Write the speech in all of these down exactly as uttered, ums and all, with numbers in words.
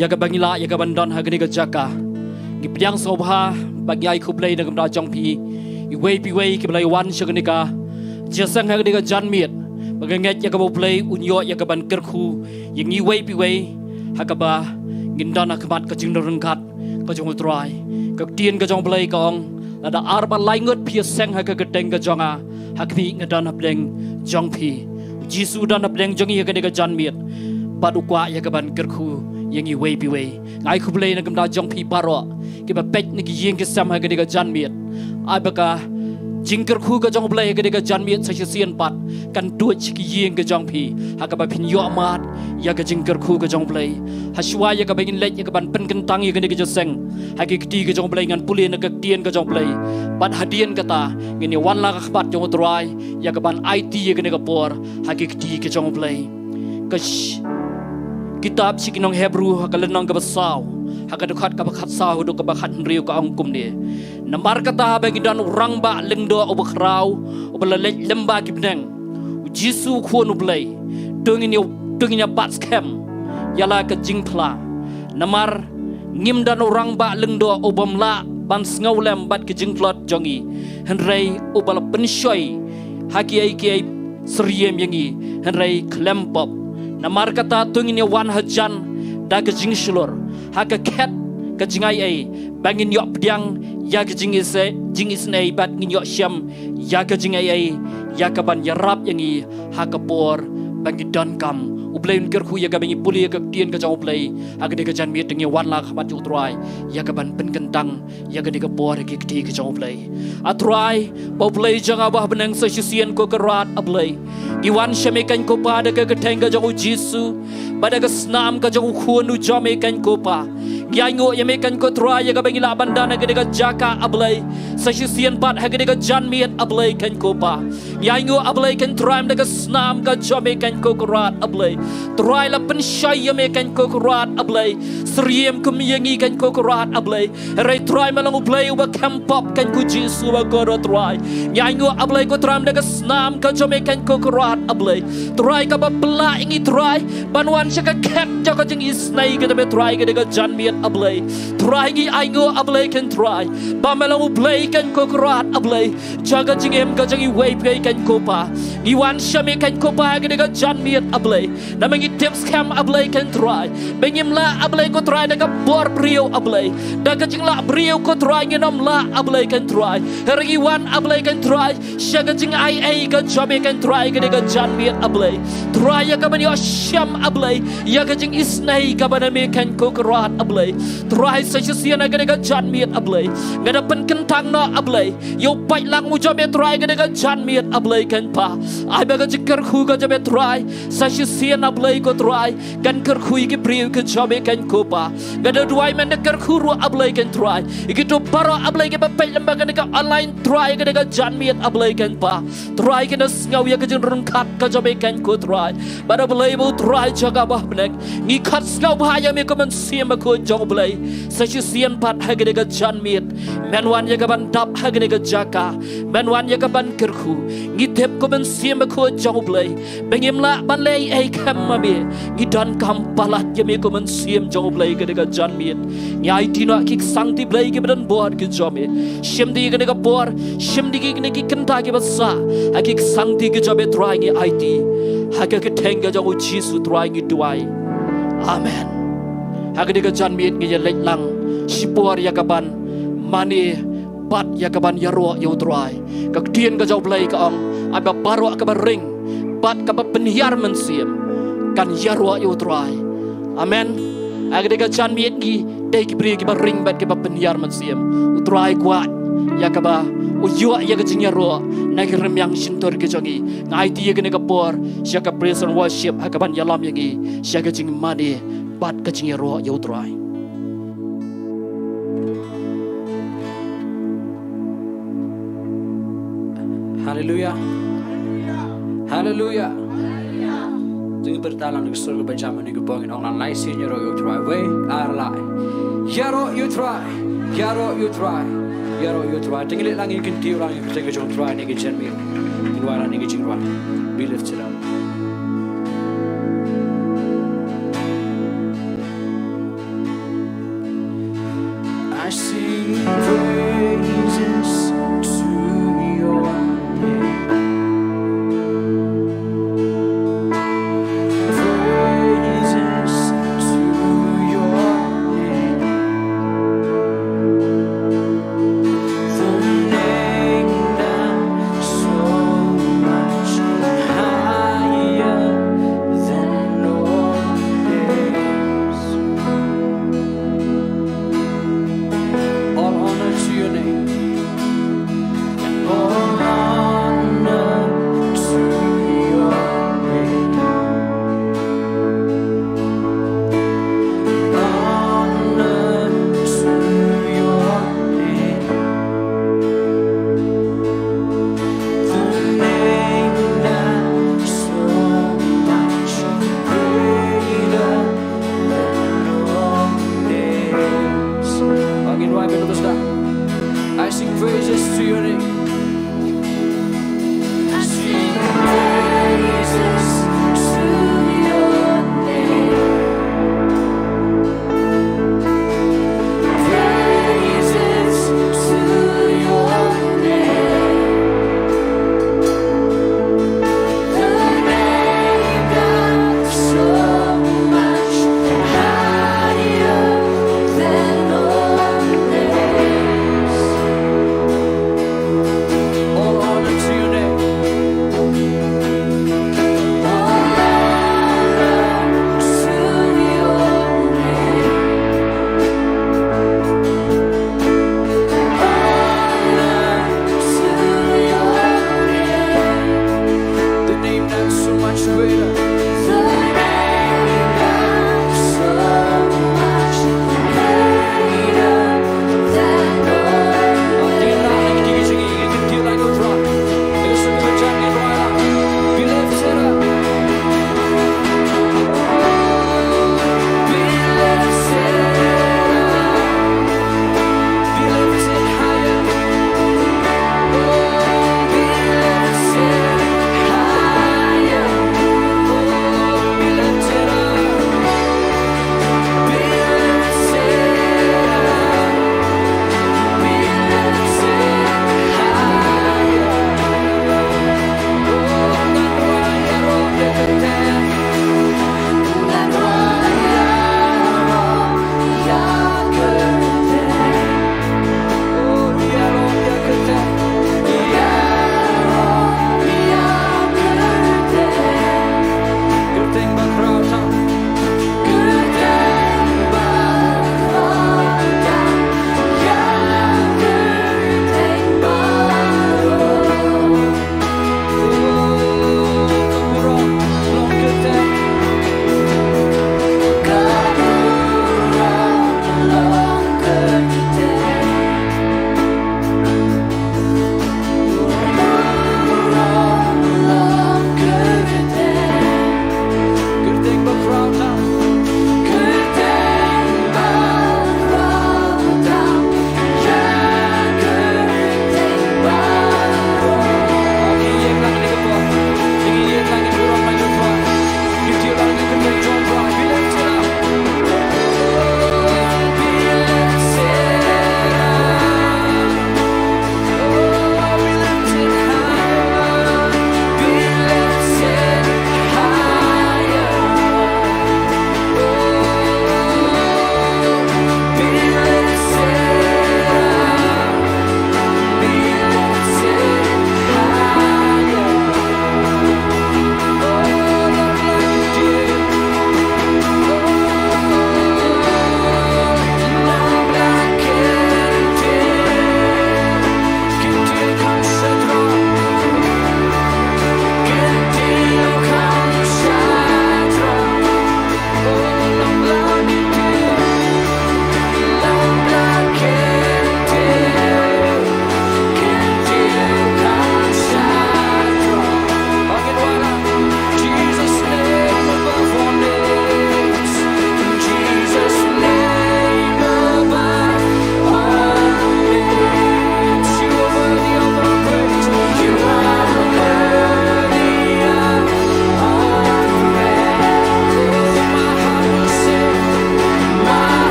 ïa kaba ngi lah ïa kaban don ha kane ka jaka. Ngi pdiang sngewbha bad ngi ai khublei na ka bynta jong phi. Iwei pa iwei kiba la wan sha kane ka jingïaseng ha kane ka janmiet, ba nga ngeit ïa kaba U Blei un ïoh ïa kaban kyrkhu ïa ngi iwei pa iwei ha kaba ngin don ha khmat ka jingdon ryngkat ka jong U Trai. Ka ktien ka jong U Blei ka ong, lada ar bad lai ngut phi ïaseng ha ka kyrteng ka jong nga, ha khmih nga don hapdeng jong phi. U Jisu u don hapdeng jong ngi ha kane ka janmiet bad u kwah ïa kaban kyrkhu ïa ngi iwei pa iwei. Nga ai khublei na ka bynta jong phi baroh kiba peit na ki ïing ki sem ha kane ka janmiet. Ai ba ka jingkyrkhu ka jong U Blei ha kane ka janmiet sa shisien pat kan tuid sha ki ïing ka jong phi ha kaba phin ïoh mad ïa ka jingkyrkhu ka jong U Blei. Hashwa ïa kaba ngin leit ïa kaban pynkyntang ïa kane ka jingïaseng ha ki kti ka jong U Blei, ngan pule na ka ktien ka jong U Blei. Bad hadien kata ngin ïa wan lang ha khmat jong U Trai ïa kaban aiti ïa kane ka por ha ki kti ka jong U Blei. Ka sh- kitab sha ki nong Hebru ha ka lynnong kaba saw, ha ka dkhot kaba khatsaw haduh kaba khathynriew ka ong kumne: Namar kata haba ngi don u rangbah lyngdoh uba khraw, uba la leit lem bad ki bneng, U Jisu u Khun U Blei, to ngin ïa, to ngin ïa bat skhem ïa la ka jingphla. Namar ngim don u rangbah lyngdoh u bym lah ban sngewlem bad ki jingtlot jong ngi, hynrei uba la pynshoi ha kiei kiei syriem ïa ngi, hynrei khlem pop. Namar kata to ngin ïa wan hajan da ka jingshlur ha ka khet ka jingaiei, ba ngin ïoh pdiang ïa ka jingisei, jingisynei bad ngin ïoh shem ïa ka jingaiei ïa kaban ïarap ïa ngi ha ka por ba ngi donkam. U Blei un kyrkhu ïa kaba ngi pule ïa ka ktien ka jong U Blei ha kane ka janmiet. To ngin ïa wan lang ha khmat jong U Trai ïa kaban pynkyntang ïa kane ka por ha ki kti ka jong U Blei. A Trai, ba U Blei jong nga uba ha bneng, sa shisien ko Kynrad A Blei, ngi wan sha me keiñ ko Pa da ka kyrteng ka jong U Jisu bad da ka snam ka jong U Khun u jong me keiñ ko Pa. Ngi ainguh ïa me keiñ ko Trai ïa kaba ngi lah ban don ha kane ka jaka A Blei, sa shisien pat ha kane ka janmiet A Blei keiñ ko Pa. Ngi ainguh A Blei keiñ Trai, da ka snam ka jong me keiñ ko Kynrad A Blei. Trai la pynshoi ïa me keiñ ko Kynrad A Blei, syriem kum ïa ngi keiñ ko Kynrad A Blei. Hynrei Trai me long U Blei uba khlem pop keiñ ko Jisu ba kordor Trai. Ngi ainguh A Blei ko Trai da ka snam ka jong me keiñ ko Kynrad A Blei, Trai kaba pynlah ïa ngi Trai ban wan sha ka khet jong ka jingisynei ka jong me Trai ha kane ka janmiet A Blei. Trai ngi ainguh A Blei keiñ Trai ba me long U Blei keiñ ko Kynrad A Blei jong ka jingim ka jong iwei pa iwei keiñ ko Pa. Ngi wan sha me keiñ ko Pa ha kane ka janmiet A Blei, namar ngi tip skhem A Blei keiñ Trai ba ngim lah A Blei ko Trai da ka bor briew A Blei, da ka jinglah briew ko Trai ngin ym lah A Blei keiñ Trai. Hynrei ngi wan A Blei keiñ Trai sha ka jingaiei ka jong me keiñ Trai ha kane ka janmiet A Blei, Trai ïa kaban ïoh shem A Blei ïa ka jingisynei kaba na me keiñ ko Kynrad A Blei. Trai sa shisien ha kane ka janmiet A Blei, nga da pynkyntang noh A Blei ïa u paidlang u jong me Trai ha kane ka janmiet A Blei keiñ Pa. Ai ba ka jingkyrkhu ka jong me Trai sa shisien A Blei ko Trai kan kyrkhu ïa ki briew ki jong me keiñ ko Pa. Nga da duwai men da kyrkhu ruh A Blei keiñ Trai ïa kito baroh A Blei kiba peit lem bad kane ka online Trai ha kane ka janmiet A Blei keiñ Pa. Trai kin da sngew ïa ka jingryngkat ka jong me keiñ ko Trai. Bad A Blei ba U Trai jong nga uba ha bneng, ngi khot sngewbha ïa me ko Mynsiem Bakhuid jong U Blei, sa shisien pat ha kane ka janmiet men wan ïa kaban dap ha kane ka jaka, men wan ïa kaban kyrkhu. Ngi tip ko Mynsiem Bakhuid jong U Blei ba ngim lah ban leh ei ei khlem ma me. Ngi donkam palat ïa me ko Mynsiem jong U Blei ha kane ka janmiet. Ngi aiti noh ki ksangti Blei kiba don bor ki jong me. Shim da ïa kane ka por, shim da ïa kine ki kynta kiba sah ha ki ksangti ki jong me Trai ngi aiti. Ha ka kyrteng ka jong U Jisu Trai ngi duwai. Amen. Ha kane ka janmiet ngi ïa leit lang shipor ïa kaban mane bad ïa kaban ïaroh ïa U Trai. Ka ktien ka jong U Blei ka ong, ai ba baroh kaba ring bad kaba pynhiar mynsiem kan ïaroh ïa U Trai. Amen. Ha kane ka janmiet ngi dei ki briew kiba ring bad kiba pynhiar mynsiem. U Trai kwah ïa kaba u ïoh ïa ka jingïaroh na ki rmiang shyntur ki jong ngi. Nga aiti ïa kane ka por sha ka praise and worship ha kaban ïalam ïa ngi sha ka jingmane bad ka jingïaroh ïa U Trai. Haleluya. Haleluya. Jingpyrta lang na ka sur kaba jam ha kane ka por ngin ong lang, lai sien ïaroh ïa U Trai. Wei, ar, lai. Ïaroh ïa U Trai. Ïaroh ïa U Trai. Ïaroh ïa U Trai. Te ngin leit lang, ngin kyntiew lang ïa ka kyrteng ka jong U Trai ha kane ka janmiet. Ngin wan lang ha kane ka jingrwai. Be lifted up. Praises to your name. Praises to your name. The name that's so much higher than all names. All honor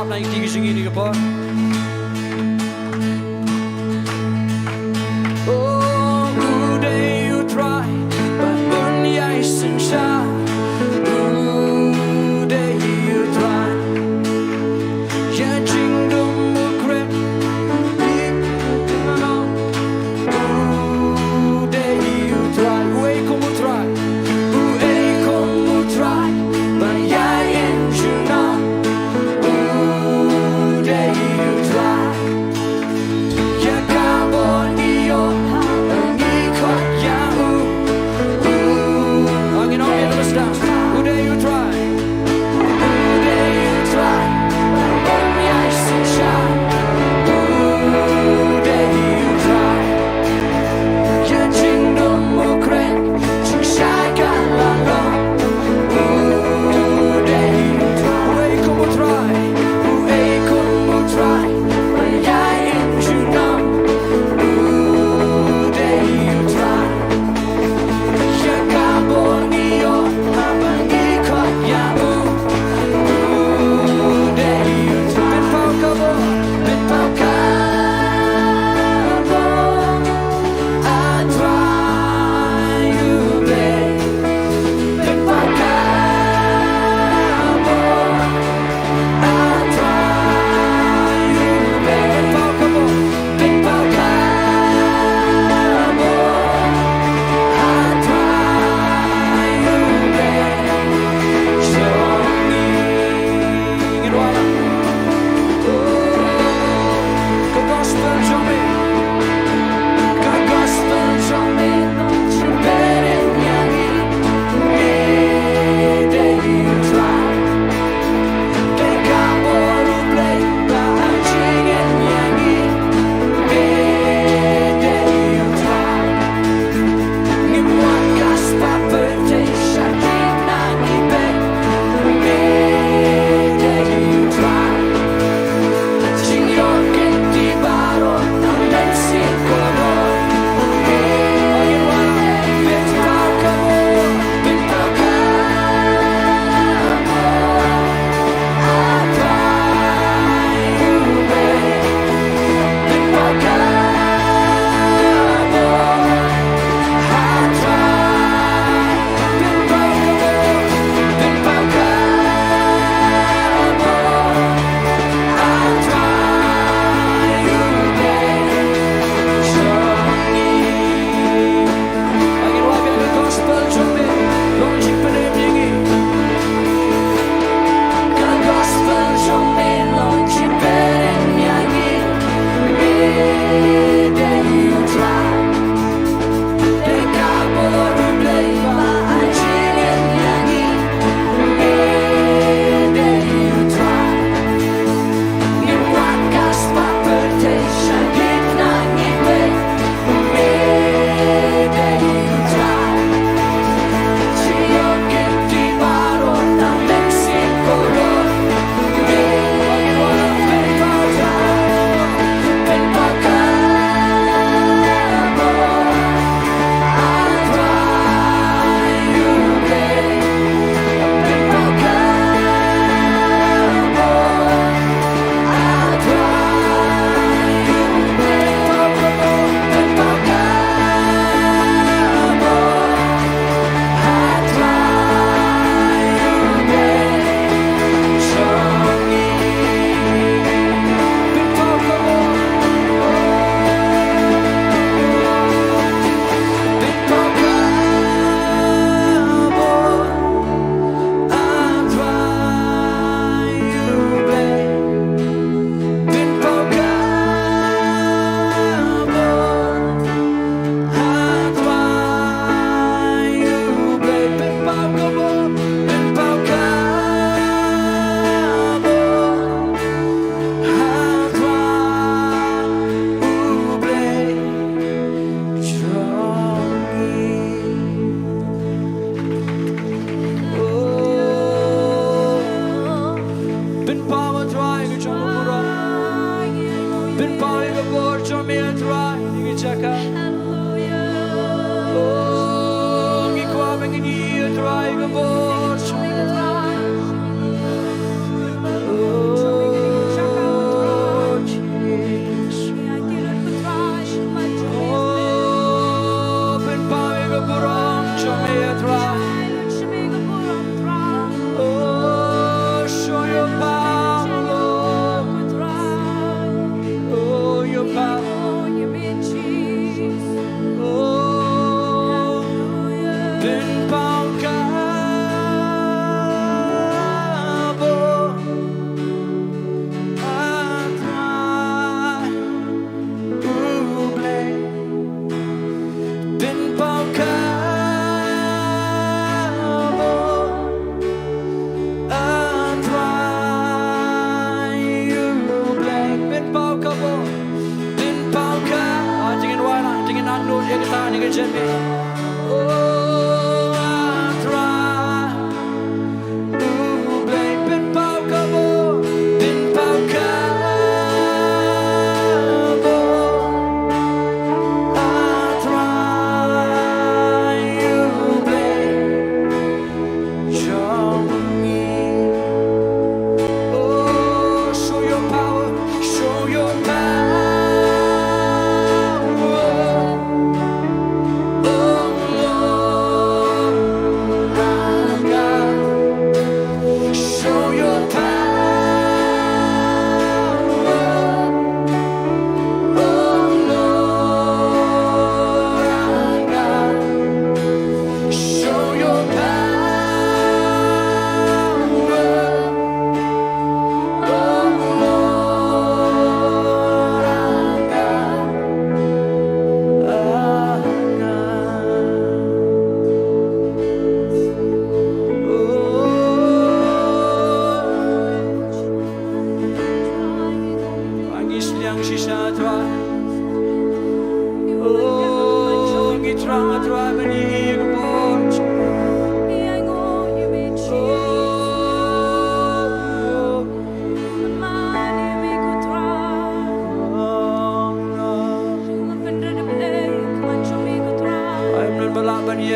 Nang ki jingin ni ka por. Oh, u dei u Trai ba un ïai synshar. U dei u Trai. Ïa jingdum u kren. U dei u Trai. U ei kum u Trai. U ei kum u Trai. Ba ïai junom. U dei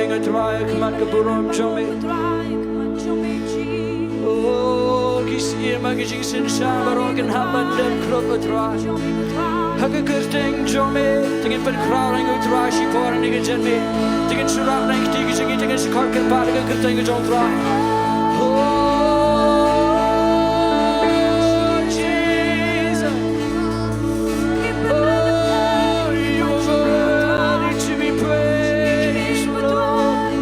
Nga Trai ha khmat ka burom jong me. Oh, ki siem ha ki jingsynshar baroh kin hap ban dem khrup, Trai. Ha ka kyrteng jong me, te ngin pynkhraw ïa u Trai shipor ha kane ka janmiet. Te ngin shu rah na ki kti ki jong ngi, te ngin shu khot kyrpad ha ka kyrteng ka jong u Trai. Oh, Jesus. Oh, you are worthy to be praised, Lord.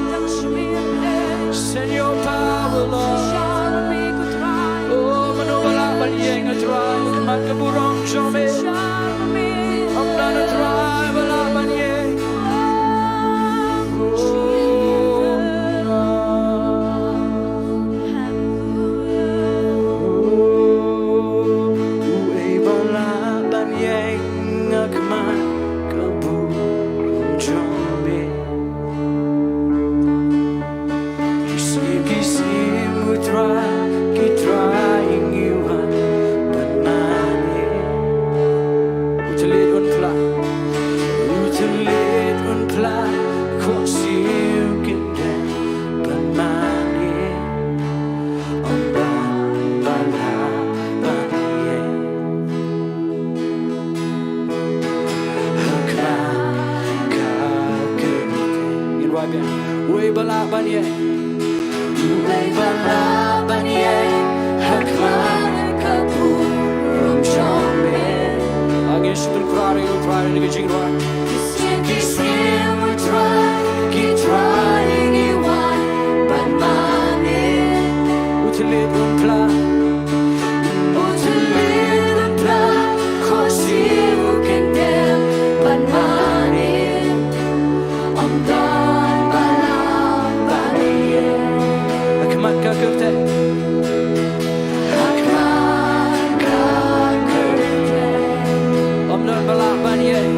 Send your power, Lord. Oh, mano ba lah ban ïeng, Trai, ha khmat ka burom jong me. Ym don, Trai, ba lah ban ïeng. Oh, uei ba lah ban ïeng ha khmat ka burom jong me. Ki siem, ki siem, u Trai, ki Trai, ngi wan ban mane. U thylliej un phla, u thylliej un phla, khohsiew kyndem ban mane. Ym don ba lah ban ïeng ha khmat ka kyrteng. Ngin wad biang. Uei ba lah ban ïeng? Uei ba lah ban ïeng ha khmat ka burom jong me? Ngin shu pynkhraw ïa u Trai ha kane ka jingrwai. Ki siem, ki siem, u Trai, ki Trai, ngi wan ban mane. U thylliej un phla, u thylliej un phla, khohsiew kyndem ban mane. Ym don ba lah ban ïeng ha khmat ka kyrteng. Ha khmat ka kyrteng. Ym don ba lah ban ïeng.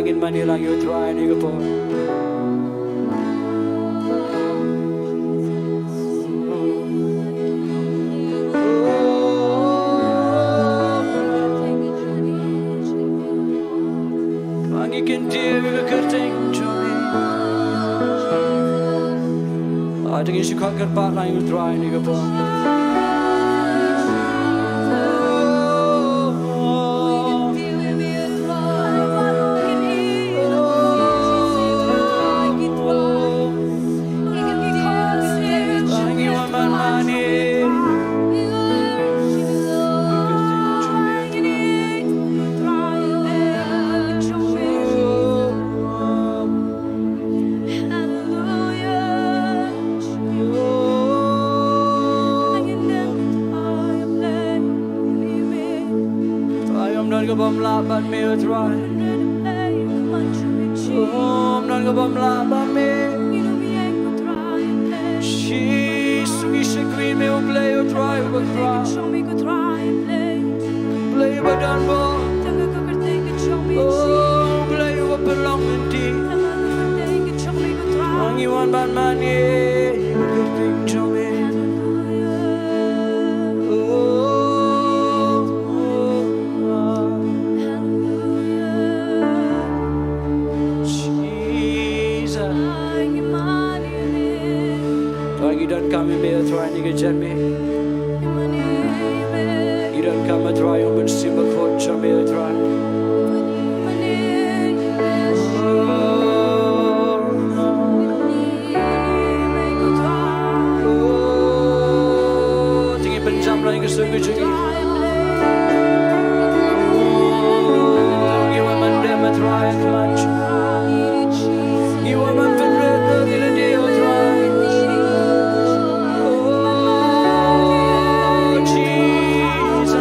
Ngin mane lang ïa U Trai ha kane ka por. Ngi kyntiew ïa ka kyrteng jong me. Ai, to ngin shu kyrpad lang ïa U Trai ha kane ka por. Trai, ym don kaba ym lah bad me, O Trai. Ym don kaba ym lah bad me. Jisu, ngi shakri me, U Blei, U Trai, U Bakhuid. Blei ba don bor. O Blei uba pynlong lynti. Ngi wan ban mane ïa ka kyrteng jong me. O Jesus. Trai, ngi donkam ïa me, Trai, ngi ka jan me. Ngi donkam, Trai, ïa u Mynsiem Bakhuid jong me, Trai. Te ngin pynjam lang ïa ka sur ka jong ngi. Ngi wan ban dem, Trai, ha khmat jong me. Ngi wan ban pynrit ïa ka lade, O Trai. O Jesus.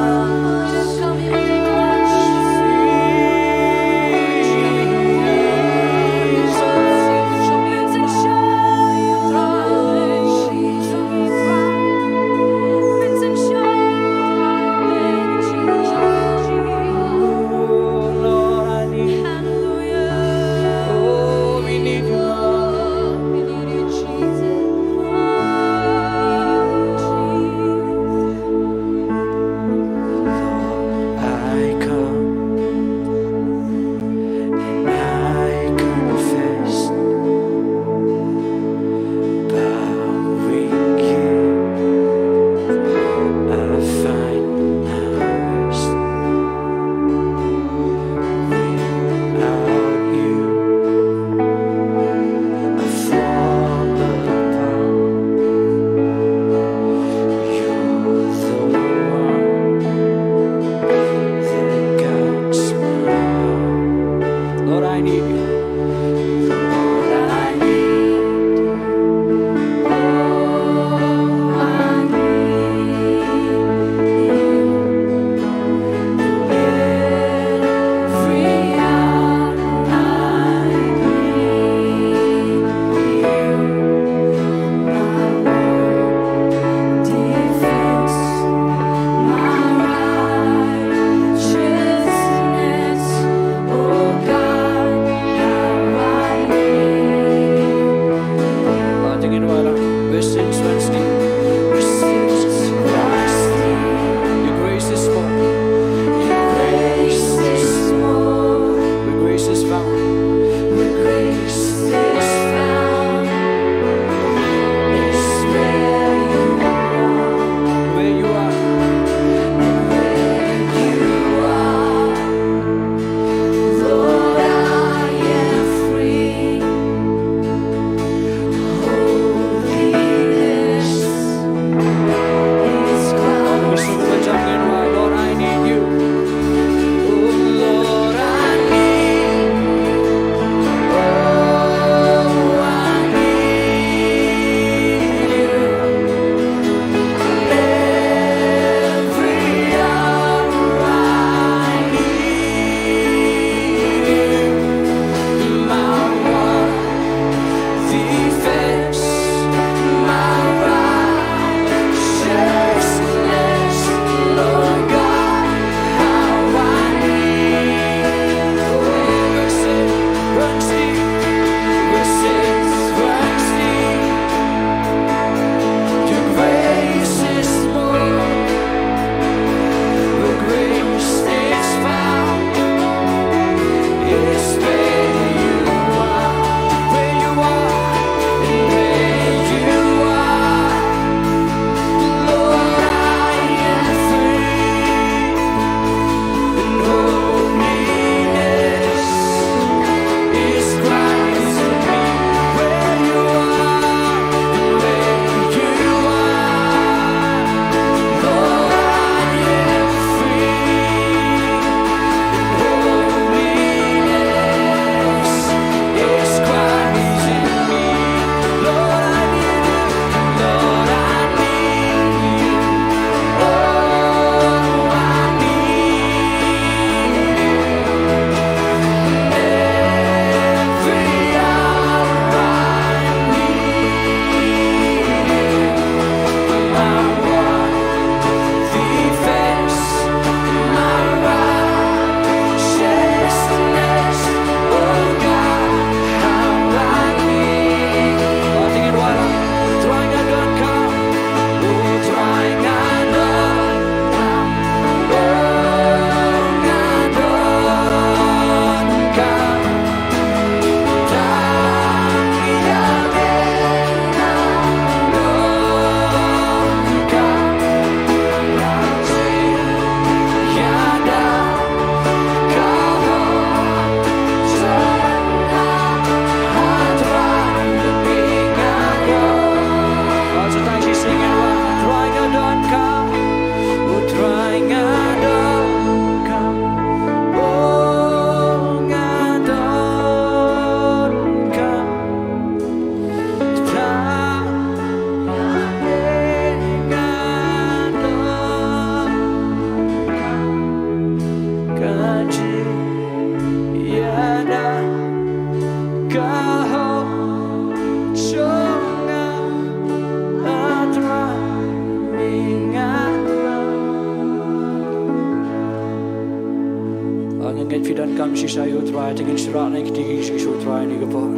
Phi donkam shisha ïa u Trai, te ngin shu rah na ki kti ki jong u Trai ha kane ka por.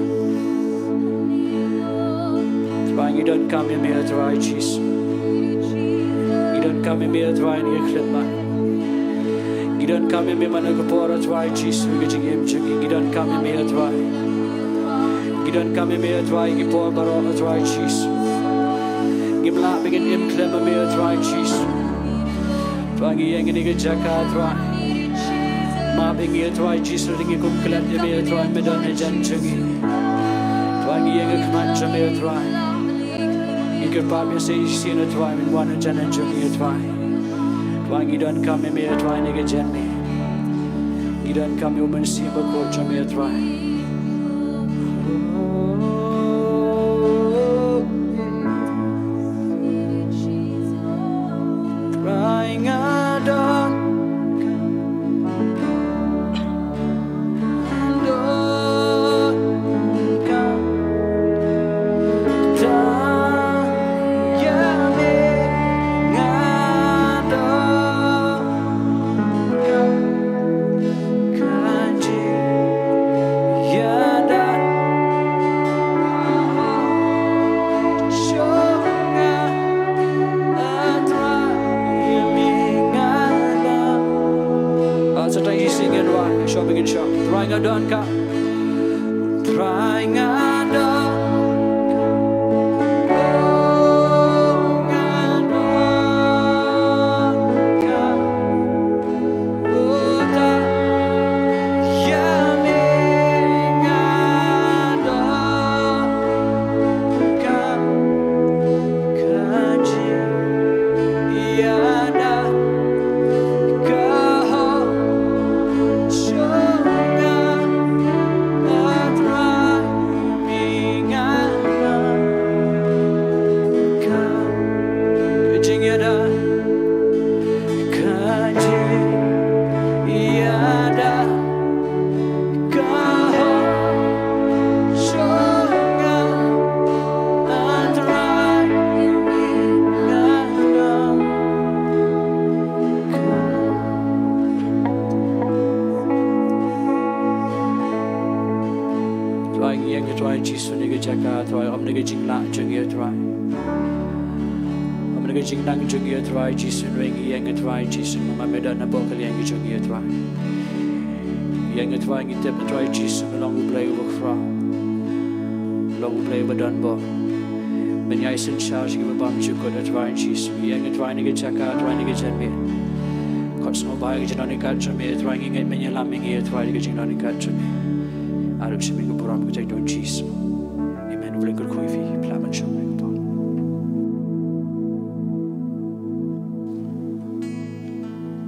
Trai, ngi donkam ïa me, Trai Jisu. Ngi donkam ïa me, Trai, ha kane ka khyllipmat. Ngi donkam ïa me man ha kane ka por, Trai Jisu, ha ka jingim jong ngi. Ngi donkam ïa me, Trai. Ngi donkam ïa me, Trai, ha ki por baroh, Trai Jisu. Ngim lah ba ngin im khlem ïa me, Trai Jisu. Trai, ngi ïeng ha kane ka jaka, Trai. Map ïa ngi, Trai Jisu, lada ngi kum klet ïa me, Trai, men don hajan jong ngi. Trai, ngi ïeng ha khmat jong me, Trai. Ngi kyrpad ïa me sa shisien, Trai, men wan hajan jong ngi, Trai. Trai, ngi donkam ïa me, Trai, ha kane ka janmiet. Ngi donkam ïa u Mynsiem Bakhuid jong me, Trai. Trai, nga donkam, donkam, Trai, ïa me nga donkam. Ka jingïada jong nga, a Trai, ïa me nga donkam. Ah, sa tang shisien ngin wan, shong ngin shong. Trai, nga donkam. Trai, nga donkam. Oh, nga donkam. Ka jingïada ka hok jong nga, a Trai, nga donkam. Trai, ngi ïeng, Trai Jisu, ha kane ka jaka, Trai, ym na ka jinglah jong ngi, Trai. Ym na ka jingnang jong ngi, Trai Jisu, hynrei ngi ïeng, Trai Jisu, namar me don hapoh ka liang jong ngi, Trai. Ngi ïeng, Trai, ngi tip, Trai Jisu, me long U Blei uba khraw. Me long U Blei uba don bor. Men ïai synshar sha kiba bymjukut, Trai Jisu. Ngi ïeng, Trai, ha kane ka jaka, Trai, ha kane ka janmiet. Khot sngewbha ïa ka jingdon ryngkat jong me, Trai, ngi ngeit men ïalam ïa ngi, Trai, ha ka jingdon ryngkat jong me. Arap sha me ka burom, ha ka kyrteng jong U Jisu. Amen. U Blei un kyrkhu ïa phi, phi lah ban shong.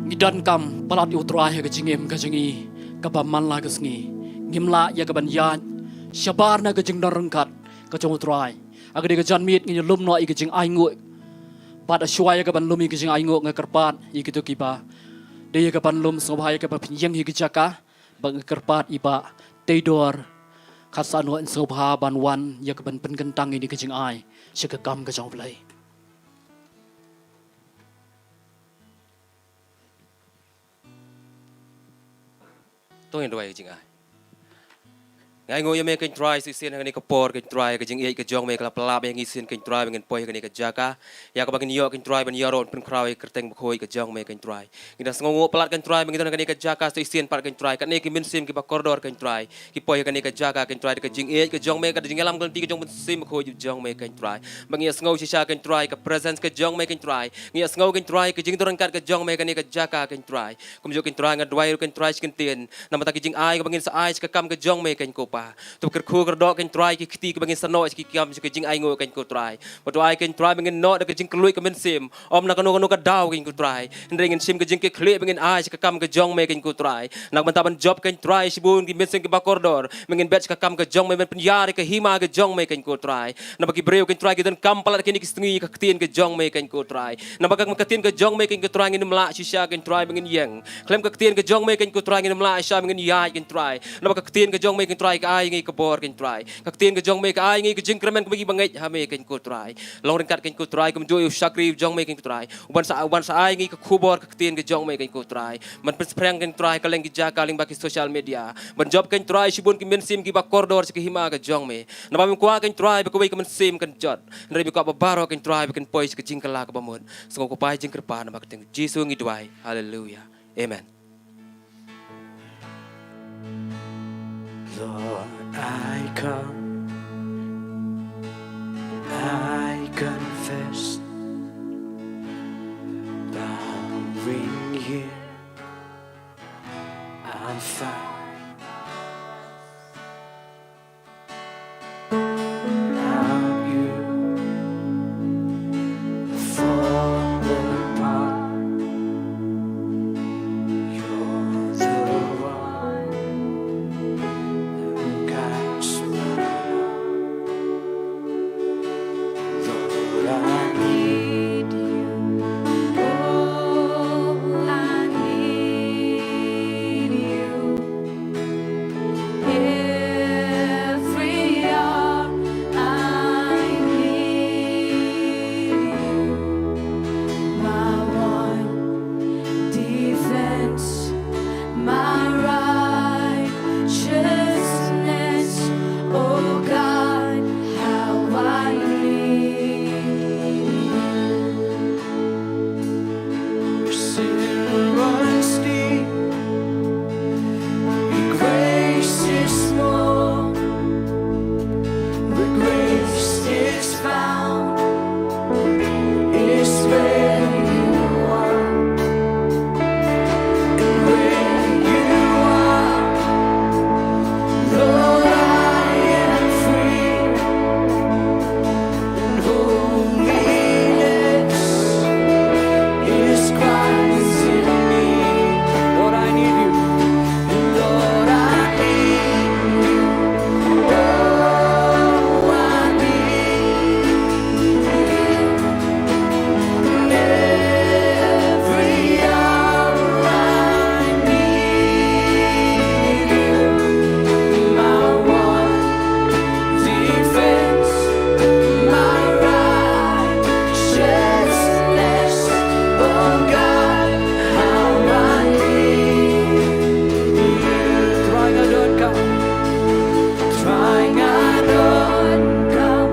Ngi donkam palat ïa U Trai ha ka jingim ka jong ngi kaba man la ka sngi. Ngim lah ïa kaban ïaid shabar na ka jingdon ryngkat ka jong U Trai. Ha kane ka janmiet ngin ïalum noh ïa ka jingainguh. Bad shuwa ïa kaban lum ïa ka jingainguh, nga kyrpad ïa kito kiba dei ïa kaban lum, sngewbha ïa kaba phin ïeng ha ka jaka. Bad nga kyrpad ïa i Bah Teidor Kharshanwa, sngewbha ban wan ïa kaban pynkyntang ïa kane ka jingai sha ka kam ka jong U Blei. To ngin duwai ka jingai. Nga ainguh ïa me, Kynrad Trai, sa shisien ha kane ka por, Kynrad Trai, ka jingïeit ka jong me ka la pyllait ïa ngi shisien, Kynrad Trai, ba ngin poi ha kane ka jaka. Ïa kaba ngin ïoh, Kynrad Trai, ban ïaroh pynkhraw ïa ka kyrteng bakhuid ka jong me, Kynrad Trai. Ngi dang sngewnguh palat, Kynrad Trai, ba ngi don ha kane ka jaka sa shisien pat, Kynrad Trai. Katne ki mynsiem kiba kordor, Kynrad Trai, ki poi ha kane ka jaka, Kynrad Trai, da ka jingïeit ka jong me, ka jingïalam ka lynti ka jong u Mynsiem Bakhuid jong me, Kynrad Trai. Ba ngi ïa sngew shisha, Kynrad Trai, ka presence ka jong me, Kynrad Trai. Ngi ïa sngew, Kynrad Trai, ka jingdon ryngkat ka jong me ha kane ka jaka, Kynrad Trai. Kumjuh, Kynrad Trai, nga duwai ruh, Kynrad Trai, shi kyntien namar kata ka jingai kaba ngin sa ai sha ka kam ka jong me, Kynrad Ko Pa. To pyrkhat, kyrdoh, Kynrad Trai, ki kti kiba ngin sa noh sha ki kam, sha ka jingainguh, Kynrad Ko Trai. Bad to ai, Kynrad Trai, ba ngin noh da ka jingkylluid ka mynsiem, ym na kano kano ka daw, Kynrad Ko Trai, hynrei ngin shim ka jingkitkhlieh ba ngin ai sha ka kam ka jong me, Kynrad Ko Trai. Na ka bynta ban jop, Kynrad Trai, shibun ki mynsiem kiba kordor, ba ngin bet sha ka kam ka jong me, ban pynïar ïa ka hima ka jong me, Kynrad Ko Trai. Namar ki briew, Kynrad Trai, ki donkam palat kine ki sngi ïa ka ktien ka jong me, Kynrad Ko Trai. Namar ka ktien ka jong me, Kynrad Ko Trai, ngin ym lah shisha, Kynrad Trai, ba ngin ïeng. Khlem ka ktien ka jong me, Kynrad Ko Trai, ngin ym lah shisha ba ngin ïaid, Kynrad Trai. Namar ka ktien ka jong me, Kynrad Trai, ai ngi ka bor, Kynrad Trai. Ka ktien ka jong me ka ai ngi ka jingkyrmen kum ki bangeit ha me, Kynrad Trai. Long ryngkat, Kynrad Trai, kumjuh ïa u shakri jong me, Kynrad Trai. U ban sa, u ban sa ai ngi ka khubor ka ktien ka jong me, Kynrad Trai. Ban pynspyrang, Kynrad Trai, kylleng ki jaka lyngba ki social media. Ban jop, Kynrad Trai, shibun ki mynsiem kiba kordor sha ka hima ka jong me. Namar me kwah, Kynrad Trai, ba kawei ka mynsiem kan jot. Hynrei me kwah ba baroh, Kynrad Trai, ba kin poi sha ka jingkylla kaba mut. Sngewbha pynpaw jingkyrpad namar ka kyrteng Jisu ngi duwai. Haleluya. Amen. Lord, I come, I confess, bowing here, I find out you fall apart. You're the one who guides my heart. Lord, I need you. Oh, I need you. Every hour I need you. My one defense, my righteousness. Oh God, how I need you. Your sin runs deep, your grace is more. Where grace is found is where you are. And where you are, Lord, I am free. And holiness is Christ in me. Lord, I need you. Lord, I need you. Oh, I need you. Every hour I need you. My one defense, my righteousness. Oh God, how I need you. Trai nga donkam, Trai nga donkam,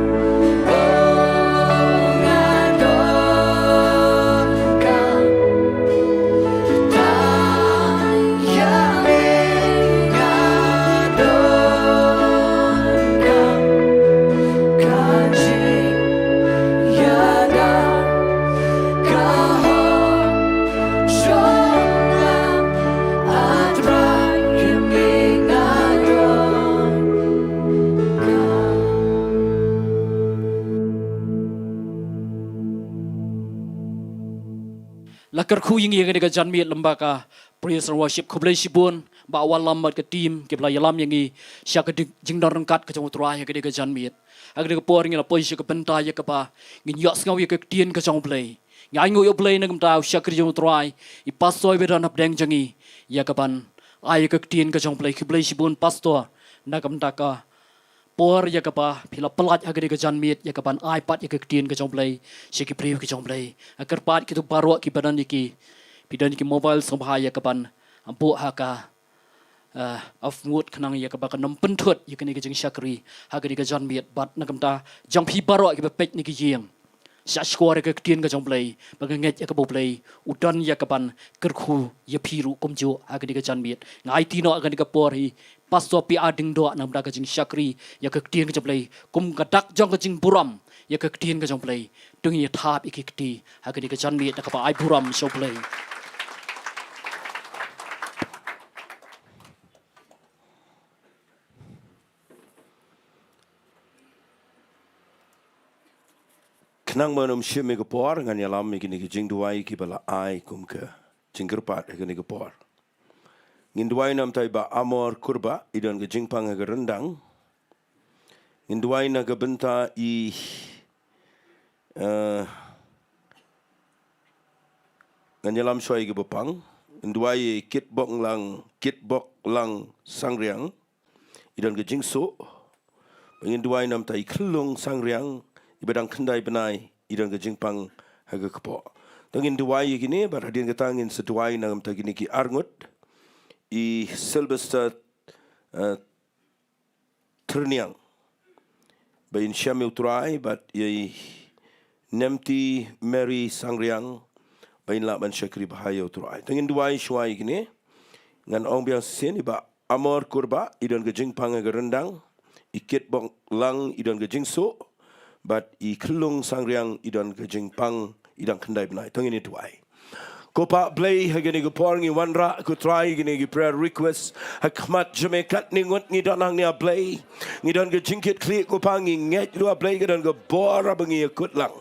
oh nga donkam. La kyrkhu ïa ngi ha kane ka janmiet lyngba ka praise and worship. Khublei shibun Bah Wallam bad ka team kiba la ïalam ïa ngi sha ka jing, jingdon ryngkat ka jong U Trai ha kane ka janmiet. Ha kane ka por ngi la poi sha ka bynta ïa kaba ngin ïohsngew ïa ka ktien ka jong U Blei. Ngi ainguh ïa U Blei na ka bynta u shakri jong U Trai, i pastor iba don hapdeng jong ngi, ïa kaban ai ïa ka ktien ka jong U Blei. Khublei shibun pastor na ka bynta ka por ïa kaba phi la pyllait ha kane ka janmiet ïa kaban ai pat ïa ka ktien ka jong U Blei sha ki briew ki jong U Blei. Nga kyrpad kito baroh kiba don ïa ki, phi don ïa ki mobile, sngewbha ïa kaban buh ha ka, eh, off mode khnang ïa kaba kan ym pynthut ïa kane ka jingshakri ha kane ka janmiet. Bad na ka bynta jong phi baroh kiba peit na ki ïing, sngap shuwa ïa ka ktien ka jong U Blei, ba nga ngeit ïa kaba U Blei u don ïa kaban kyrkhu ïa phi ruh kumjuh ha kane ka janmiet. Nga aiti noh ha kane ka por ïa i Pastor P R Diengdoh na ka bynta ka jingshakri ïa ka ktien ka jong U Blei kum ka dak jong ka jingburom ïa ka ktien ka jong U Blei. To ngin ïa thap ïa ki kti ha kane ka janmiet da kaba ai burom sha U Blei. Khnang ba ngin ym shim ïa ka por, ngan ïalam ïa kine ki jingduwai kiba la ai kum ka jingkyrpad ha kane ka por. Ngin duwai na ka bynta i Bah Amor Kurbah, i don ka jingpang ha ka ryndang. Ngin duwai na ka bynta i, eh, ngan ïalam shuwa ïa kiba pang. Ngin duwai ïa i Kitbok Lang, Kitbok Lang Sangriang. i don ka jingsuh. Ba ngin duwai namar i Khyllung Sangriang, i ba dang khyndai bnai, i don ka jingpang ha ka kpoh. To ngin duwai ïa kine, bad hadien kata ngin sa duwai namar kine ki arngut, i Sylvester, eh, Tyrniang. Ba in shem ïa u Trai, bad ïa i Nemti Mary Sangriang, ba in lah ban shakri bha ïa u Trai. To ngin duwai shuwa ïa kine, ngan ong biang shisien, i Bah Amor Kurbah, i don ka jingpang ha ka ryndang, i Kitbok Lang, i don ka jingsuh, bad i Khyllung Sangriang, i don ka jingpang, i dang khyndai bnai. To ngin ïa duwai. Ko Pa Blei, ha kane ka por ngi wanrah, ko Trai, kine ki prayer request ha khmat jong me. Katne ngut ngi don hangne A Blei, ngi don ka jingkitkhlieh, ko Pa, ngi ngeit ruh A Blei, ka don ka bor ba ngi ïa kut lang.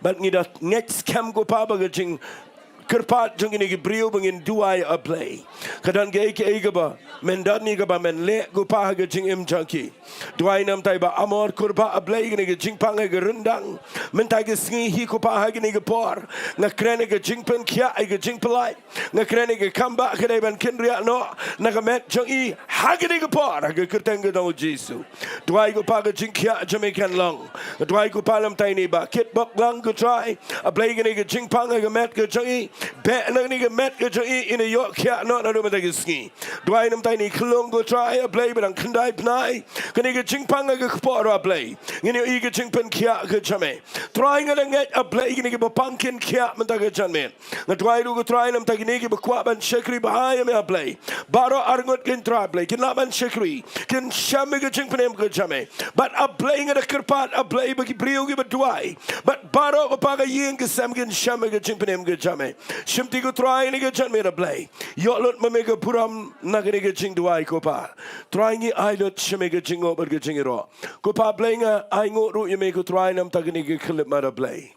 Bad ngi da ngeit skhem, ko Pa, ba ka jingkyrpad jong kine ki briew ba ngin duwai, A Blei, ka don kaei kaei kaba men don, ïa kaba men leh, ko Pa, ha ka jingim jong ki. Duwai namar i Bah Amor Kurbah, A Blei, kane ka jingpang ha ka ryndang mynta ka sngi hi, ko Pa, ha kane ka por. Nga kren ïa ka jingpynkhiah, ïa ka jingpyllait. Nga kren ïa ka kam ba ka dei ban kynriah noh na ka met jong i ha kane ka por, ha ka kyrteng ka jong u Jisu. Duwai, ko Pa, ka jingkhiah jong me kan long. Duwai, ko Pa, namar ine i Bah Kitbok Lang, ko Trai, A Blei, kane ka jingpang ha ka met ka jong i. Beh na kane ka met ka jong i, in ïoh khiah noh naduh mynta ka sngi. Duwai namar ine i Khyllung, ko Trai, A Blei, ba dang khyndai bnai, kane ka jingpang ha ka kpoh ruh, A Blei, ngin ïohi ka jingpynkhiah ka jong me. Trai, nga da ngeit, A Blei, kine kiba pang kin khiah mynta ka janmiet. Nga duwai ruh, ko Trai, namar kine kiba kwah ban shakri bha ïa me, A Blei, baroh arngut kin, Trai, A Blei, kin lah ban shakri, kin shem ïa ka jingpynim ka jong me. Bad, A Blei, nga da kyrpad, A Blei, ba ki briew kiba duwai, bad baroh, ko Pa, ka ïing ka sem kin shem ïa ka jingpynim ka jong me. Shimti, ko Trai, ïa kane ka janmiet, A Blei, ïoh lut ma me ka burom na kane ka jingduwai, ko Pa. Trai, ngi ai lut sha me ka jingnguh bad ka jingïaroh. Ko Pa Blei, nga ai nguh ruh ïa me, ko Trai, namar kane ka khyllipmat, A Blei.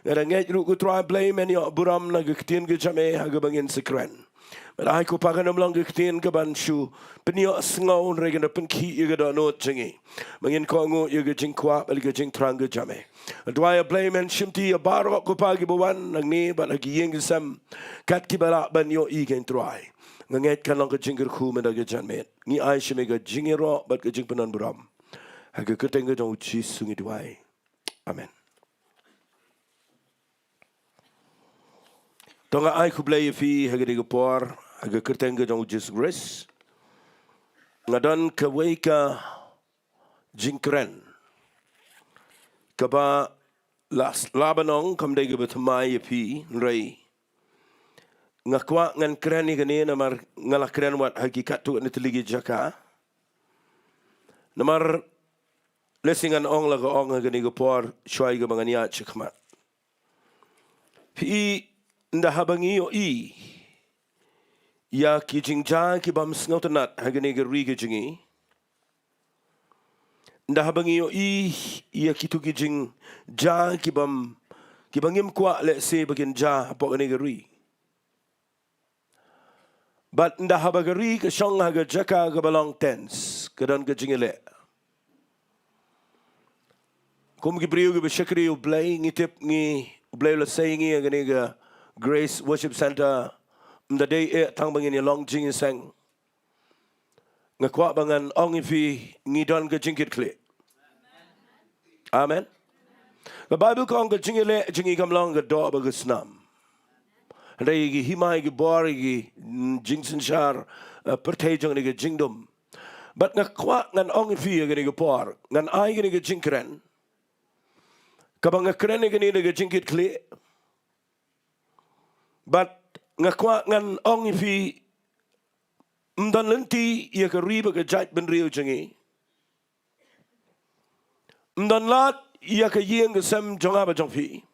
Nga da ngeit ruh, ko Trai Blei, men ïoh burom na ka ktien ka jong me ha kaba ngin sa kren. Bad ai, ko Pa, kan ym long ka ktien kaban shu pynïohsngew, hynrei kan da pynkhih ïa ka dohnud jong ngi, ba ngin kohnguh ïa ka jingkwah bad ka jingthrang ka jong me. Duwai, A Blei, men shimti ïa baroh, ko Pa, kiba wan nangne bad ha ki ïing ki sem, kat kiba lah ban ïohi, ko Trai. Nga ngeit kan long ka jingkyrkhu mynta ka janmiet. Ngi ai sha me ka jingïaroh bad ka jingpyndonkam. Ha ka kyrteng ka jong u Jisu ngi duwai. Amen. To nga ai khublei ïa phi ha kane ka por, ha ka kyrteng ka jong u Jisu Khrist. Nga don kawei ka jingkren kaba la, lah ban ong kam dei kaba thymmai ïa phi, hynrei nga kwah ngan kren ïa kane namar nga la kren wat ha ki katto katne tylli ki jaka. Namar lehse ngan ong la ka ong ha kane ka por, shuwa ïa kaba ngan ïaid shakhmat. Phi, ynda haba ngi ïohi ïa ki jingjia ki bym sngewtynnat ha kane ka ri ka jong ngi, ynda haba ngi ïohi ïa kito ki jingjia ki bym, kiba ngim kwah lehse ba kin jia hapoh kane ka ri, bad ynda haba ka ri ka shong ha ka jaka kaba long tense, ka don ka jingïaleh. Kum ki briew kiba shakri U Blei, ngi tip ngi, U Blei u la sei ïa ngi ha kane ka Grace Worship Centre, ym da dei eh tang ba ngin ïa long jingïaseng. Nga kwah ba ngan ong ïa phi, ngi don ka jingkitkhlieh. Amen. Ka Baibl ka ong, ka jingïaleh jong ngi kam long ka doh bad ka snam, hynrei ki hima, ki bor, ki, mm, jingsynshar, eh, pyrthei jong kane ka jingdum. Bad nga kwah ngan ong ïa phi ha kane ka por, ngan ai kane ka jingkren kaba nga kren ïa kane da ka jingkitkhlieh. Bad nga kwah ngan ong ïa phi, ym don lynti ïa ka ri bad ka jaitbynriew jong ngi, ym don lad ïa ka ïing ka sem jong nga bad jong phi,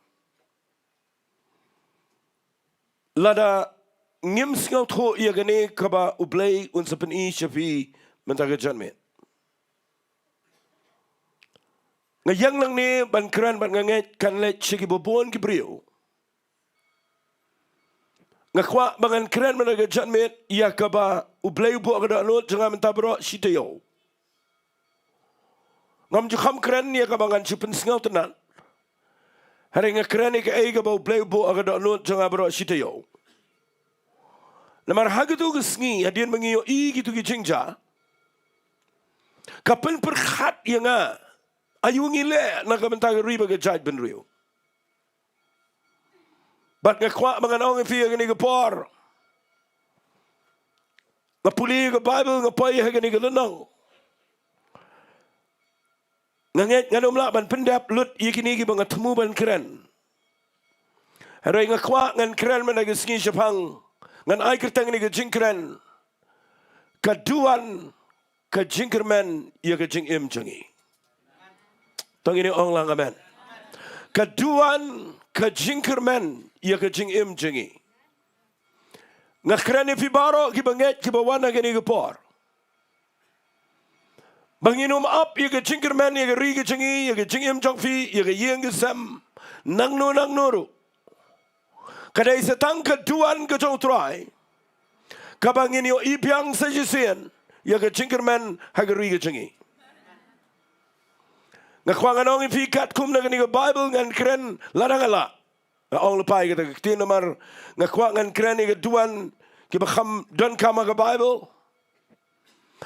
lada ngim sngewthuh ïa kane kaba U Blei un sa pyni sha phi mynta ka janmiet. Nga ïeng nangne ban kren bad nga ngeit kan leit sha kiba bun ki briew. Nga kwah ba ngan kren mynta ka janmiet ïa kaba U Blei u buh ha ka dohnud jong nga mynta baroh shi taïew. Ngam ju kham kren ïa kaba ngan shu pynsngewtynnat, hynrei nga kren ïa kaei kaba U Blei u buh ha ka dohnud jong nga baroh shi taïew. Namar ha kito ki sngi, hadien ba ngi ïohi kito ki jingjia, ka pynpyrkhat ïa nga, aïu ngi leh na ka bynta ka ri bad ka jaitbynriew. Bad nga kwah ba ngan ong ïa phi ha kane ka por, nga pule ïa ka Baibl, nga poi ha kane ka lynnong. Nga ngeit ngan ym lah ban pyndep lut ïa kine kiba nga thmu ban kren. Hynrei nga kwah ngan kren mynta ka sngi shaphang, ngan ai kyrteng ïa kane ka jingkren: Ka duwan ka jingkyrmen ïa ka jingim jong ngi. To ngin ong lang amen. Ka duwan ka jingkyrmen ïa ka jingim jong ngi. Nga kren ïa phi baroh kiba ngeit, kiba wan ha kane ka por, ba ngin ym ap ïa ka jingkyrmen ïa ka ri ka jong ngi, ïa ka jingim jong phi, ïa ka ïing ka sem, nangno nangno ruh. Ka dei sa tang ka duwan ka jong U Trai kaba ngin ïohi biang sa shisien ïa ka jingkyrmen ha ka ri ka jong ngi. Nga kwah ngan ong ïa phi katkum na kane ka Baibl, ngan kren lada nga lah. Nga ong lypa ïa kata ka ktien namar nga kwah ngan kren ïa ka duwan kiba kham donkam ha ka Baibl.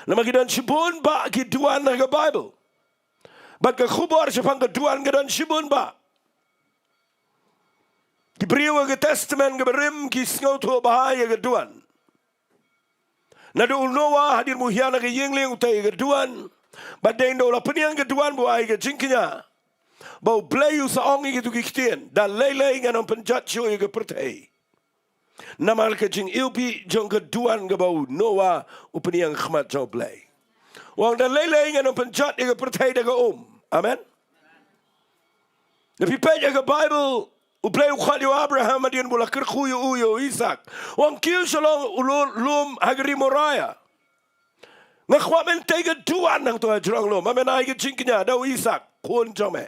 Namar ki don shibun bah ki duwan ha ka Baibl. Bad ka khubor shaphang ka duwan ka don shibun bah. Ki briew ha ka Testament kaba rim ki sngewthuh bha ïa ka duwan. Naduh u Noah hadien ba u hiar na ka ïing lieng, u tei ïa ka duwan. Bad dei hynda u la pynïeng ka duwan ba u ai ka jingkñia, ba U Blei u sa ong ïa kito ki ktien: Da lei lei ngan ym pynjot shuh ïa ka pyrthei namar ka jingiwbih jong ka duwan kaba u Noah u pynïeng ha khmat jong U Blei. U ong: Da lei lei ngan ym pynjot ïa ka pyrthei da ka um. Amen. Lada phi peit ïa ka Baibl, U Blei u khot ïa u Abraham hadien ba u la kyrkhu ïa u, ïa u Isaak. U ong: Kiew sha long u lu-, lum ha ka ri Moria. Nga kwah men tei ka duwan hangto ha jrong lum, ba men ai ka jingkñia da u Isaak, khun jong me.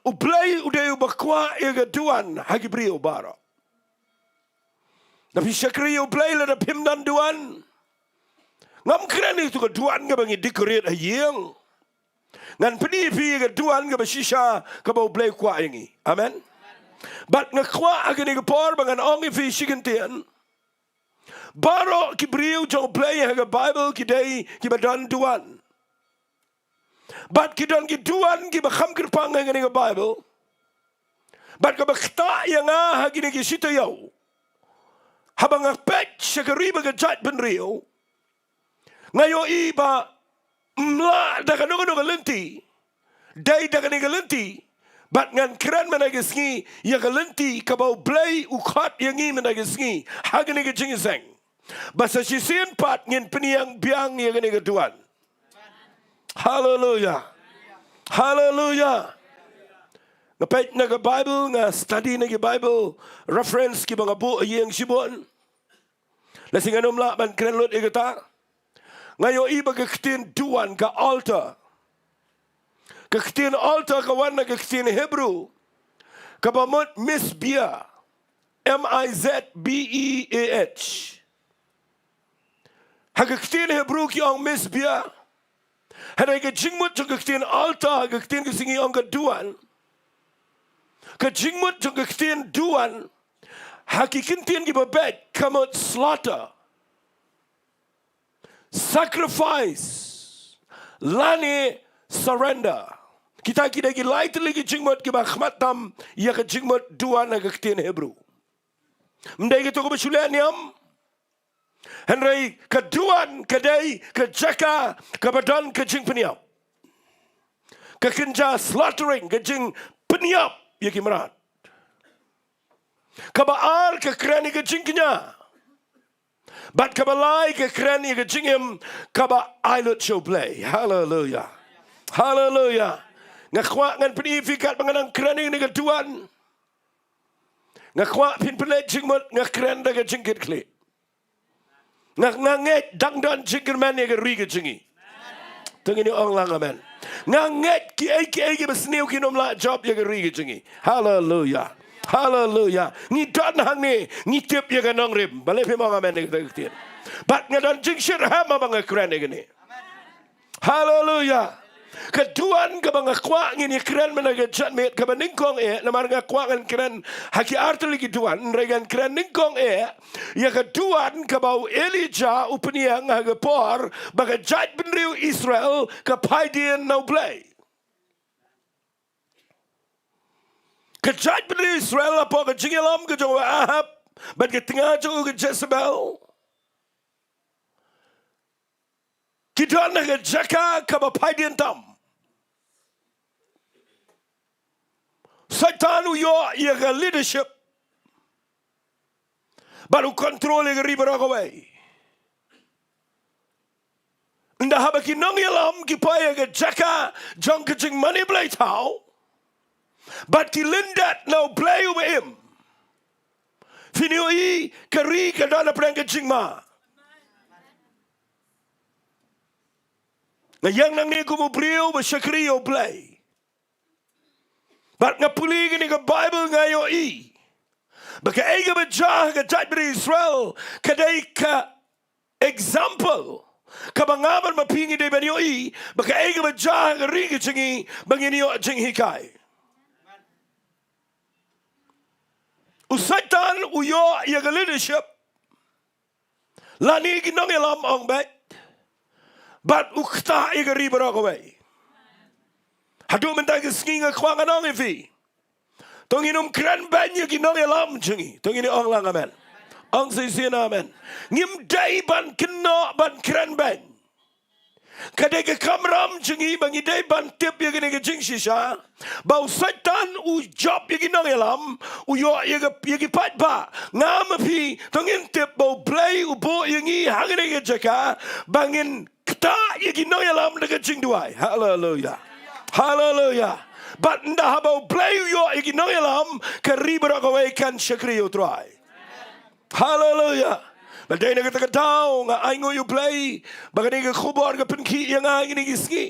U Blei u dei uba kwah ïa ka duwan ha ki briew baroh. Lada phi shakri ïa U Blei, lada phim don duwan, ngam kren ïa kito ka duwan kaba ngi decorate ha ïing. Ngan pyni ïa phi ïa ka duwan kaba shisha kaba U Blei u kwah ïa ngi. Amen. Bad nga kwah ha kane ka por ba ngan ong ïa phi shi kyntien. Baroh ki briew jong U Blei ha ka Baibl ki dei kiba don duwan. Bad ki don ki duwan kiba kham kyrpang ha kane ka Baibl. Bad kaba ktah ïa nga ha kine ki shi taïew, haba nga peit sha ka ri bad ka jaitbynriew, nga ïohi ba ym lah da kano kano ka lynti, dei da kane ka lynti. Bad ngan kren mynta ka sngi ïa ka lynti kaba U Blei u khot ïa ngi mynta ka sngi ha kane ka jingïaseng, ba sa shisien pat ngin pynïeng biang ïa kane ka duwan. Haleluya. Haleluya. Nga peit na ka Baibl, nga study na ki Baibl reference kiba nga buh ha ïing shibun. Lehse ngan ym lah ban kren lut ïa kata. Nga ïohi ba ka ktien duwan, ka altar, ka ktien altar ka wan na ka ktien Hebrew kaba mut mizbeah. M I Z B E A H. Ha ka ktien Hebrew ki ong mizbeah. Hynrei ka jingmut jong ka ktien altar ha ka ktien Khasi ngi ong ka duwan. Ka jingmut jong ka ktien duwan ha ki kyntien kiba beit ka mut slaughter, sacrifice lane surrender. Kita ki dei ki lai tylli ki jingmut kiba khmat tam ïa ka jingmut duwan ha ka ktien Hebrew. Ym dei kato kaba shu leh niam. Hynrei ka duwan ka dei ka jaka kaba don ka jingpynïap. Ka kynja slaughtering, ka jingpynïap ïa ki mrad. Kaba ar ka kren ïa ka jingkñia. Bad kaba lai ka kren ïa ka jingim kaba ai lut sha U Blei. Haleluya. Haleluya. Nga kwah ngan pyni ïa phi katba nga nang kren ïa kane ka duwan. Nga kwah phin pynleit jingmut nga kren da ka jingkitkhlieh. Nga, nga ngeit dang don jingkyrmen ïa ka ri ka jong ngi. To ngin ong lang amen. Nga ngeit kiei kiei kiba sniew kin ym lah jop ïa ka ri ka jong ngi. Haleluya. Haleluya. Ngi don hangne, ngi tip ïa ka nongrim. Balei phim ong amen ïa kata ka ktien? Bad nga don jingshit haba nga kren ïa kane. Haleluya. Ka duwan kaba nga kwah ngin ïa kren mynta ka janmiet kaba nyngkong eh, namar nga kwah ngan kren ha ki artylli ki duwan, hynrei ngan kren nyngkong eh ïa ka duwan kaba u Elijah u pynïeng ha ka por ba ka jaitbynriew Israel ka phai dien na U Blei. Ka jaitbynriew Israel hapoh ka jingïalam ka jong u Ahab bad ka tnga jong u ka Jezebel, ki don ha ka jaka kaba phai dien tam. Soitan u ïoh ïa ka leadership bad u control ïa ka ri baroh kawei. Ynda haba ki nongïalam ki poi ha ka jaka jong ka jingmane blei thaw bad ki lyndet na U Blei uba im, phin ïohi ka ri ka don hapdeng ka jingma. Nga ïeng nangne kum u briew ba shakri ïa U Blei. Bad nga pule kane ka Baibl nga ïohi ba kaei kaba jia ha ka jaitbynriew Israel ka dei ka example kaba nga bad ma phi ngi dei ban ïohi ba kaei kaba jia ha ka ri ka jong ngi ba ngin ïoh jinghikai. U Soitan u ïoh ïa ka leadership lane ki nongïalam ong beit bad u ktah ïa ka ri baroh kawei. Haduh mynta ka sngi nga kwah ngan ong ïa phi, to ngin ym kren beiñ ïa ki nongïalam jong ngi. To ngin ong lang amen. Ong shisien amen. Ngim dei ban kynnoh ban kren beiñ. Ka dei ka kamram jong ngi ba ngi dei ban tip ïa kane ka jingshisha ba u Soitan u jop ïa ki nongïalam, u ïoh ïa ka, ïa ki paidbah. Nga ma phi to ngin tip ba U Blei u buh ïa ngi ha kane ka jaka ba ngin ktah ïa ki nongïalam da ka jingduwai. Haleluya. Haleluya. Bad ynda haba U Blei u ïoh ïa ki nongïalam, ka ri baroh kawei kan shakri ïa U Trai. Haleluya. Ba dei na kata ka daw nga ainguh ïa U Blei ba kane ka khubor ka pynkhih ïa nga ha kine ki sngi.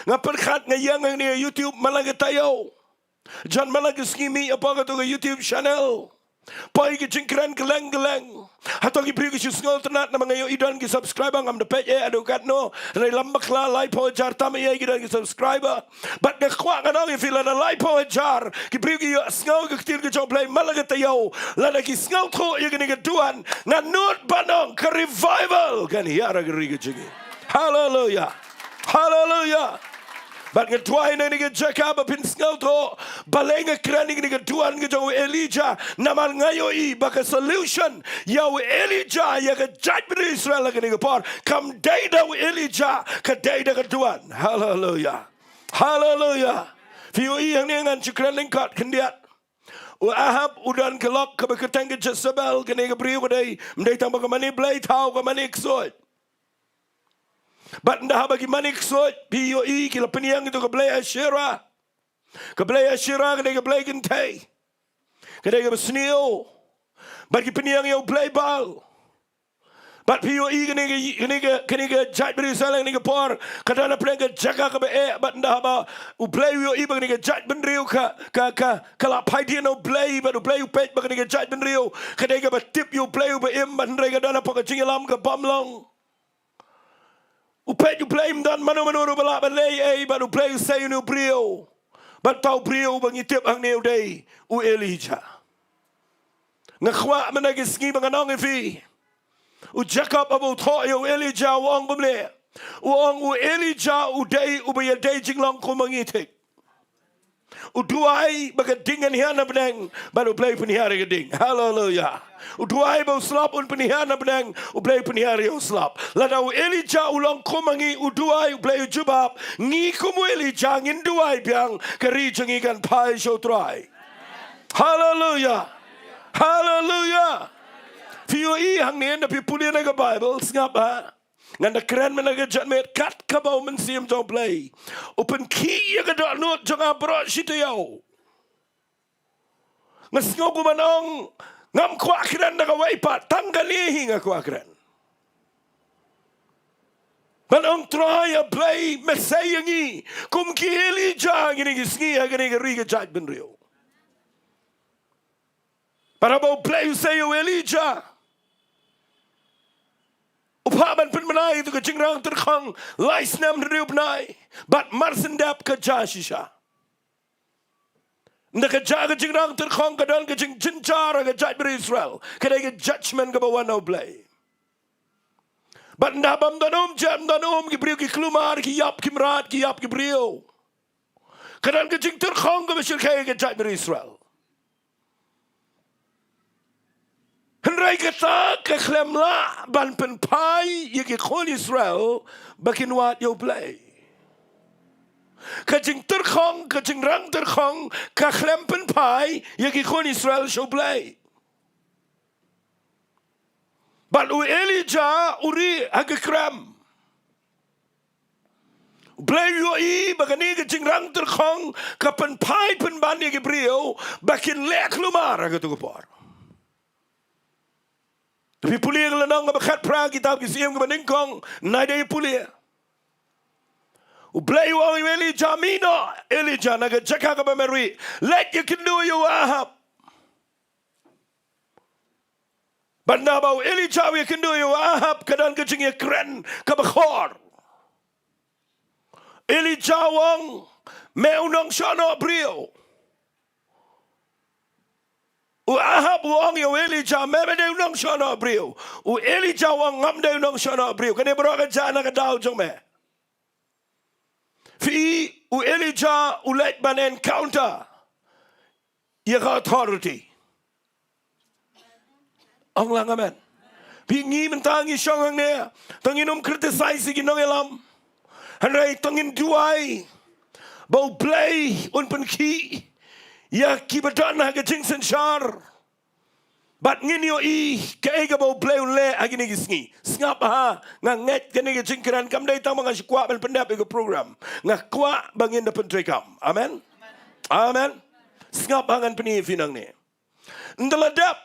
Nga pyrkhat nga ïeng ha kane ka YouTube man la ka taïew. Jan man la ka sngi mih hapoh kato ka YouTube channel. Poi ki jingkren kylleng kylleng. Hato ki briew ki shu sngewtynnat namar nga ïohi don ki subscriber, ngam da peit eh haduh katno. Hynrei lem bakla laiphew hajar tam eh ki don ki subscriber. Bad nga kwah ngan ong ïa phi lada laiphew hajar ki briew ki ïohsngew ïa ka ktien ka jong U Blei man la ka taïew, lada ki sngewthuh ïa kane ka duwan, nga nud ban ong ka revival kan hiar ha ka ri ka jong ngi. Haleluya. Haleluya. Bad nga duwai na kane ka jaka ba phin sngewthuh balei nga kren ïa kane ka duwan ka jong u Elijah, namar nga ïohi ba ka solution ïa u Elijah ïa ka jaitbynriew Israel ha kane ka por kam dei da u Elijah, ka dei da ka duwan. Haleluya. Haleluya. Phi ïohi hangne, ngan shu kren lyngkot khyndiat. U Ahab u don ka lok kaba kyrteng ka Jezebel, kane ka briew ka dei, ym dei tang ba ka mane blei thaw, ka mane ksuid. Bad ynda haba ki mane ksuid, phi ïohi ki la pynïeng ïa ka blei Asherah. Ka blei Asherah ka dei ka blei kynthei, ka dei kaba sniew. Bad ki pynïeng ïa u blei Baal. Bad phi ïohi kane ka, kane ka, kane ka jaitbynriew Israel kane ka por ka don hapdeng ka jaka kaba eh, bad ynda haba u Blei u ïohi ba kane ka jaitbynriew ka, ka, ka, ka la phai dien na u Blei, bad u Blei u peit ba kane ka jaitbynriew ka dei kaba tip ïa u Blei uba im, bad hynrei ka don hapoh ka jingïalam ka bym long. U peit u Blei, ym don mano mano ruh ba lah ban leh ei, bad u Blei u sei ïa une u briew. Bad uta u briew ba ngi tip hangne u dei u Elijah. Nga kwah mynta ki sngi ba ngan ong ïa phi, u Jakob haba u thoh ïa u Elijah u ong kumne. U ong u Elijah u dei uba ïadei jinglong kum ma ngi thik. U duwai ba ka ding kan hiar na bneng, bad u Blei u pynhiar ïa ka ding. Haleluya. U duwai ba u slap un pynhiar na bneng, u Blei u pynhiar ïa u slap. Lada u Elijah u long kum ma ngi, u duwai, u Blei u jubab. Ngi kum u Elijah ngin duwai biang, ka ri jong ngi kan phai sha u Trai. Haleluya. Haleluya. Phi ïohi hangne, ynda phi pule na ka Baibl, sngap ha. Ngan da kren mynta ka janmiet kat kaba u Mynsiem jong u Blei u pynkhih ïa ka dohnud jong nga baroh shi taïew. Nga sngew kumba ngan ong, ngam kwah kren da kawei pat, tang kane hi nga kwah kren. Ban ong Trai, A Blei, me sei ïa ngi kum ki Elijah ha kine ki sngi ha kane ka ri ka jaitbynriew. Bad haba u Blei u sei ïa u Elijah, U phah ban pynbna ïa ka jingrang tyrkhong lai snem hynriew bnai. Bad mar shen dep ka jia shisha. Ynda ka jia ka jingrang tyrkhong ka don ka jingjynjar ha ka jaitbynriew Israel. Ka dei ka judgment kaba wan na U Blei. Bad ynda bym don um, jem don um, ki briew ki kulmar, ki ïap ki mrad, ki ïap ki briew. Ka don ka jingtyrkhong kaba shyrkhei ha ka jaitbynriew Israel. Hynrei kata ka khlem lah ban pynphai ïa ki khun Israel ba kin wad ïa U Blei. Ka jingtyrkhong, ka jingrang tyrkhong, ka khlem pynphai ïa ki khun Israel sha U Blei. Bad u Elijah u rieh ha ka krem. U Blei u ïohi ba kane ka jingrang tyrkhong ka pynphai pynban ïa ki briew ba kin leh kulmar ha kato ka por. Te phi pule ka lynnong kaba khatphra kitab Ki Syiem kaba nyngkong, nai dei pule. U Blei u ong ïa u Elijah, mih noh Elijah na ka jaka kaba me rieh. Leit ïakynduh ïa u Ahab. Bad naba u Elijah u ïakynduh ïa u Ahab ka don ka jingïakren kaba khor. Elijah u ong, me u nongshah noh briew. U Ahab u ong ïa u Elijah, me me dei u nongshah noh briew. U Elijah u ong, ngam dei u nongshah noh briew. Kane baroh ka jia na ka daw jong me. Phi, u Elijah u leit ban encounter ïa ka authority. Ong lang amen. Phi, ngi mynta ngi shong hangne, to ngin ym criticize ïa ki nongïalam. Hynrei to ngin duwai ba U Blei un pynkhih ïa kiba don ha ka jingsynshar. Bad ngin ïohi kaei kaba U Blei u leh ha kine ki sngi. Sngap ha, nga ngeit kane ka jingkren kam dei tang ba nga shu kwah ban pyndep ïa ka program. Nga kwah ba ngin da pyntreikam. Amen. Amen. Sngap ha, ngan pyni ïa phi nangne. Ynda la dep,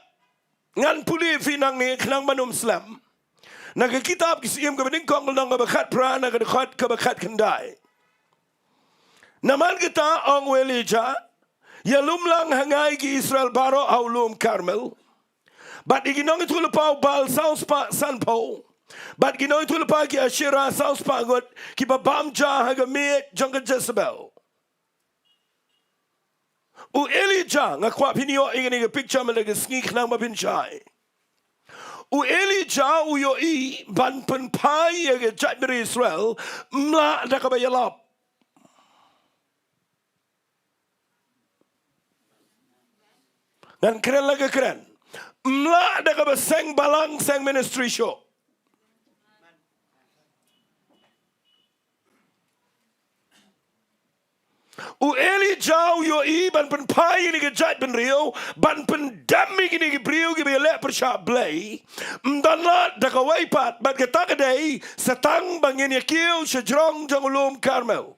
ngan pule ïa phi nangne khnang ban ym slem. Na ka kitab Ki Syiem kaba nyngkong, lynnong kaba khatphra, na ka dkhot kaba khatkhyndai. Namar kata ong u Elijah, ïalum lang ha nga ïa ki Israel baroh ha u lum Karmel. Bad ïa ki nongïathuhlypa u Baal saw spah sanphew. Bad ki nongïathuhlypa ki Asherah saw spah ngut, kiba bam ja ha ka miej jong ka Jezebel. U Elijah, nga kwah phin ïoh ïa kane ka picture mynta ka sngi khnang ba phin shai. U Elijah u ïohi ban pynphai ïa ka jaitbynriew Israel, ym lah da kaba ïalap. Ngan kren la ka kren. Ym lah da kaba seng balang seng ministry shuh. U Elijah u ïohi ban pynphai ïa kine ki jaitbynriew, ban pyndem ïa kine ki briew kiba ïaleh pyrshah Blei. Ym don lad da kawei pat, bad kata ka dei sa tang ba ngin ïakiew sha jrong jong u lum Karmel.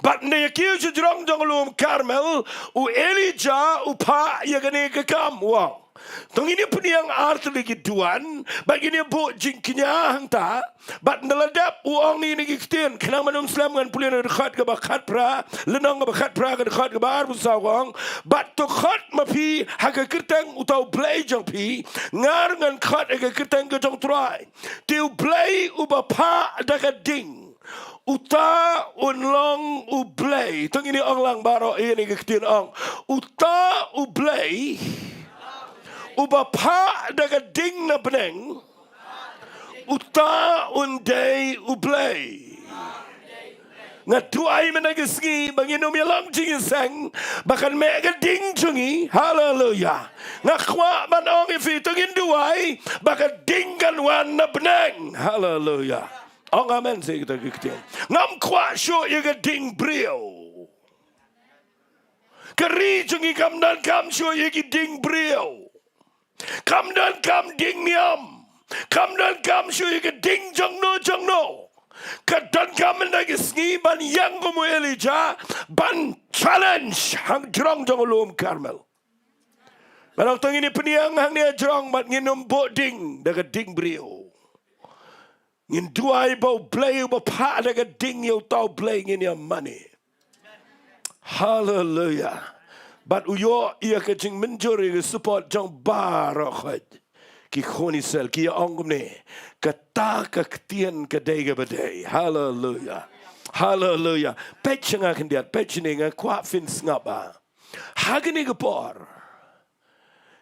Bad ynda ïakiew sha jrong jong u lum Karmel, u Elijah u phah ïa kane ka kam, wow. To ngin ïa pynïeng ar tylli ki duwan, bad ngin ïa buh jingkñia hangta, bad ynda la dep u ong ïa kine ki ktien, khnang ban ym slem ngan pule na ka dkhot kaba khatphra, lynnong kaba khatphra ka dkhot kaba arphew saw ka ong, bad to khot ma phi ha ka kyrteng uta u Blei jong phi, nga ruh ngan khot ha ka kyrteng ka jong U Trai. Te U Blei uba phah da ka ding, uta un long U Blei. To ngin ïa ong lang baroh ïa kine ki ktien, ong. Uta U Blei uba phah da ka ding na bneng, uta un dei U Blei. Nga duwai mynta ka sngi ba ngin ym ïalong jingïaseng ba kan meh ka ding jong ngi. Haleluya. Nga kwah ban ong ïa phi, to ngin duwai ba ka ding kan wan na bneng. Haleluya. Ong amen seh kita ki ktien. Ngam kwah shuh ïa ka ding briew. Ka ri jong ngi kam donkam shuh ïa ki ding briew. Kam donkam ding niam. Kam donkam shuh ïa ka ding jong no jong no. Ka donkam mynta ka sngi ban ïeng kum u Elijah, ban challenge ha jrong jong u lum Karmel. Nga ong to ngin ïa pynïeng hangne ha jrong bad ngin ym buh ding da ka ding briew. Ngin duwai ba U Blei uba phah da ka ding, ïa uta U Blei ngin ïa mane. Haleluya. Bad u ïoh ïa ka jingmynjur, ïa ka support jong baroh khoit Ki khun Israel ki ong kumne, kata ka ktien ka dei kaba dei. Haleluya. Haleluya. Peit sha nga khyndiat, peit shane, nga kwah phin sngap ba ha kane ka por,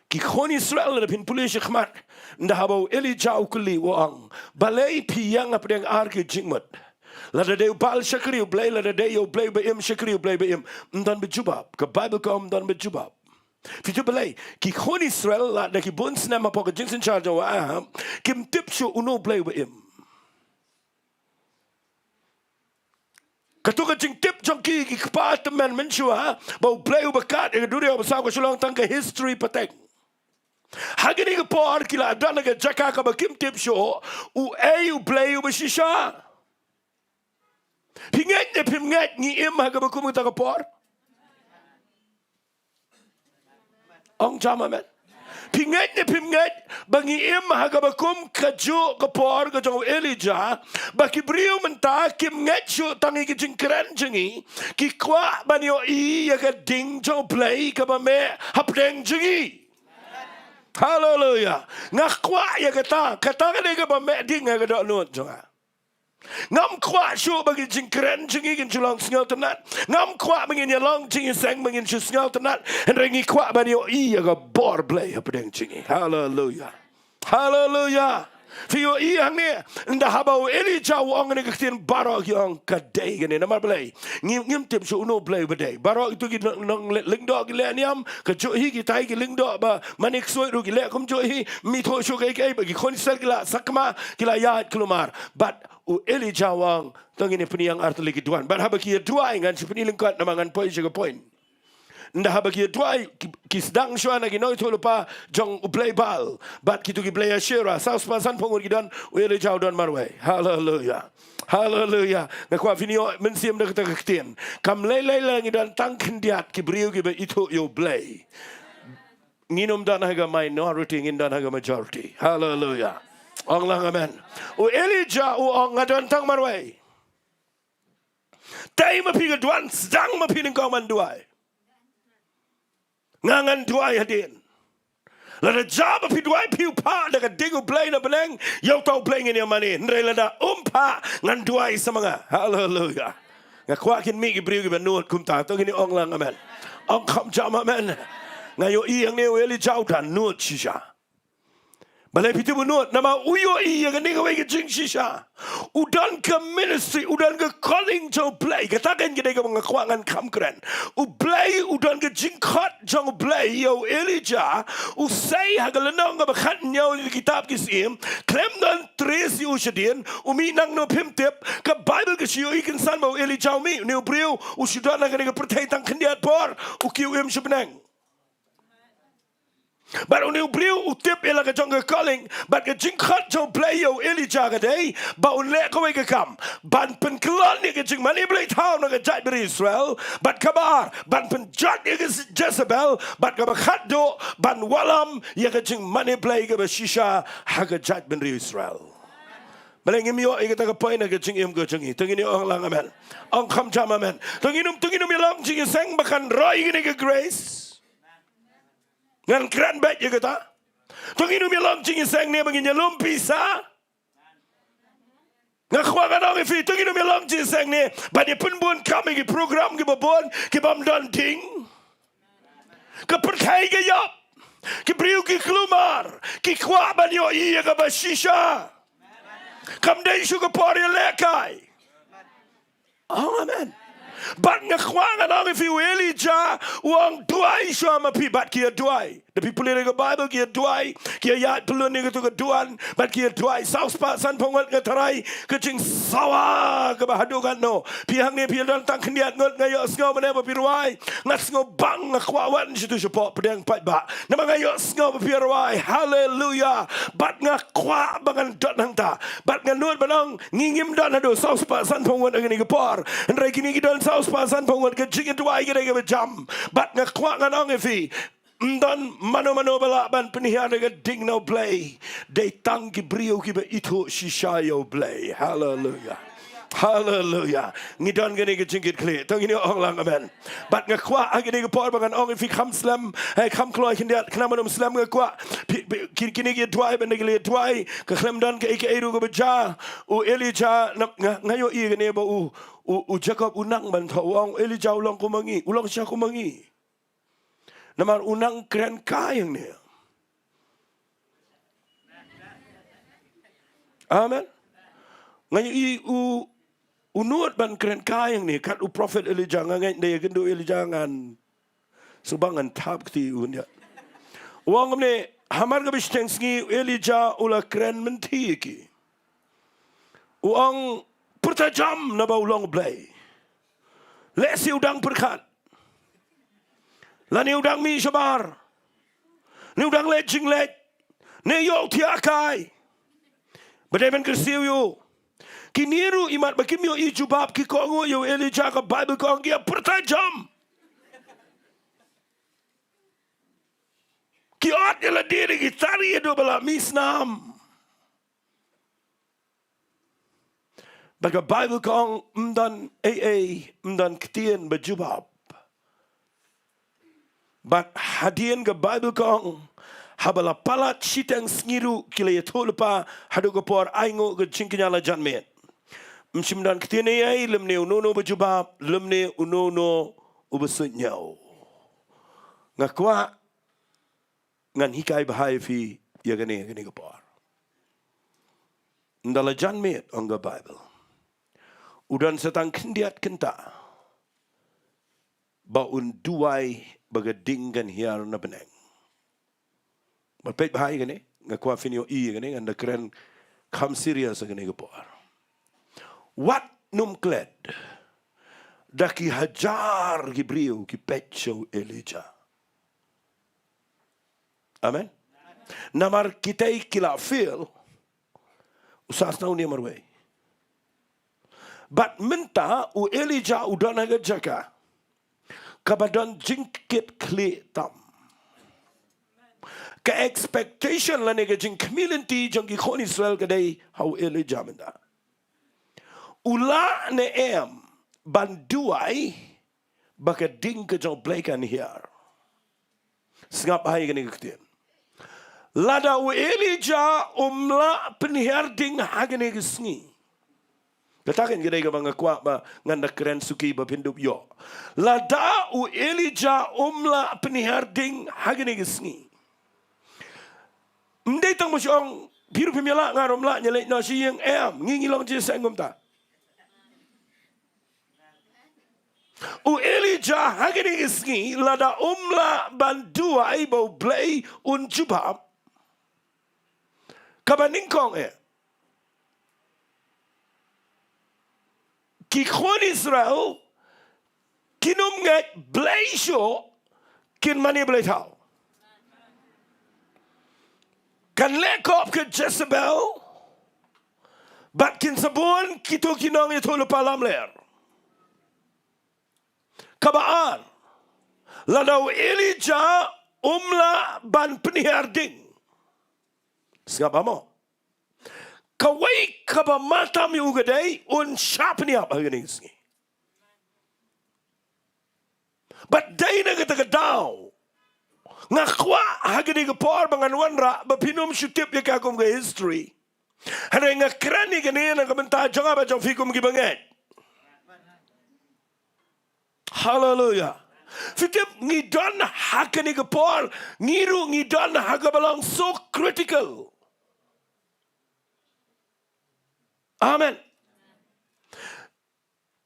ki khun Israel, lada phin pule shakhmat, ynda haba u Elijah u kylli, u ong, balei phi ïeng hapdeng ar ki jingmut? Lada dei u Baal shakri U Blei, lada dei ïa u blei ba im shakri U Blei ba im. Ym don ba jubab. Ka Baibl ka ong ym don ba jubab. Phi tip balei? Ki khun Israel, lada ki bun snem hapoh ka jingsynshar jong u Ahab, kim tip shuh uno u blei uba im. Kato ka jingtip jong ki, ki kpa tymmen mynshuwa ba u blei uba kat ïa ka duriaw basaw ka shu long tang ka history pateng. Ha kane ka por ki la don ha ka jaka kaba kim tip shuh uei u blei uba shisha. Phi ngeit ne phim ngeit ngi im ha kaba kum kata ka por? Ong jam amen. Phi ngeit ne phim ngeit ba ngi im ha kaba kum kajuh ka por ka jong u Elijah, ba ki briew mynta kim ngeit shuh tang ïa ki jingkren jong ngi, ki kwah ban ïohi ïa ka ding jong u Blei kaba meh hapdeng jong ngi. Haleluya. Nga kwah ïa kata, kata ka dei kaba meh ding ha ka dohnud jong nga. Ngam kwah shuh ba ki jingkren jong ngi kin shu long sngewtynnat. Ngam kwah ba ngin ïalong jingïaseng ba ngin shu sngewtynnat. Hynrei ngi kwah ban ïohi ïa ka bor Blei hapdeng jong ngi. Haleluya. Haleluya. Phi ïohi hangne, ynda haba u Elijah u ong kane ka ktien, baroh ki ong ka dei kane, namar balei? Ngim, ngim tip shuh uno u blei uba dei. Baroh kito ki nong, nong lyngdoh ki leh niam, kajuh hi kita hi ki lyngdoh ba mane ksuid ruh ki leh kumjuh hi, ym ithuh shuh kaei kaei, ba ki khun Israel ki la sakma, ki la ïaid kulmar. Bad u Elijah u ong, to ngin ïa pynïeng artylli ki duwan. Bad haba ki ïa duwai, ngan shu pyni lyngkot namar ngan poi sha ka point. Ynda haba ki ïa duwai, ki, ki sdang shuwa na ki nongïathuhlypa jong u blei Baal. Bad kito ki blei Asherah, saw spah sanphew ngut ki don, u Elijah u don marwei. Haleluya. Haleluya. Nga kwah phin ïoh mynsiem da kata ka ktien. Kam lei lei la ngi don tang khyndiat ki briew kiba ithuh ïa u Blei. Ngin ym don ha ka minority, ngin don ha ka majority. Haleluya. Ong lang amen. U Elijah u ong nga don tang marwei. Tei ma phi ka duwan, sdang ma phi nyngkong ban duwai. Nga ngan duwai hadien. Lada jia ba phi duwai phi u phah da ka ding u Blei na bneng, ïa uta u Blei ngin ïa mane. Hynrei lada um phah ngan duwai sa ma nga. Haleluya. Nga kwah kin mih ki briew kiba nud kumta. To ngin ong lang amen. Ong kham jam amen. Nga ïohi hangne u Elijah u da nud shisha. Balei phi tip u nud? Namar u ïohi ïa kane kawei ka jingshisha. U don ka ministry, u don ka calling jong u Blei. Kata kein ka dei kaba nga kwah ngan kham kren. U Blei u don ka jingkhot jong u Blei ïa u Elijah. U sei ha ka lynnong kaba khathynñiew na ka kitab Ki Syiem. Khlem don trace ïa u shadien. U mih nangno phim tip. Ka Baibl ka shu ïohi kynsan ba u Elijah u mih. Une u briew u shu don ha kane ka pyrthei tang khyndiat por. U kiew im sha bneng. Bad une u briew u tip ïa la ka jong ka calling, bad ka jingkhot jong u Blei ïa u Elijah ka dei ba un leh kawei ka kam, ban pynkyllon ïa ka jingmane blei thaw na ka jaitbynriew Israel, bad kaba ar, ban pynjot ïa ka Jezebel, bad kaba khatduh, ban wallam ïa ka jingmane blei kaba shisha ha ka jaitbynriew Israel. Balei ngim ïoh ïa kata ka point ha ka jingim ka jong ngi? To ngin ïa ong lang amen. Ong kham jam amen. To ngin ym, to ngin ym ïa long jingïaseng ba kan roi kane ka grace. Ngan kren beit ïa kata. To ngin ym ïa long jingïaseng ne ba ngin ïalum pisa. Nga kwah ngan ong ïa phi, to ngin ym ïa long jingïaseng ne ban ïa pynbun kam ïa ki program kiba bun, kibym don ding. Ka pyrthei ka ïap. Ki briew ki kulmar. Ki kwah ban ïohi ïa kaba shisha. Kam dei shuh ka por ïalehkai. Oh, amen. Bad nga kwah ngan ong ïa phi, u Elijah u ong duwai shuwa ma phi, bad ki ïa duwai. Da phi pule ïa ka Baibl, ki ïa duwai, ki ïa ïaid pyllun ïa kato ka duwan, bad ki ïa duwai. Saw spah sanphew ngut, nga tharai ka jingsawa kaba haduh katno. Phi hangne phi ïa don tang khyndiat ngut, nga ïohsngew mynne ba phi rwai. Nga sngewbang, nga kwah wan shato shapoh pdeng paidbah. Namar nga ïohsngew ba phi ïa rwai. Haleluya. Bad nga kwah ba ngan don hangta. Bad nga nud ban ong, ngi ngim don haduh saw spah sanphew ngut ha kane ka por. Hynrei kine ki don saw spah sanphew ngut, ka jingïaduwai ka dei kaba jam. Bad nga kwah ngan ong ïa phi, ym don mano mano ba lah ban pynhiar ïa ka ding na u Blei. Dei tang ki briew kiba ithuh shisha ïa u Blei. Haleluya. Haleluya. Ngi don kane ka jingkitkhlieh. To ngin ïa ong lang amen. Bad nga kwah ha kane ka por ba ngan ong ïa phi kham slem, eh, kham kloi khyndiat, khnang ban ym slem, nga kwah phi, phi, ki, kine ki duwai, ban da ki leh duwai, ka khlem don kaei kaei ruh kaba jia. U Elijah, na, nga, nga ïohi kane ba u, u, u Jacob u nang ban thoh, u ong, "Elijah u long kum ma ngi, u long shisha kum ma ngi." Namar u nang kren kai hangne. Amen. Nga ïohi u, u nud ban kren kai hangne, kat u prophet Elijah, nga ngeit ynda ïakynduh Elijah ngan, shu ba ngan thap kti u nia. U ong kumne, hamar kaba shiteng sngi u Elijah u la kren mynthi ïa ki. U ong, "Pyrta jam naba u long Blei. Lehse u dang pyrkhat. Lane u dang mih shabar. Ne u dang leit jingleit. Ne ïoh u thiah kai. Ba dei ban kyrsiew ïa u." Kine ruh imat ba kim ïohi jubab ki kohnguh ïa u Elijah, ka Baibl ka ong ki ïa pyrta jam. Ki ot ïa lade da ki tari haduh ba la mih snam. Bad ka Baibl ka ong ym don ei ei, ym don ktien ba jubab. Bad hadien ka Baibl ka ong, haba la palat shiteng sngi ruh ki la ïathuh lypa haduh ka por ainguh ka jingkñia la janmiet. Ym shym don ktien ei ei, lymne uno uno ba jubab, lymne uno uno uba suidñiew. Nga kwah ngan hikai bha ïa phi ïa kane, kane ka por. Ynda la janmiet, ong ka Baibl, u don sa tang khyndiat kynta ba un duwai ba ka ding kan hiar na bneng. Bad peit bha ïa kane, nga kwah phin ïohi ïa kane, ngan da kren kham serious ïa kane ka por. Wat nym klet da ki hajar ki briew ki peit sha u Elijah. Amen. Namar kitei ki la feel u sah sngewthuh marwei. Bad mynta u Elijah u don ha ka jaka kaba don jingkitkhlieh tam. Ka expectation lane ka jingkhmih lynti jong ki khun Israel ka dei ha u Elijah mynta. U lah ne em ban duwai ba ka ding ka jong u Blei kan hiar? Sngap ha ïa kane ka ktien. Lada u Elijah um lah pynhiar ding ha kane ka sngi. Kata kan ka dei kaba nga kwah ba ngan da kren suki ba phin dup ïoh. Lada u Elijah um lah pynhiar ding ha kane ka sngi. Ym dei tang ba shu ong, phi ruh phim ïa lah, nga ruh ym lah, ngi leit noh sha ïing, em, ngi ngi long jingïaseng kumta. U Elijah ha kane ka sngi lada um lah ban duwai ba u Blei un jubab, kaba nyngkong eh, ki khun Israel kin ym ngeit Blei shuh, kin mane Blei thaw. Kan leh kop ka Jezebel bad kin sa bun kito ki nongïathuhlypa lamler. Kaba ar, lada u Elijah um lah ban pynhiar ding, sngap ha mo, kawei kaba matam ïa u ka dei un shah pynïap ha kane ka sngi. Bad dei na kata ka daw nga kwah ha kane ka por ba ngan wanrah ba phin ym shu tip ïa ka kum ka history. Hynrei nga kren ïa kane na ka bynta jong nga bad jong phi kum ki bangeit. Haleluya. Phi tip, ngi don ha kane ka por, ngi ruh ngi don ha kaba long so critical. Amen.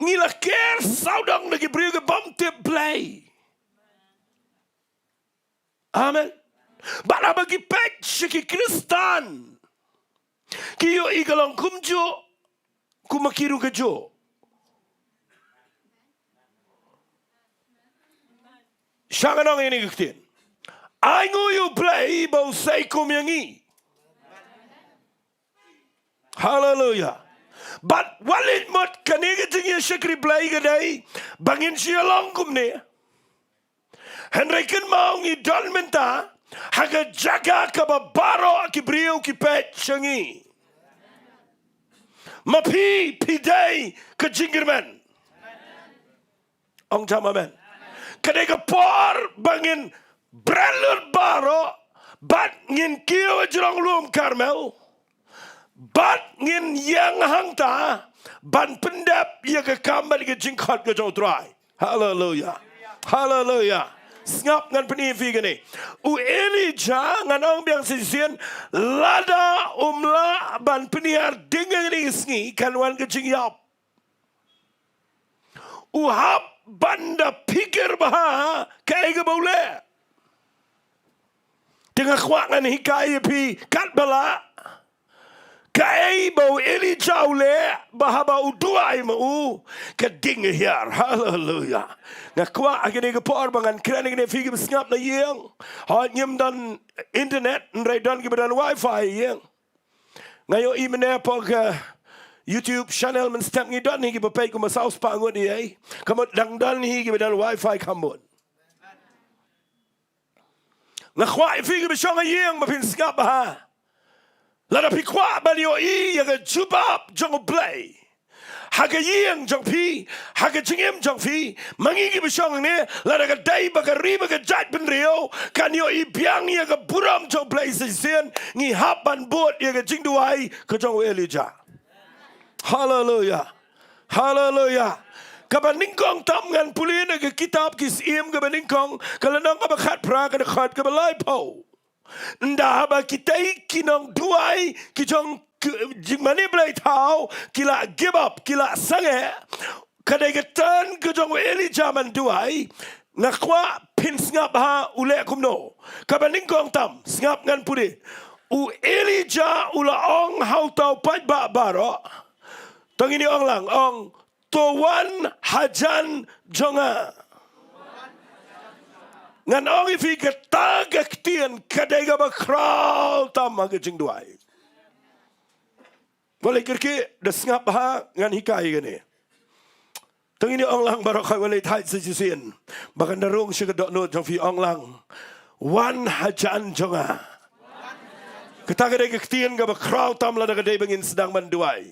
Ngi la ker sawdong na ki briew ki bym tip Blei. Amen. Bad haba ki peit sha ki Khristan, ki ïohi ka long kumjuh kum ma ki ruh kajuh. Sha nga nong ïa kane ka ktien. Ai nguh ïa u Blei ba u sei kum ïa ngi. Haleluya. Bad wat leit mut kane ka jingïashakri Blei ka dei ba ngin shu ïalong kumne. Hynrei kynmaw ngi don mynta ha ka jaka kaba baroh ki briew ki peit sha ngi. Ma phi, phi dei ka jingkyrmen. Ong jam amen. Ka dei ka por ba ngin bret lut baroh, bad ngin kiew ha jrong lum Karmel, bad ngin ïeng hangta ban pyndep ïa ka kam bad ka jingkhot ka jong U Trai. Haleluya. Haleluya. Sngap, ngan pyni ïa phi kane. U Elijah, ngan ong biang shisien, lada um lah ban pynhiar ding ïa kane ka sngi, kan wan ka jingïap. U hap ban da pyrkhat bha kaei kaba u leh. Te nga kwah ngan hikai ïa phi katba lah kaei ba u Elijah u leh, ba haba u duwai ma u, ka ding ka hiar. Haleluya. Nga kwah ha kane ka por ba ngan kren ïa kane, phi kiba sngap na ïing, hooid ngim don internet, hynrei don kiba don wifi ïa ïing. Nga ïohi mynne hapoh ka YouTube channel mynstep ngi don hi kiba peit kumba saw spah ngut ïa. Ka mut dang don hi kiba don wifi kham bun. Nga kwah ïa phi kiba shong ha ïing ba phin sngap bha. Lada phi kwah ban ïohi ïa ka jubab jong U Blei ha ka ïing jong phi, ha ka jingim jong phi, ma ngi kiba shong hangne, lada ka dei ba ka ri bad ka jaitbynriew kan ïohi biang ïa ka burom jong U Blei shisien, ngi hap ban bud ïa ka jingduwai ka jong u Elijah. Haleluya. Haleluya. Kaba nyngkong tam, ngan pule na ka kitab Ki Syiem kaba nyngkong, ka lynnong kaba khatphra, ka dkhot kaba laiphew. Ynda haba kitei ki nongduwai ki jong ki, jingmane blei thaw, ki la give up, ki la sangeh, ka dei ka turn ka jong u Elijah ban duwai. Nga kwah phin sngap bha u leh kumno. Kaba nyngkong tam, sngap ngan pule. U Elijah u la ong ha uta u paidbah baroh. To ngin ong lang, ong, to wan hajan jong nga. Ngan ong ïa phi, kata ka ktien ka dei kaba khraw tam ha ka jingduwai. Wat leit kyrkieh, da sngap bha, ngan hikai kane. To ngin ong lang baroh, wat leit thait sa shisien, ba kan da rung sha ka dohnud jong phi. Ong lang, wan hajan jong nga. Kata ka dei ka ktien kaba khraw tam lada ka dei ba ngin sdang ban duwai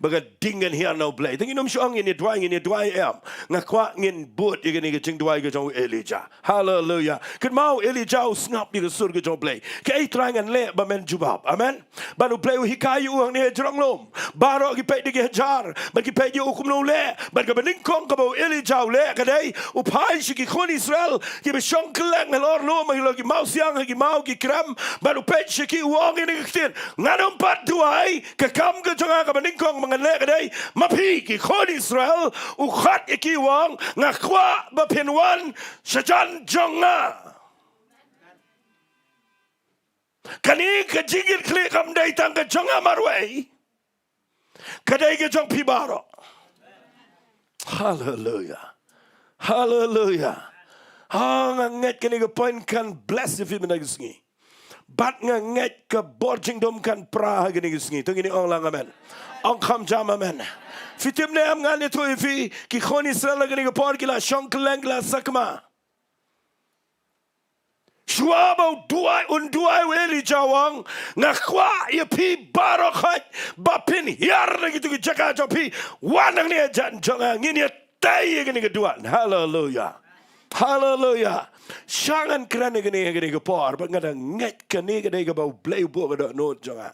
ba ka ding kan hiar na U Blei. Te ngin ym shu ong ngin ïa duwai, ngin ïa duwai, em. Nga kwah ngin bud ïa kane ka jingduwai ka jong u Elijah. Haleluya. Kynmaw, u Elijah u sngap ïa ka sur ka jong U Blei. Kaei Trai ngan leh ba men jubab? Amen. Bad U Blei u hikai ïa u hangne ha jrong lum. Baroh ki peit da ki hajar, bad ki peit ïa u kumno u leh. Bad kaba nyngkong kaba u Elijah u leh ka dei, u phai sha ki khun Israel kiba shong kylleng halor lum, halor ki mawsiang, ha ki maw ki krem, bad u peit sha ki, u ong ïa kane ka ktien, ngan ym pat duwai, ka kam ka jong nga kaba nyngkong ba ngan leh ka dei, ma phi ki khun Israel, u khot ïa ki u ong, nga kwah ba phin wan shajan jong nga. Kane ka jingkitkhlieh kam dei tang ka jong nga marwei, ka dei ka jong phi baroh. Haleluya. Haleluya. Ah, nga ngeit kane ka point kan bless ïa phi mynta ka sngi. Bad nga ngeit ka bor jingdum kan pra ha kane ka sngi. To ngin ong lang amen. Ong kham jam amen. Phi tip ne em, ngan ïathuh ïa phi, ki khun Israel ha kane ka por ki la shong kylleng, ki la sakma. Shuwa ba u duwai, un duwai u Elijah u ong, nga kwah ïa phi baroh khoit ba phin hiar na kitu ki jaka jong phi. Wan hangne hajan jong nga, ngin ïa tei ïa kane ka duwan. Haleluya. Haleluya. Sha ngan kren ïa kane, ïa kane ka por, bad nga da ngeit kane ka dei kaba U Blei u buh ha ka dohnud jong nga.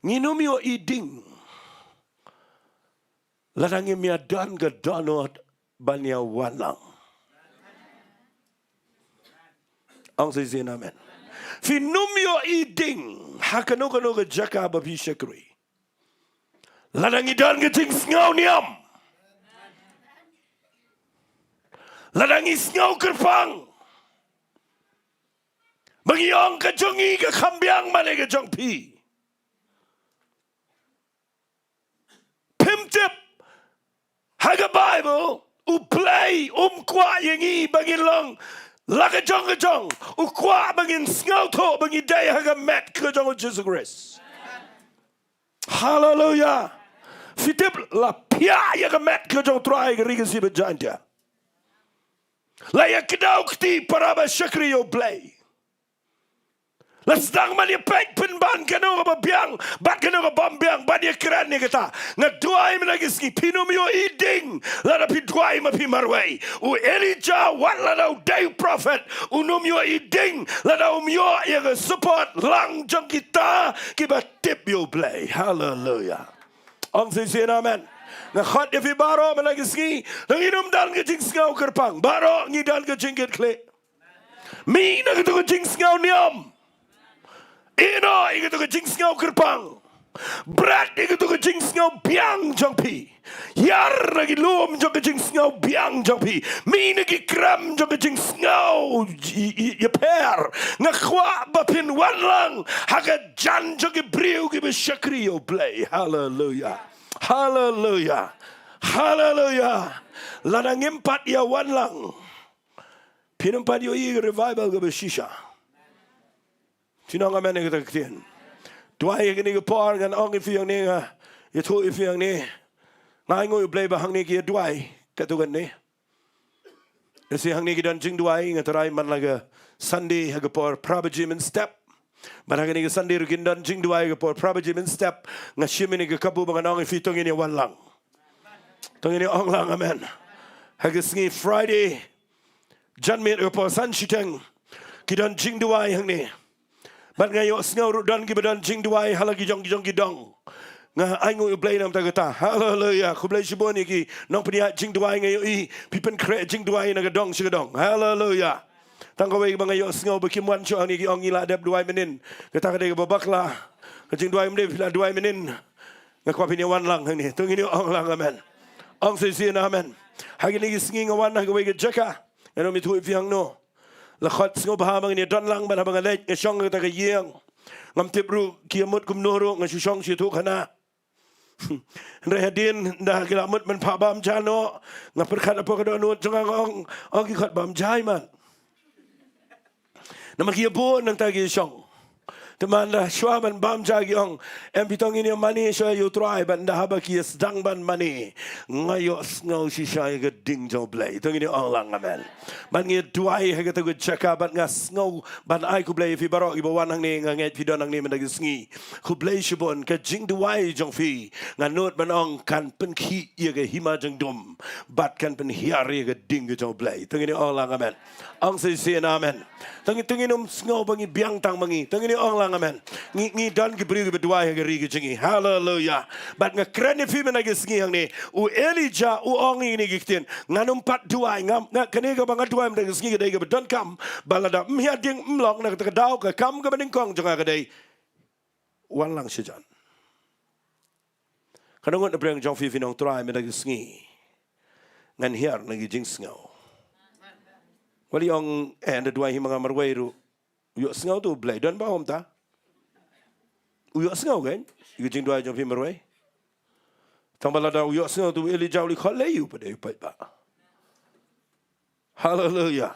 Ngin ym ïohi ding lada ngim ïa don ka dohnud ban ïa wan lang. Ong sa shisien amen. Phin ym ïohi ding ha kano kano ka jaka ba phi shakri lada ngi don ka jingsngew niam, lada ngi sngew kyrpang, ba ngi ong ka jong ngi ka kham biang, mane ka jong phi. Phim tip, ha ka Baibl, U Blei um kwah ïa ngi ba ngin long la ka jong ka jong. U kwah ba ngin sngewthuh ba ngi dei ha ka met ka jong U Jisu Khrist. Haleluya. Phi tip, la phiah ïa ka met ka jong U Trai ha ka ri Khasi bad Jaintia, la ïa kdew kti para ba shakri ïa U Blei. La sdang ban ïa peit pynban kano kaba biang bad kano kaba ym biang ban ïa kren ïa kata. Nga duwai mynta ka sngi phin ym ïohi ding lada phi duwai ma phi marwei. U Elijah wat lada u dei u prophet un ym ïohi ding lada um ïoh ïa ka support lang jong kita kiba tip ïa U Blei. Haleluya. Ong shisien amen. Nga khot ïa phi baroh mynta ka sngi, to ngin ym don ka jingsngew kyrpang, baroh ngi don ka jingkitkhlieh. Mih na kata ka jingsngew niam. Ïeh noh ïa kata ka jingsngew kyrpang. Bret ïa kata ka jingsngew biang jong phi. Hiar na ki lum jong ka jingsngew biang jong phi. Mih na ki krem jong ka jingsngew ïapher. Nga kwah ba phin wan lang ha ka jan jong ki briew kiba shakri ïa U Blei. Haleluya. Haleluya. Haleluya. Lada ngim pat ïa wan lang, phin ym pat ïohi ïa ka revival kaba shisha. Phin ong amen ïa kata ka ktien. Duwai ïa kane ka por, ngan ong ïa phi hangne, nga ïathuh ïa phi hangne. Nga ainguh ïa U Blei ba hangne ki ïa duwai katto katne. Lehse hangne ki don jingduwai, nga tharai man la ka Sunday ha ka por phra baje mynstep. Bad ha kane ka Sunday ruh kin don jingduwai ha ka por phra baje mynstep. Nga shim ïa kane ka kabu ba ngan ong ïa phi, to ngin ïa wan lang. To ngin ïa ong lang amen. Ha ka sngi Friday janmiet ha ka por san shiteng ki don jingduwai hangne. Bad nga ïohsngew ruh don kiba don jingduwai ha la ki jong ki jong ki dong. Nga ainguh ïa U Blei namar kata. Haleluya. Khublei shibun ïa ki nongpynïaid jingduwai, nga ïohi phi pynkhreh jingduwai na ka dong sha ka dong. Haleluya. Tang kawei ba nga ïohsngew ba kim wan shuh hangne, ki ong ngi la dep duwai mynnin. Kata ka dei kaba bakla. Ka jingduwai ym dei phi la duwai mynnin. Nga kwah phin ïa wan lang hangne. To ngin ïa ong lang amen. Ong shisien amen. Ha kine ki sngi nga wan ha kawei ka jaka. Ngan ym ïathuh ïa phi hangno. La khot sngewbha ba ngin ïa don lang, bad haba nga leit nga shong ha kata ka ïing. Ngam tip ruh ki ïa mut kumno ruh, nga shu shong sha ïathuhkhana. Hynrei hadien ynda ki la mut ban phah bam ja noh, nga pyrkhat hapoh ka dohnud jong nga, nga ong, ong ki khot bam ja hi mat. Namar ki ïa bun nangta ki ïa shong. Te man da shuwa ban bam ja ki ong, em, phi to ngin ïa mane shuwa ïa U Trai, bad ynda haba ki ïa sdang ban mane, nga ïohsngew shisha ïa ka ding jong U Blei. To ngin ïa ong lang amen. Bad ngi ïa duwai ha kata ka jaka, bad nga sngew ban ai khublei ïa phi baroh kiba wan hangne, nga ngeit phi don hangne mynta ka sngi. Khublei shibun, ka jingduwai jong phi, nga nud ban ong kan pynkhih ïa ka hima jong dum, bad kan pynhiar ïa ka ding ka jong U Blei. To ngin ïa ong lang amen. Ong shisien amen. To ngi, to ngin ym sngew ba ngi biang tang ma ngi. To ngin ïa ong lang amen. Ngi, ngi don ki briew kiba duwai ha ka ri ka jong ngi. Haleluya. Bad nga kren ïa phi mynta ka sngi hangne, u Elijah u ong ïa kine ki ktien. Ngan ym pat duwai, nga, nga, kane kaba nga duwai mynta ka sngi ka dei kaba donkam. Ba lada ym hiar ding ym long, na kata ka daw ka kam kaba nyngkong jong nga ka dei wan lang shajan. Katno ngut na pdeng jong phi phin ong, Trai mynta ka sngi ngan hiar na ki jingsngew. Wat ong, eh, ynda duwai hi ma nga marwei ruh u ïohsngew, to U Blei don ba ym ta. U ïohsngew kein ïa ki jingduwai jong phi marwei. Tang ba lada u ïohsngew, to u Elijah u leit khot lei u pat, dei u paidbah. Haleluya.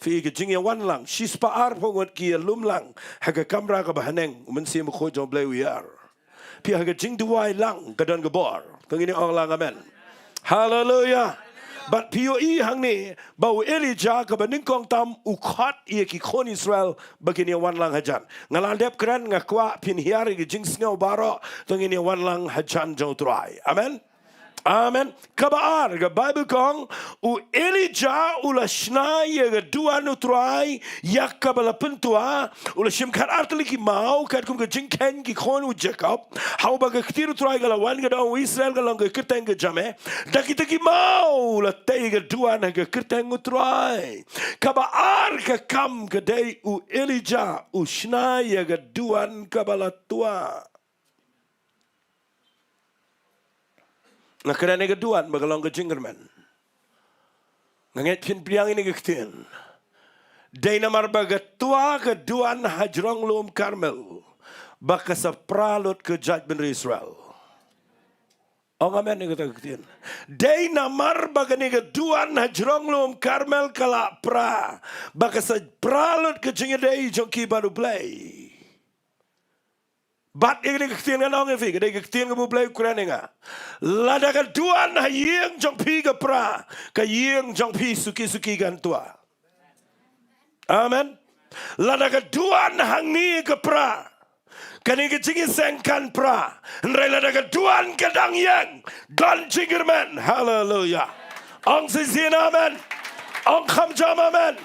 Phi, ka jingïawan lang, shispah arphew ngut ki ïalum lang ha ka kamra kaba haneng, u Mynsiem Bakhuid jong U Blei u hiar. Phi, ha ka jingduwai lang ka don ka bor. To ngin ïa ong lang amen. Haleluya. Bad phi ïohi hangne ba u Elijah kaba nyngkong tam u khot ïa ki khun Israel ba kin ïawan lang hajan. Nga la dep kren, nga kwah phin hiar ïa ki jingsngew baroh, to ngin ïawan lang hajan jong U Trai. Amen. Amen. Kaba ar, ka Baibl ka ong, u Elijah u la shna ïa ka duwan U Trai ïa kaba la pyntwa, u la shim khatar tylli ki maw katkum ka jingkheiñ ki khun u Jakob. Haba ka ktien U Trai ka la wan ka dong, u Israel ka long ka kyrteng ka jam eh. Da kita ki maw u la tei ka duwan ha ka kyrteng U Trai. Kaba ar ka kam ka dei u Elijah u shna ïa ka duwan kaba la twa. Nga kren ïa ka duwan ba ka long ka jingkyrmen. Nga ngeit phin pdiang ïa kane ka ktien. Dei namar ba ka twa ka duwan ha jrong lum Karmel ba ka sa pra lut ka jaitbynriew Israel. Ong amen ïa kata ka ktien. Dei namar ba kane ka duwan ha jrong lum Karmel ka la pra ba ka sa pra lut ka jingïadei jong ki bad U Blei. Bad ïa kane ka ktien ngan ong ïa phi, ka dei ka ktien kaba U Blei u kren ïa nga. Lada ka duwan ha ïing jong phi ka pra, ka ïing jong phi suki suki kan twa. Amen. Lada ka duwan hangne ka pra, kane ka jingïaseng kan pra. Hynrei lada ka duwan ka dang ïeng, don jingkyrmen. Haleluya. Ong shisien amen. Ong kham jam amen.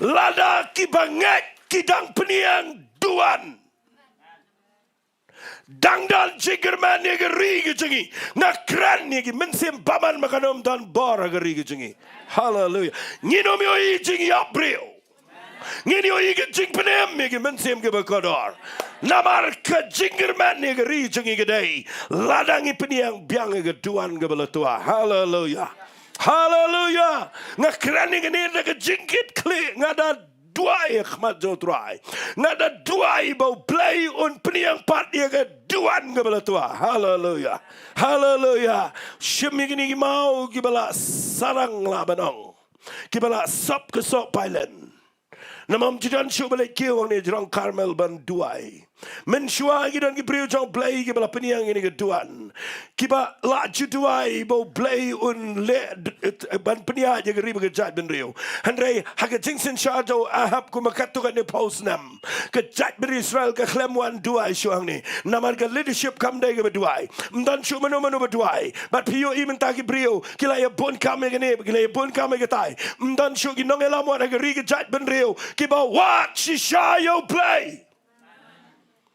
Lada kiba ngeit ki dang pynïeng duwan, dang don jingkyrmen ïa ka ri ka jong ngi. Nga kren ïa ki mynsiem bymman ba kan ym don bor ha ka ri ka jong ngi. Haleluya. Ngin ym ïohi jingïap briew. Ngin ïohi ka jingpynim ïa ki mynsiem kiba kordor. Namar ka jingkyrmen ïa ka ri jong ngi ka dei lada ngi pynïeng biang ïa ka duwan kaba la twa. Haleluya. Haleluya. Nga kren ïa kane da ka jingkitkhlieh, nga da duwai ha khmat jong U Trai. Nga da duwai ba U Blei un pynïeng pat ïa ka duwan kaba la twa. Haleluya. Haleluya. Shim ïa kine ki maw kiba la sarang lah ban ong, kiba la sop ka soh pailin. Namar ym ju don shuh ba leit kiew hangne jrong Karmel ban duwai. Mynshuwa ki don ki briew jong U Blei kiba la pynïeng ïa kane ka duwan, kiba la ju duwai ba U Blei un leh d-, d-, ban pynïaid ïa ka ri bad ka jaitbynriew. Hynrei ha ka jingsynshar jong u Ahab kumba katto katne phew snem, ka jaitbynriew Israel ka khlem wan duwai shuh hangne. Namar ka leadership kam dei kaba duwai. Ym don shuh mano mano ba duwai. Bad phi ïohi mynta ki briew ki la ïa bun kam ïa kane, ki la ïa bun kam ïa katai. Ym don shuh ki nongïalam wat ha ka ri ka jaitbynriew kiba wad shisha ïa U Blei.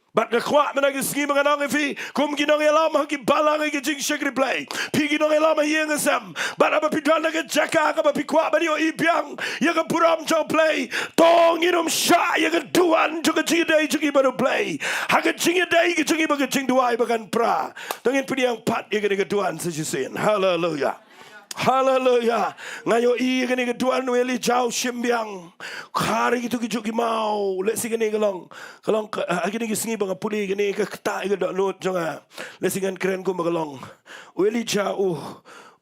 Bad nga kwah mynta ka sngi ba ngan ong ïa phi, kum ki nongïalam ha ki balang ha ki jingshakri Blei, phi ki nongïalam ha ïing ha sem, bad haba phi don ha ka jaka kaba phi kwah ban ïohi biang ïa ka burom jong U Blei, to ngin ym shah ïa ka duwan jong ka jingïadei jong ngi bad U Blei ha ka jingïadei ka jong ngi bad ka jingduwai ba kan pra. To ngin pynïeng pat ïa kane ka duwan sa shisien. Haleluya. Haleluya. Nga ïohi ïa kane ka duwan u Elijah u shim biang. Khar ïa kito ki juh ki maw. Lehse kane ka long, ka long ka, ha kine ki sngi ba nga pule kane ka ktah ïa ka dohnud jong nga. Lehse ngan kren kumba ka long. U Elijah u,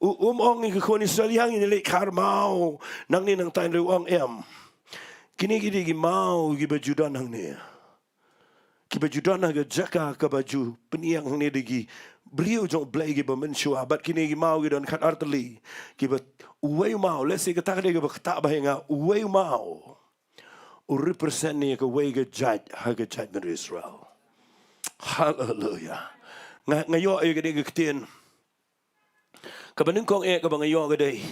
u, um ong ïa ki khun Israel ïa ngin leit khar maw nangne nangtai, hynrei u ong em. Kine ki dei ki maw kiba ju don hangne. Kiba ju don ha ka jaka kaba ju pynïeng hangne da ki briew jong U Blei kiba mynshuwa, bad kine ki maw ki don khatar tylli. Kiba uwei u maw, lehse kata ka dei kaba ktah bha ïa nga, uwei u maw u represent ïa kawei ka jait ha ka jaitbynriew Israel. Haleluya. Nga, nga ïoh ïa kane ka ktien. Kaba nyngkong eh kaba nga ïoh ka dei,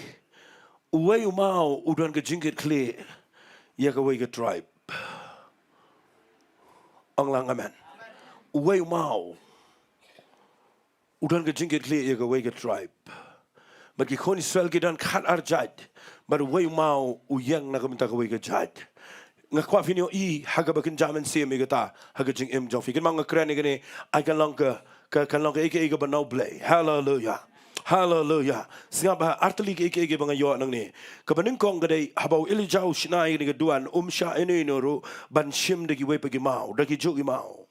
uwei u maw u don ka jingkitkhlieh ïa kawei ka tribe. Ong lang amen. Uwei u maw u don ka jingkitkhlieh ïa kawei ka tribe. Bad ki khun Israel ki don khatar jait, bad uwei u maw u ïeng na ka bynta kawei ka jait. Nga kwah phin ïohi ha kaba kynja mynsiem ïa kata ha ka jingim jong phi. Kynmaw nga kren ïa kane, ai kan long ka, ka, kan long kaei kaei kaba na U Blei. Haleluya. Haleluya. Sngap bha, ar tylli kaei kaei kaba nga ïoh nangne. Kaba nyngkong ka dei, haba u Elijah u shna ïa kane ka duwan, um shah ïano ïano ruh ban shim da kiwei pat ki maw, da ki juh ki maw.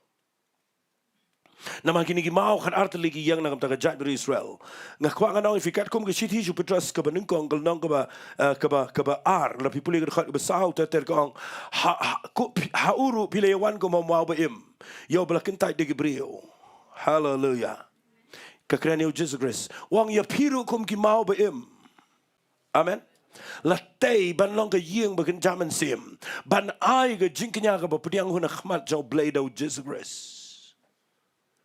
Namar kine ki maw khatar tylli ki ïeng na ka bynta ka jaitbynriew Israel. Nga kwah ngan ong ïa phi katkum ka shithi jong u Petros kaba nyngkong, ka lynnong kaba, eh, kaba, kaba ar, lada phi pule ka dkhot kaba saw ter ter ka ong, ha, ha, ko, phi, ha u ruh phi la ïa wan kum u maw ba im, ïa uba la kyntait da ki briew. Haleluya. Ka kren ïa u Jisu Khrist. U ong ïa phi ruh kum ki maw ba im. Amen. La tei ban long ka ïing ba kynja mynsiem, ban ai ka jingkñia kaba pdiang hun ha khmat jong U Blei da u Jisu Khrist.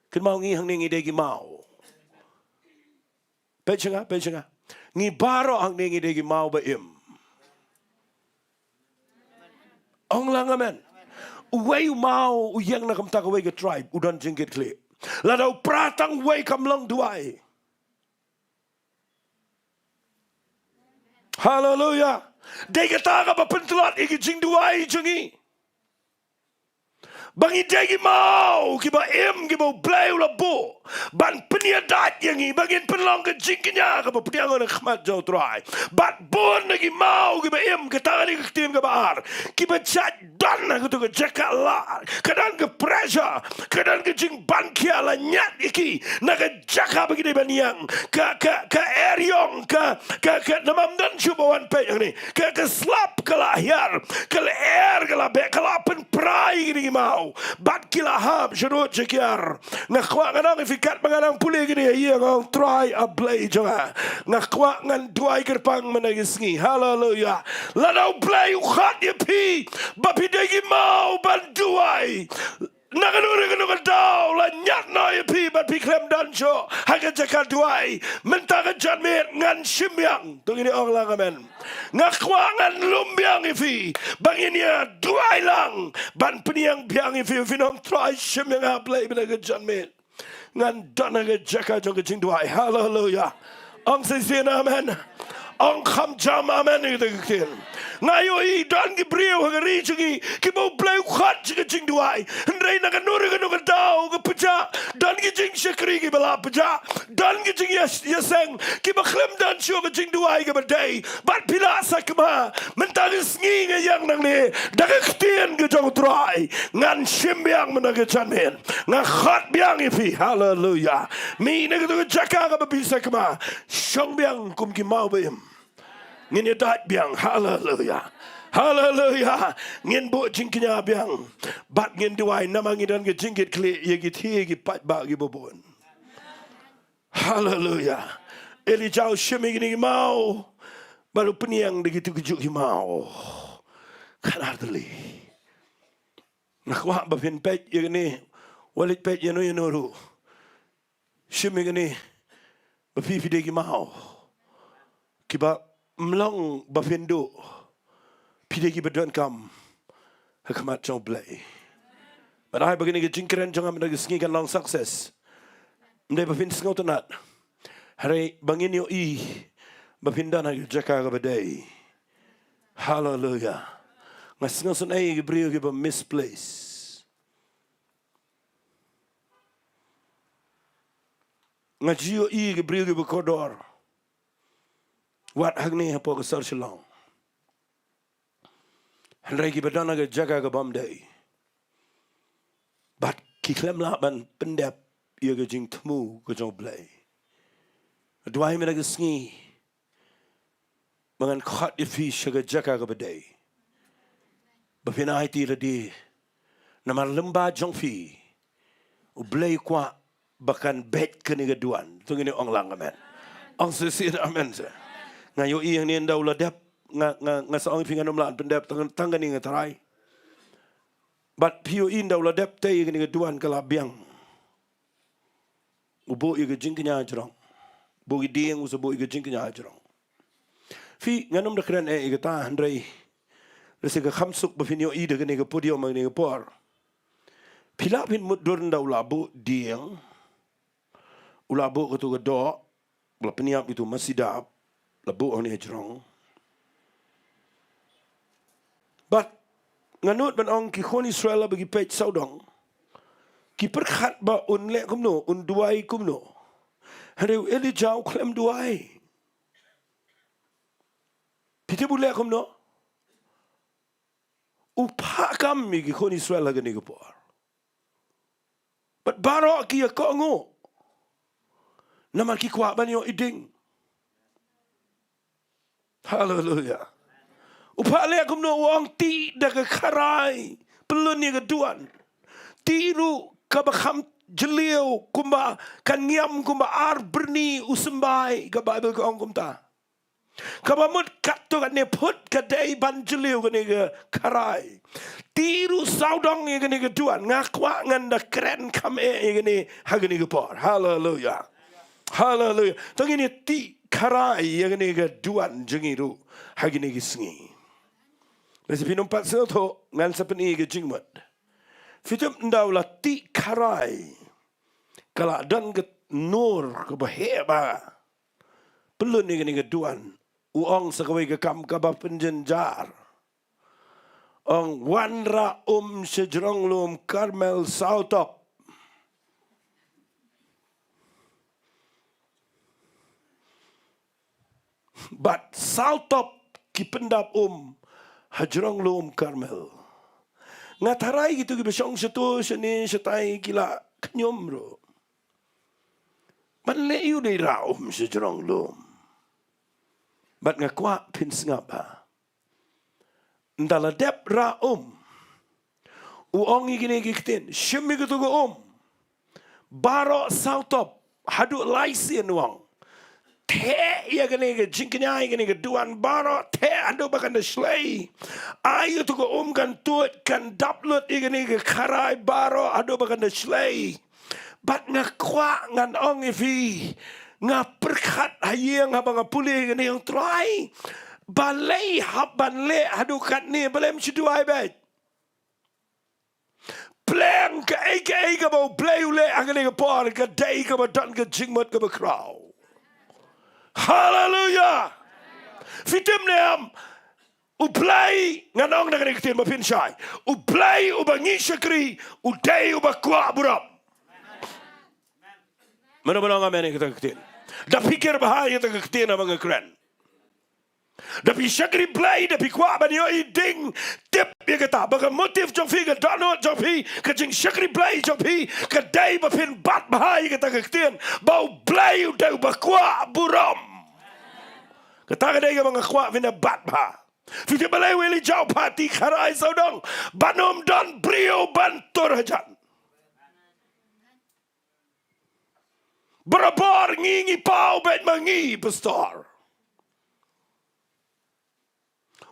Kynmaw ngi hangne ngi dei ki maw. Peit sha nga, peit sha nga. Ngi baroh hangne ngi dei ki maw ba im. Ong lang amen. Uwei u maw u ïeng na ka bynta kawei ka tribe, u don jingkitkhlieh. Lada u pra tang uwei kam long duwai. Haleluya. Dei kata kaba pyntlot ïa ki jingduwai jong ngi. Ba ngi dei ki maw kiba im, kiba U Blei u la buh ban pynïadait ïa ngi, ba ngin pynlong ka jingkñia kaba pdiang ha khmat jong U Trai. Bad bun na ki maw kiba im, kata ka dei ka ktien kaba ar, kiba jait don ha kato ka jaka la, ka don ka pressure, ka don ka jingbankhia la ñiad ïa ki na ka jaka ba ki dei ban ïeng, ka, ka, ka eriong, ka, ka, ka, namar ym don shuh ba wan peit hangne, ka, ka slap ka la hiar, ka lyer ka la beh, ka la pynpra ïa kine ki maw. Bad ki la hap sharud shakiar. Nga kwah ngan ong ïa phi katba nga nang pule kine ïa nga ong Trai A Blei jong nga. Nga kwah ngan duwai kyrpang mynta ka sngi. Haleluya. Lada U Blei u khot ïa phi ba phi dei ki maw ban duwai, na kano kano ka daw la ñiad noh ïa phi bad phi khlem don shuh ha ka jaka duwai. Mynta ka janmiet ngan shim biang. To ngin ong lang amen. Nga kwah ngan lum biang ïa phi ba ngin ïa duwai lang ban pynïeng biang ïa phi. Phin ong Trai shim ïa nga Blei mynta ka janmiet. Ngan don ha ka jaka jong ka jingduwai. Haleluya. Ong shisien amen. Ong kham jam amen ïa kata ka ktien. Nga ïohi don ki briew ha ka ri jong ngi kiba U Blei u khot sha ka jingduwai. Hynrei na kano kano ka daw ka pyrshah. Don ki jingshakri kiba la pyrshah. Don ki jingïaseng kiba khlem don shuh ka jingduwai kaba dei. Bad phi la sakma mynta ka sngi nga ïeng nangne da ka ktien ka jong U Trai. Ngan shim biang mynta ka janmiet. Nga khot biang ïa phi. Haleluya. Mih na kata ka jaka kaba phi sakma. Shong biang kum ki maw ba im. Ngin ïa dait biang. Haleluya. Haleluya. Ngin buh jingkñia biang. Bad ngin duwai namar ngi don ka jingkitkhlieh ïa ki thie ki paidbah kiba bun. Haleluya. Elijah u shim ïa kine ki maw bad u pynïeng da kito kijuh ki maw. Kan artylli. Nga kwah ba phin peit ïa kine. Wat leit peit ïano ïano ruh. Shim ïa kine ba phi phi dei ki maw kiba ym long ba phin duh. Phi dei kiba donkam ha khmat jong U Blei. Bad ai ba kane ka jingkren jong nga mynta ka sngi kan long success. Ym dei ba phin sngewtynnat. Hynrei ba ngin ïohi ba phin don ha ka jaka kaba dei. Haleluya. Nga sngewsynei ïa ki briew kiba misplace. Nga ju ïohi ïa ki briew kiba kordor. Wat hangne hapoh ka sor Shillong. Hynrei kiba don ha ka jaka ka bym dei. Bad ki khlem lah ban pyndep ïa ka jingthmu ka jong U Blei. Duwai mynta ka sngi. Ba ngan khot ïa phi sha ka jaka kaba dei. Ba phin aiti lade. Namar lyngba jong phi U Blei u kwah ba kan beit kane ka duwan. To ngin ong lang amen. Ong shisien amen seh. Nga ïohi hangne ynda u la dep. Nga, nga, nga sa ong ïa phi ngan ym lah ban pyndep tang, tang kane nga tharai. Bad phi ïohi ynda u la dep te ïa kane ka duwan ka la biang. U buh ïa ka jingkñia jrong. Buh ïa ki dieng u sa buh ïa ka jingkñia jrong. Phi ngan ym da kren eh ïa kata hynrei lehse ka kham suk ba phin ïohi da kane ka podium ha kane ka por. Phi lah phin mutdur ynda u la buh dieng. U la buh katu ka doh. U la pynïap ïa utu u masi dap. La buh hangne jrong. Bad nga nud ban ong ki khun Israel haba ki peit sawdong ki pyrkhat ba un leh kumno, un duwai kumno. Hynrei u Elijah u khlem duwai. Phi tip u leh kumno? U phah kam ïa ki khun Israel ha kane ka por. Bad baroh ki ïa kohnguh. Namar ki kwah ban ïoh i ding. Haleluya. U phah leh kumno, u ong, tih da ka kharai. Pyllun ïa ka duwan. Tih ruh kaba kham jylliew kumba, kan ngiam kumba ar byrni u symbai, ka Baibl ka ong kumta. Kaba mut katto katne phut ka dei ban jylliew kane ka kharai. Tih ruh sawdong ïa kane ka duwan. Nga kwah ngan da kren kham eh ïa kane ha kane ka por. Haleluya. Haleluya. To ngin ïa tih kharai ïa kane ka duwan jong ngi ruh ha kine ki sngi. Lehse phin ym pat sngewthuh, ngan sa pyni ïa ka jingmut. Phi tip ynda u la tih kharai ka la don ka nur kaba heh bha. Pyllun ïa kane ka duwan. U ong sa kawei ka kam kaba pynjynjar. Ong, wanrah um sha jrong lum Karmel saw top. Bad saw top ki pyndap um ha jrong lum Karmel. Nga tharai kito kiba shong shato shane shatai ki la khñium ruh. Ban leh aïu dei rah um sha jrong lum. Bad nga kwah phin sngap bha. Ynda la dep rah um, U ong ïa kine ki ktien, shim ïa katu ka um baroh saw top haduh lai sien, u ong. Theh ïa kane ka jingkñia, ïa kane ka duwan baroh, theh haduh ba kan da shlei. Ai ïa katu ka um kan tuid, kan dap lut ïa kane ka kharai baroh haduh ba kan da shlei. Bad nga kwah ngan ong ïa phi, nga pyrkhat ha ïing haba nga pule ïa kane, ong Trai, balei hap ban leh haduh katne, balei ym shu duwai beit? Pleng kaei kaei kaba U Blei u leh ha kane ka por, ka dei kaba don ka jingmut kaba khraw. Haleluya. Phi tip ne em, U Blei, ngan ong da kane ka ktien ba phin shai. U Blei uba ngi shakri u dei uba kwah burom. Mano mano ong amen ïa kata ka ktien? Da phi kyrpad bha ïa kata ka ktien haba nga kren. Da phi shakri Blei, da phi kwah ban ïohi ding, tip ïa kata ba ka motive jong phi, ka dohnud jong phi, ka jingshakri Blei jong phi ka dei ba phin bat bha ïa kata ka ktien ba U Blei u dei uba kwah burom. Kata ka dei kaba nga kwah phin da bat bha. Phi tip balei u Elijah u phah tih kharai sawdong? Ban ym don briew ban tur hajan. Barabor ngi ngi paw beit ma ngi, pastor.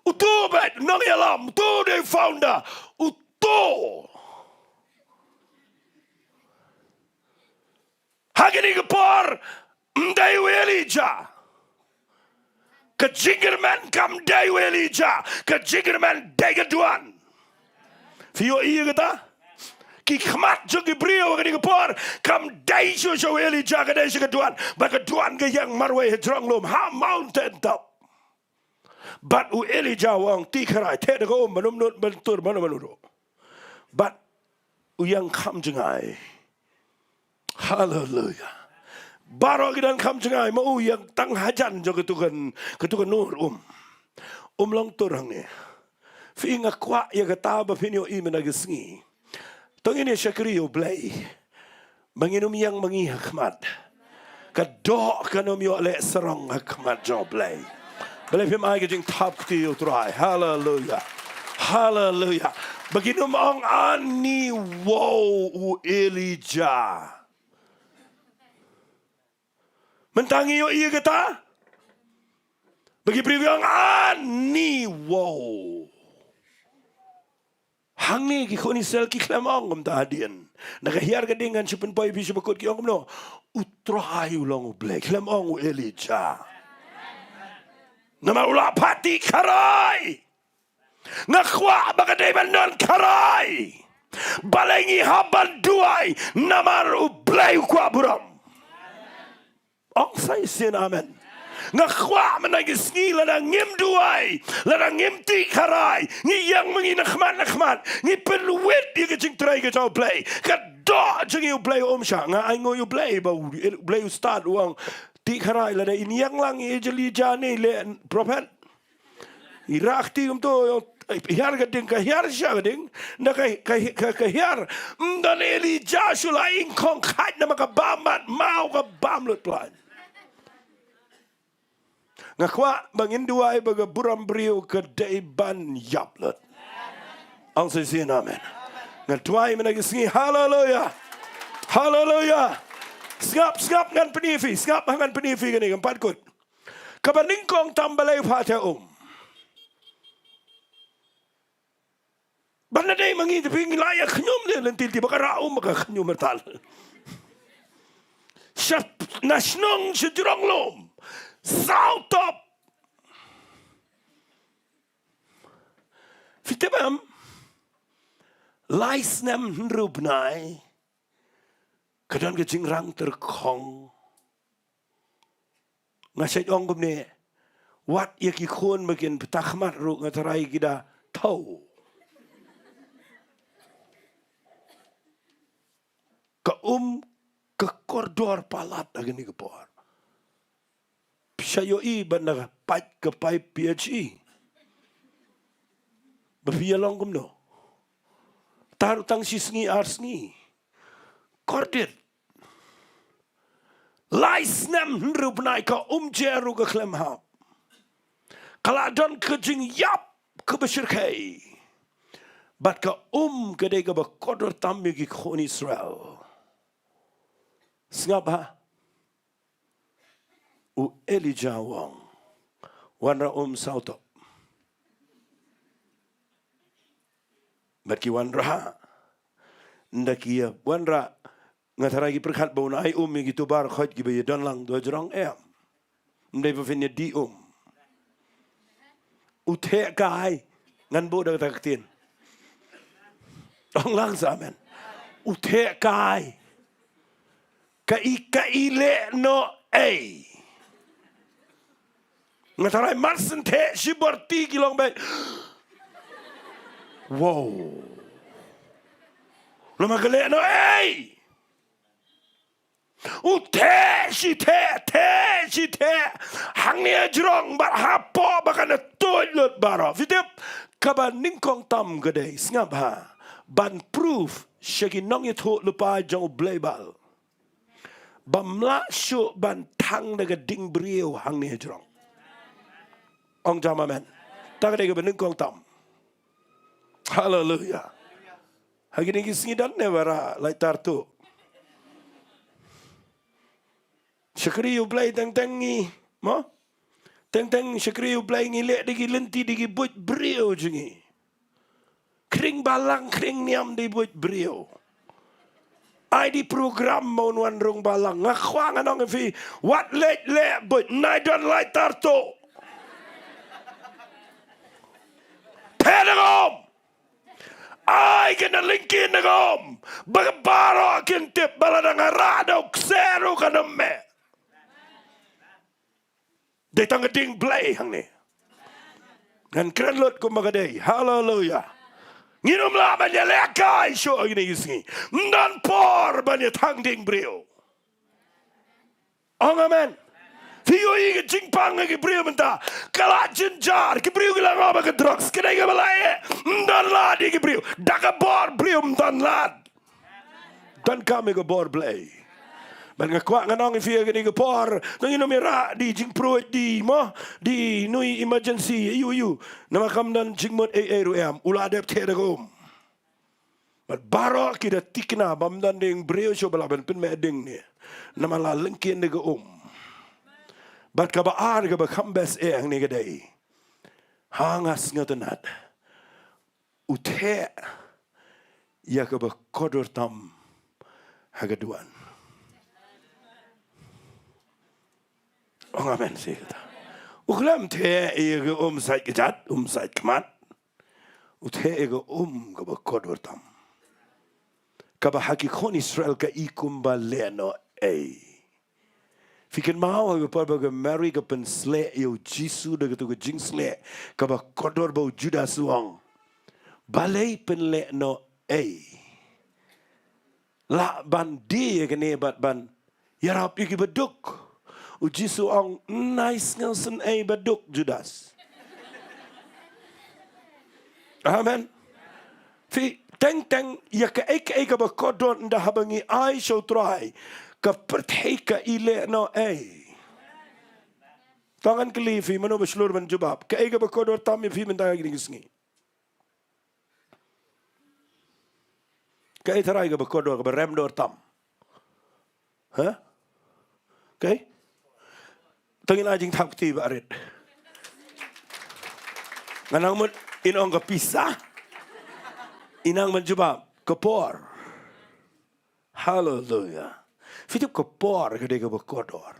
Uto beit nongïalam, uto dei founder, uto. Ha kane ka por ym dei u Elijah. Ka jingkyrmen kam dei u Elijah, ka jingkyrmen dei ka duwan. Phi ïohi ïa kata? Ki khmat jong ki briew ha kane ka por kam dei shuh shuh u Elijah, ka dei shuh ka duwan. Bad ka duwan ka ïeng marwei ha jrong lum, ha mountain top. Bad u Elijah u ong, tih kharai, theh da ka um, ban ym nud ban tur mano mano ruh. Bad u ïeng kham jngai. Haleluya. Baroh ki don kham jngai, ma u ïeng tang hajan jong katu ka, katu ka nur um. Um long tur hangne. Phi, nga kwah ïa kata ba phin ïohi mynta ka sngi. To ngin ïa shakri ïa U Blei ba ngin ym ïeng ma ngi ha khmat. Ka doh kan ym ïoh leh sarong ha khmat jong U Blei. Balei phim ai ka jingthap kti ïa U Trai? Haleluya. Haleluya. Ba kin ym ong, ani wow u Elijah. Mynta ngi ïohi ïa kata? Ba ki briew ki ong, ani wow. Hangne ki khun Israel ki khlem ong kumta hadien. Na ka hiar ka ding ngan shu pynpoi ïa phi sha ba kut, ki ong kumno? U Trai u long U Blei. Khlem ong u Elijah. Namar u la phah tih kharai. Nga kwah ba ka dei ban don kharai. Balei ngi hap ban duwai? Namar U Blei u kwah burom. Ong sa shisien amen. Nga kwah mynta ka sngi lada ngim duwai, lada ngim tih kharai, ngi ïeng ma ngi na khmat na khmat, ngi pynwit ïa ka jingtrei ka jong U Blei, ka doh jong ngi U Blei um shah. Nga ainguh ïa U Blei ba U Blei u stad u ong, tih kharai, lada in ïeng lang ïa jali jani leh prophet. I rah kti kumto, hiar ka ding, ka hiar sha ka ding. Na ka, ka, ka, ka hiar. Ym don Elijah shuh la ing khong khait namar ka bam mat maw, ka bam lut plan. Nga kwah ba ngin duwai ba ka burom briew ka dei ban ïap lut. Ong sa shisien amen. Nga duwai mynta ka sngi, haleluya. Haleluya. Sngap, sngap ngan pyni phi, sngap ngan pyni phi kane, ngam pat kut. Kaba nyngkong, tam balei u phah teh um? Ban da dei ma ngi te phi, ngi la ïa khñium ne lynti lynti, ba ka rah um ba ka khñium tal. Sha na shnong sha jrong lum. Saw top. Phi tip em? Lai snem hynriew bnai. Ka don ka jingrang tyrkhong. Nga shait ong kumne, wat ïa ki khun ba kin pyrta khmat ruh nga tharai ki da thaw. Ka um ka kordor palat ha kane ka por. Phi sa ïohi ba na ka pait ka paip P H E. Ba phi ïa long kumno? Tang, tang shi sngi ar sngi. Kordit. Lai snem hynriew bnai ka um jer ruh ka khlem hap. Ka la don ka jingïap kaba shyrkhei. Bad ka um ka dei kaba kordor tam ïa ki khun Israel. Sngap ha. U Elijah u ong, wanrah um saw top. Bad ki wanrah. Ynda ki ïa wanrah, nga tharai ki pyrkhat ba un ai um ïa ki tuber khoit kiba ïa don lang, to hajrong em. Ym dei ba phin ïa dih um. U theh kai. Ngan buh da kata ka ktien. Ong lang sa amen. U theh kai. Ka i, ka i leh noh ei. Nga tharai mar shen theh shibor ti ki long beit. Wow. Namar ka leh noh ei. U theh shi theh, theh shi theh. Hangne hajrong bad hapoh ba kan tuid lut baroh. Phi tip, kaba nyngkong tam ka dei, sngap ha. Ban proof sha ki nongïathuhlypa jong u Blei Baal. Bym lah shuh ban thang da ka ding briew hangne hajrong. Ong jam amen. Ta ka dei kaba nyngkong tam. Haleluya. Ha kine ki sngi don ne ba rah lighter tuh. Shakri U Blei teng teng ngi, mo? Teng teng shakri U Blei ngi leh da ki lynti da ki buit briew jong ngi. Khring balang khring niam da ki buit briew. Ai da ki program mo, wan rung balang. Nga kwah ngan ong ïa phi, wat leh leh buit, nai don lighter tuh. Theh da ka um. Ai kane lyngkhuh na ka um. Ba baroh kin tip ba lada nga rah da u kseh ruh kan ym meh. Dei tang ka ding Blei hangne. Ngan kren lut kumba ka dei. Haleluya. Ngin ym lah ban ïalehkai shuh ha kine ki sngi. Ym don por ban ïa thang ding briew. Ong amen. Phi ïohi ka jingpang ha ki briew mynta. Ka la jynjar, ki briew ki la ngop ha ka drugs, ka dei kaba la eh. Ym don lad ïa ki briew. Da ka bor briew ym don lad. Donkam ïa ka bor Blei. Bad nga kwah ngan ong ïa phi ha kane ka por, to ngin ym ïa rah da ki jingpruid, da ki mo, da ki nui emergency, aiu aiu. Namar kam don jingmut ei ei ruh em, u la dep theh da ka um. Bad baroh ki da thikna ba ym don ding briew shuh ba lah ban pynmih ding ne. Namar la lyngkhuh da ka um. Bad kaba ar kaba kham best eh hangne ka dei, ha nga sngewtynnat, u theh ïa kaba kordor tam ha ka duwan. Ong amen shi katta. U khlem theh ïa ka um sait kjat, um sait khmat. U theh ïa ka um kaba kordor tam. Kaba ha ki khun Israel ka i kumba lehnohei. Phi kynmaw ha ka por ba ka Mary ka pynsleh ïa u Jisu da katu ka jingsleh kaba kordor ba u Judas u ong, balei pynlehnohei? Lah ban die ïa kane bad ban ïarap ïa ki baduk. U Jisu u ong, nai sngewsynei baduk Judas. Amen. Phi teng teng ïa kaei kaei kaba kordor ynda haba ngi ai sha u Trai, ka pyrthei ka i lehnohei. To ngan kylli phi, mano ba shlur ban jubab? Kaei kaba kordor tam ïa phi mynta ha kine ki sngi? Kaei tharai kaba kordor, kaba rem dor tam? Ha? Kaei? To ngin ai jingthap kti ba arit. Nga nang mut in ong ka pisa. In nang ban jubab ka por. Haleluya. Phi tip ka por ka dei kaba kordor.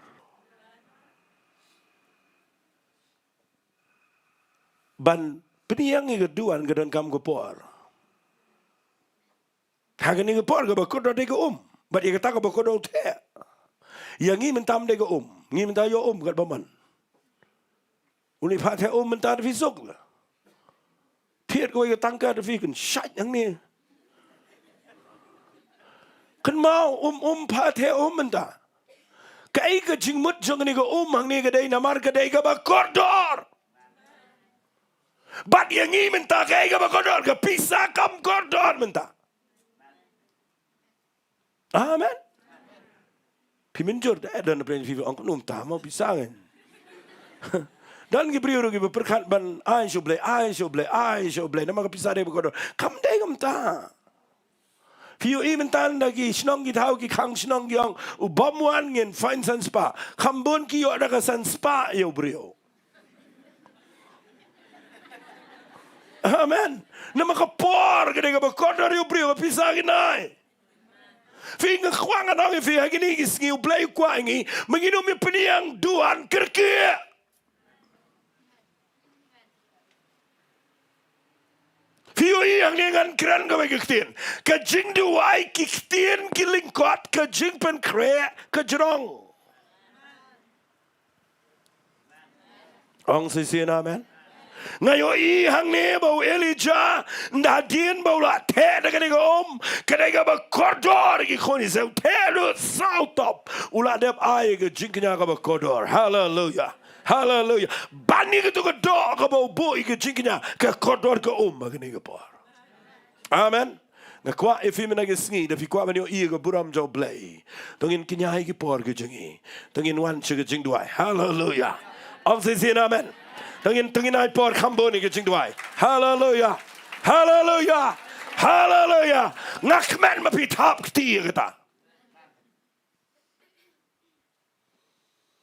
Ban pynïeng ïa ka duwan ka donkam ka por. Ha kane ka por kaba kordor dei ka um. Bad ïa kata kaba kordor u theh. Ïa ngi mynta ym dei ka um. Ngi mynta ïoh um katba mon. Une phah theh um mynta da phi suk la. Thied kawei ka tangka da phi kan shait hangne. Kynmaw um, um phah theh um mynta. Kaei ka jingmut jong kane ka um hangne ka dei namar ka dei kaba kordor. Bad ïa ngi mynta kaei kaba kordor, ka pisa kam kordor mynta. Amen. Phi mynjur da, eh, don pyrshah phi ong kumno mynta mo pisa ngan. Don ki briew ruh kiba pyrkhat ban ai sha U Blei, ai sha U Blei, ai sha U Blei. Namar ka pisa dei ba kordor. Kam dei kumta. Phi ïohi mynta da ki shnong ki thaw ki khang shnong ki ong, u bym wan ngin fine san spah. Kham bun ki ïoh da ka san spah ïa u briew. Amen. Namar ka por ka dei kaba kordor ïa u briew, ka pisa kin ai. Phi, nga kwah ngan ong ïa phi ha kine ki sngi U Blei u kwah ïa ngi, ma ngi nym ïa pynïeng duwan kyrkieh. Phi ïohi hangne ngan kren kawei ka ktien. Ka jingduwai, ki ktien ki lyngkot, ka jingpynkhreh ka jrong. Ong shisien amen. Nga ïohi hangne ba u Elijah, hadien ba u la theh da kane ka um, kane kaba kordor ki khun Israel, u theh lut saw top, u la dep ai ka jingkñia kaba kordor. Haleluya. Haleluya. Ban ïa kato ka doh kaba u buh ïa ka jingkñia, ka kordor ka um ha kane ka por. Amen. Nga kwah ïa phi mynta ki sngi, da phi kwah ban ïohi ïa ka burom jong U Blei, to ngin kñia ïa ki por ki jong ngi. To ngin wan sha ka jingduwai. Haleluya. Ong shisien amen. To ngin, to ngin ai por kham bun ïa ka jingduwai. Haleluya. Haleluya. Haleluya. Nga kmen ba phi thap kti ïa kata.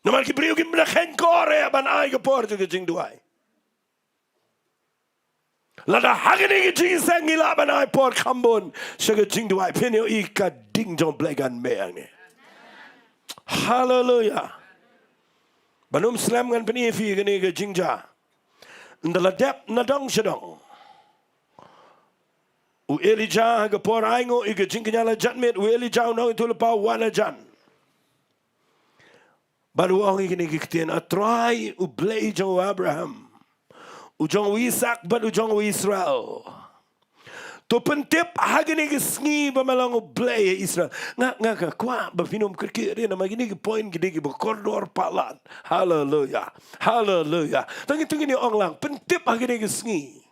Namar ki briew kim da khein kor eh ban ai ka por sha ka jingduwai. Lada ha kane ka jingïaseng ngi lah ban ai por kham bun sha ka jingduwai, phin ïohi ka ding jong U Blei kan meh hangne. Haleluya. Ban ym slem ngan pyni ïa phi kane ka jingjia. Ynda la dep na dong sha dong, u Elijah ha ka por ainguh ïa ka jingkñia la jan miet, u Elijah u nongïathuhlypa u wan hajan. Bad u ong ïa kine ki ktien, A Trai, U Blei jong u Abraham, u jong u Isak bad u jong u Israel, to pyntip ha kine ki sngi ba me long U Blei ha Israel. Nga, nga ka kwah ba phin ym kyrkieh re, namar kine ki point ki dei kiba kordor palat. Haleluya. Haleluya. To ngin, to ngin ïa ong lang, pyntip ha kine ki sngi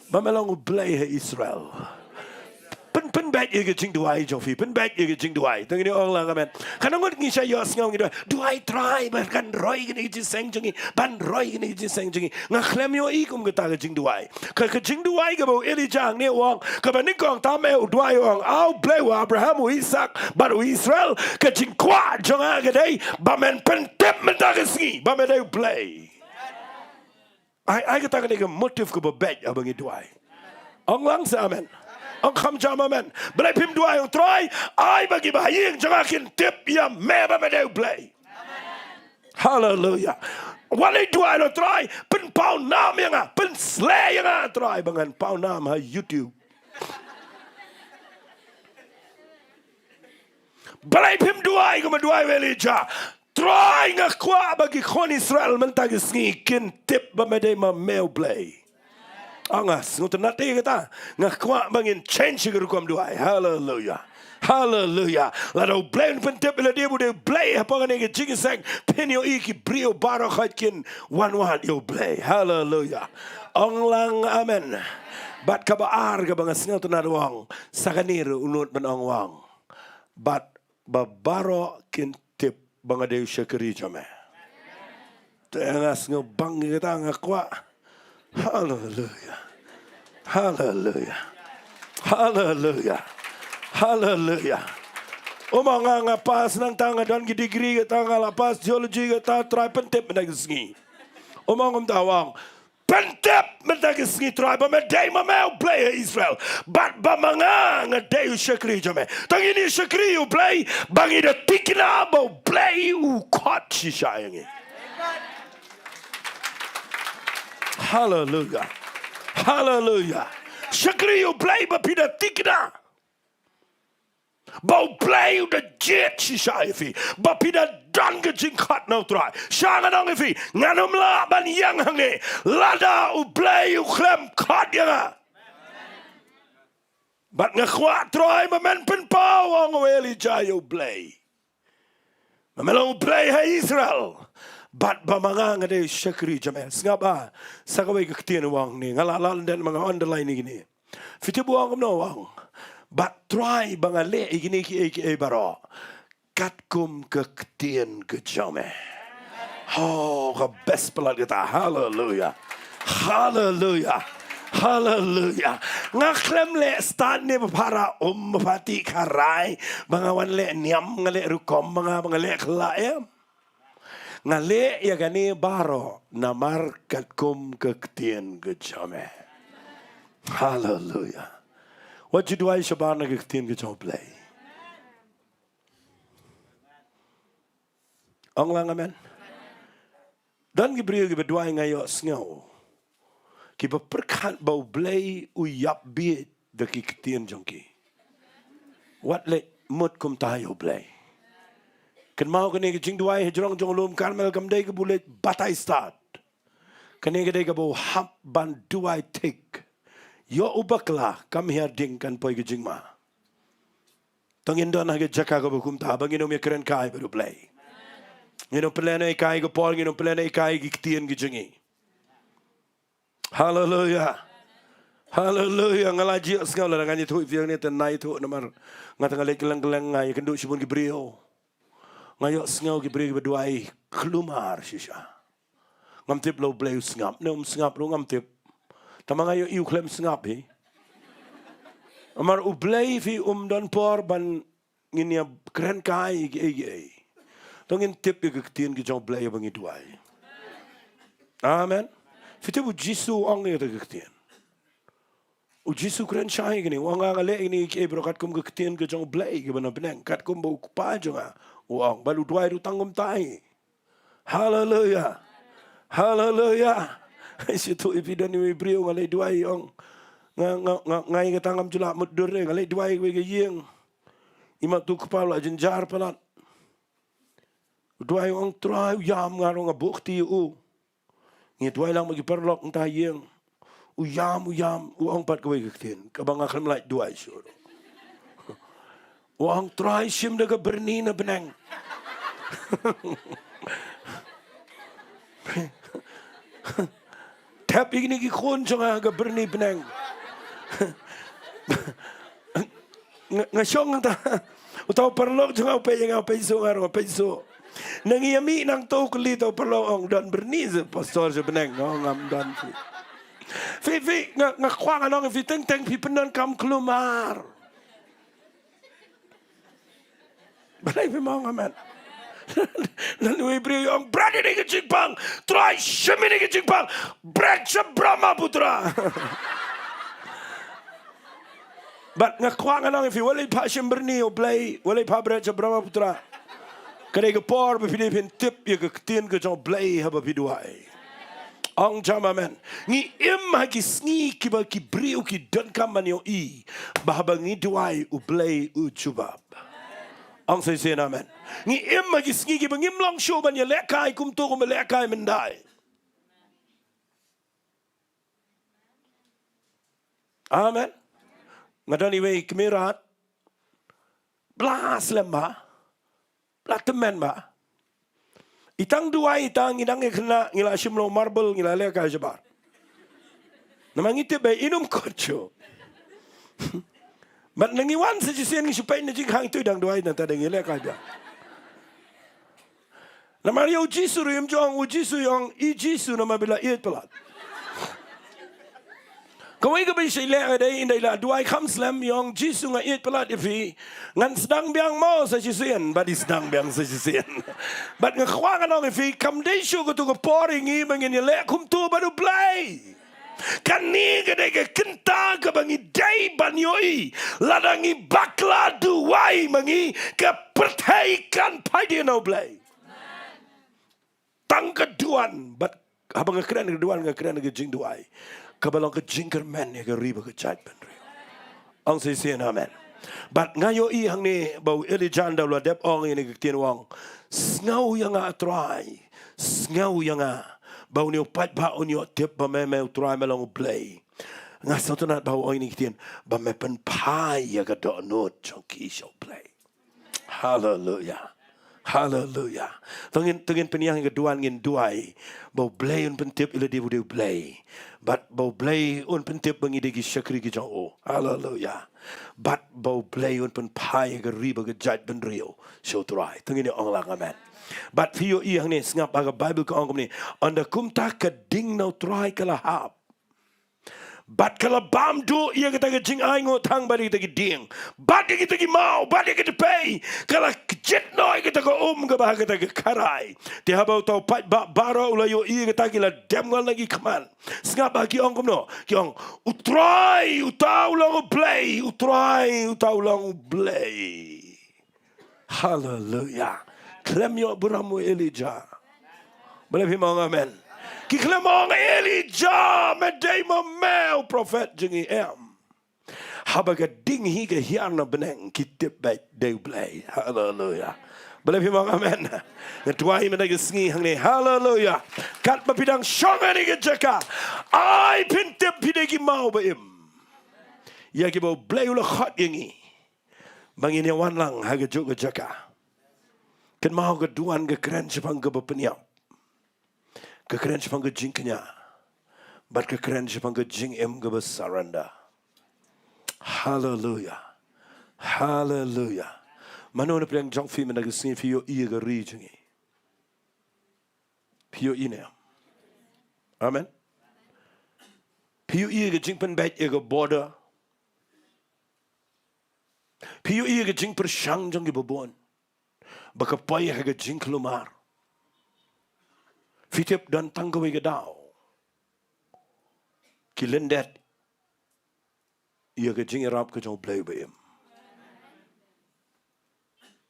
ba me long U Blei ha Israel. Pyn, pynbeit ïa ka jingduwai jong phi, pynbeit ïa ka jingduwai. To ngin ïa ong lang amen. Katno ngut ngi shah ïohsngew ngi duwai, duwai Trai ba kan roi kane ka jingïaseng jong ngi, ban roi kane ka jingïaseng jong ngi. Nga khlem ïohi kum kata ka jingduwai. Ka, ka jingduwai kaba u Elijah hangne u ong, kaba nyngkong tam eh u duwai u ong, A U Blei u Abraham, u Isak bad u Israel, ka jingkwah jong nga ka dei ba men pyntip mynta ka sngi ba me dei U Blei. Ai, ai kata ka dei ka motive kaba beit haba ngi duwai. Ong lang sa amen. Ong kham jam amen. Balei phim duwai, ong Trai, ai ba kiba ha ïing jong nga kin tip ïa me ba me dei U Blei. Haleluya. Wat lei duwai, ong Trai, pynpaw nam ïa nga, pynsleh ïa nga Trai ba ngan paw nam ha YouTube. Balei phim duwai kumba duwai u Elijah? Trai, nga kwah ba ki khun Israel mynta ki sngi kin tip ba me dei ma me U Blei. Ong nga sngewtynnat ïa kata. Nga kwah ba ngin change ïa ka rukom duwai. Haleluya. Haleluya. Lada U Blei un pyntip ïa lade ba u dei U Blei hapoh kane ka jingïaseng, phin ïohi ki briew baroh khoit kin wan wad ïa U Blei. Haleluya. Ong lang amen. Bad kaba ar kaba nga sngewtynnat u ong, sa kane ruh u nud ban ong u ong, bad ba baroh kin tip ba nga dei u shakri jong me. Te nga sngew bang ïa kata, nga kwah. Haleluya. Haleluya. Haleluya. Haleluya. Um ong nga, nga pass nangta, nga don ki degree kata, nga la pass theology kata, Trai pyntip mynta ki sngi. Um ong kumta, u ong, pyntip mynta ki sngi Trai ba me dei ma me U Blei ha Israel, bad ba ma nga nga dei u shakri jong me. To ngin ïa shakri U Blei ba ngi da thikna ba U Blei u khot shisha ïa ngi. Haleluya. Haleluya. Shakri U Blei ba phi da thikna ba U Blei u da jied shisha ïa phi, ba phi da don ka jingkhot na U Trai. Sha ngan ong ïa phi, ngan ym lah ban ïeng hangne lada U Blei u khlem khot ïa nga. Bad nga kwah Trai ba men pynpaw, ong u Elijah ïa U Blei, ba me long U Blei ha Israel, bad ba ma nga nga dei u shakri jong me. Sngap, ah, sa kawei ka ktien u ong ne, nga la lah lyndet ma nga underline ïa kine. Phi tip u ong kumno u ong? Bad Trai ba nga leh ïa kine kiei kiei baroh katkum ka ktien ka jong me. Oh, ka best palat kata. Haleluya. Haleluya. Haleluya. Nga khlem leh stad ne ba para um ba pati kharai. Ba nga wan leh niam, nga leh rukom, ba nga, ba nga leh khla em. Nga leh ïa kane baroh namar katkum ka ktien ka jong me. Haleluya. Wat ju duwai shabar na ka ktien ka jong U Blei. Ong lang amen. Don ki briew kiba duwai nga ïohsngew, kiba pyrkhat ba U Blei u ïap bieit da ki ktien jong ki. Wat leh mut kumta ïa U Blei. Kynmaw kane ka jingduwai hajrong jong u lum Karmel kam dei kaba u leit batai stad. Kane ka dei kaba u hap ban duwai thik. Ïoh u bakla, kam hiar ding kan poi ka jingma. To ngin don ha ka jaka kaba kumta, ba ngin ym ïakren kai bad U Blei. Ngin ym pynlehnoh kai ka por, ngin ym pynlehnoh kai ki ktien ki jong ngi. Haleluya. Haleluya. Nga la ïohsngew, lada ngan ïathuh ïa phi hangne te nai ïathuh namar nga te nga leit kylleng kylleng, nga ïakynduh shibun ki briew. Nga ïohsngew ki briew kiba duwai khlumar shisha. Ngam tip lada U Blei u sngap ne um sngap ruh ngam tip. Tangba nga ïohi u khlem sngap hi. Namar U Blei, phi, um don por ban ngin ïakren kai kiei kiei. To ngin tip ïa ka ktien ka jong U Blei haba ngi duwai. Amen. Phi tip U Jisu u ong ïa kata ka ktien. U Jisu u kren shai kane, u ong nga leh ïa kine kiei baroh katkum ka ktien ka jong U Blei kaba na bneng, katkum ba U Kpa jong nga u ong. Bad u duwai ruh tang kumta hi. Haleluya. Haleluya. Shu ïathuh ïa phi, don iwei i briew nga leit duwai, i ong, nga, nga, nga, nga ïa kata ngam ju lah mutdur re, nga leit duwai iwei ka ïing. Imat u kpa u la jynjar palat. U duwai, u ong, Trai, u ïam, nga ruh nga buh kti ïa u. Ngi duwai lang bad ki paralok nangta ha ïing. U ïam, u ïam, u ong pat kawei ka ktien kaba nga khlem lah duwai shuh ruh. U ong, Trai, shim da ka byrni na bneng. Thep ïa kine ki khun jong nga ha ka byrni bneng. Nga, nga shong hangta. Uta u paralok jong nga u peit ïa nga, u peit shuh, nga ruh nga peit shuh. Nang ïa mih nangta, u kylli uta u paralok, ong, don byrni sha pastor sha bneng? Ong, ngam don. Phi, phi, nga, nga kwah ngan ong ïa phi, teng teng phi pyndonkam khlumar. Balei phim ong amen? Lane uwei u briew u ong, bret ïa kane ka jingpang. Trai, shim ïa kane ka jingpang. Bret sha Brahmaputra. Bad nga kwah ngan ong ïa phi, wat leit phah shim byrni, U Blei, wat leit phah bret sha Brahmaputra. Ka dei ka por ba phi dei phin tip ïa ka ktien ka jong U Blei haba phi duwai. Ong jam amen. Ngi im ha ki sngi kiba ki briew ki donkam ban ïohi ba haba ngi duwai U Blei u jubab. Ong sa shisien amen. Ngi im ha ki sngi kiba ngim long shuh ban ïalehkai kumto kumba lehkai mynta. Amen. Nga don iwei i kmie rat. Ba la slem bha. Ba la tymmen bha. I tang duwai, i tang, ngi dang ïa khynnah, ngi la shim long marble, ngi la lehkai shabar. Namar ngi tip ba in um kut shuh. Bad nang ngi wan sa shisien ngi shu peit na jingkhang, itu i dang duwai, nangta dang ïalehkai biang. Namar ïa u Jisu ruh im ju ong, u Jisu u ong i Jisu namar ba i la ïeit palat. Kawei kaba i shait leh ka dei, ynda i la duwai kham slem, i ong, Jisu, nga ïeit palat ïa phi. Ngan sdang biang mo sa shisien, bad i sdang biang sa shisien. Bad nga kwah ngan ong ïa phi, kam dei shuh kato ka por ïa ngi ba ngin ïaleh kumto bad U Blei. Kane ka dei ka kynta kaba ngi dei ban ïohi. Lada ngi bakla duwai ma ngi, ka pyrthei kan phai dien na U Blei. Tang ka duwan, bad haba nga kren ka duwan, nga kren ka jingduwai kaba long ka jingkyrmen ïa ka ri bad ka jaitbynriew. Ong sa shisien amen. Bad nga ïohi hangne ba u Elijah ynda u la dep ong ïa kane ka ktien, u ong, sngew ïa nga Trai, sngew ïa nga. Ba une u paidbah un ïoh tip ba me, me u Trai, me long U Blei. Nga sngewtynnat ba u ong ïa kane ka ktien, ba me pynphai ïa ka dohnud jong ki sha U Blei. Haleluya. Haleluya. To ngin, to ngin pynïaid ka duwan, ngin duwai ba U Blei un pyntip ïa lade ba u dei U Blei. Bad ba U Blei un pyntip ba ngi dei ki shakri ki jong u. Haleluya. Bad ba U Blei un pynphai ïa ka ri bad ka jaitbynriew sha U Trai. To ngin ong lang amen. Bad phi ïohi hangne, sngap ha ka Baibl ka ong kumne. Ynda kumta ka ding na U Trai ka la hap. Bad ka la bam duh ïa kata ka jingainguh thang bad ïa kita ki dieng, bad ïa kita ki maw, bad ïa kita pei. Ka la kjit noh ïa kata ka um kaba ha kata ka kharai. Te haba uta u paidbah baroh u la ïohi ïa kata, ki la dem ngal na ki khmat. Sngap ba ki ong kumno? Ki ong, U Trai, uta u long U Blei, U Trai, uta u long U Blei. Haleluya. Khlem ïoh burom u Elijah. Balei phim ong amen? Ki khlem ong, Elijah, me dei ma me u prophet jong ngi em? Haba ka ding hi ka hiar na bneng, ki tip beit dei U Blei. Haleluya. Balei phim ong amen? Nga duwai mynta ka sngi hangne. Haleluya. Katba phi dang shong ha kane ka jaka, ai phin tip phi dei ki maw ba im ïa kiba U Blei u la khot ïa ngi ba ngin ïa wan lang ha kajuh ka jaka. Kynmaw, ka duwan ka kren shaphang kaba pynïap, ka kren shaphang ka jingkñia, bad ka kren shaphang ka jingim kaba surrender. Haleluya. Haleluya. Mano na pdeng jong phi mynta ka sngi, phi ïohi ïa ka ri jong ngi? Phi ïohi ne em? Amen. Phi ïohi ïa ka jingpynbeit ïa ka border? Phi ïohi ïa ka jingpyrshang jong kiba bun ba ka poi ha ka jingkulmar? Phi tip don tang kawei ka daw ki lyndet ïa ka jingïarap ka jong U Blei ba im.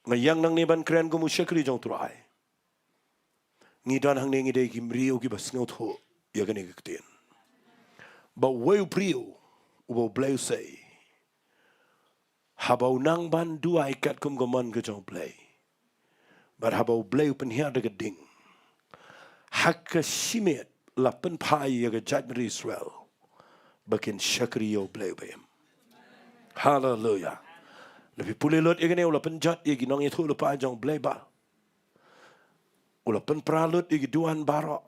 Nga ïeng nangne ban kren kum u shakri jong U Trai. Ngi don hangne, ngi dei ki briew kiba sngewthuh ïa kane ka ktien, ba uwei u briew uba U Blei u sei, haba u nang ban duwai katkum ka mon ka jong U Blei, bad haba U Blei u pynhiar da ka ding, ha ka shimet la pynphai ïa ka jaitbynriew Israel ba kin shakri ïa U Blei ba im. Haleluya. Lada phi pule lut ïa kane, u la pynjot ïa ki nongïathuhlypa jong U Blei Baal. U la pynpra lut ïa ki duwan baroh.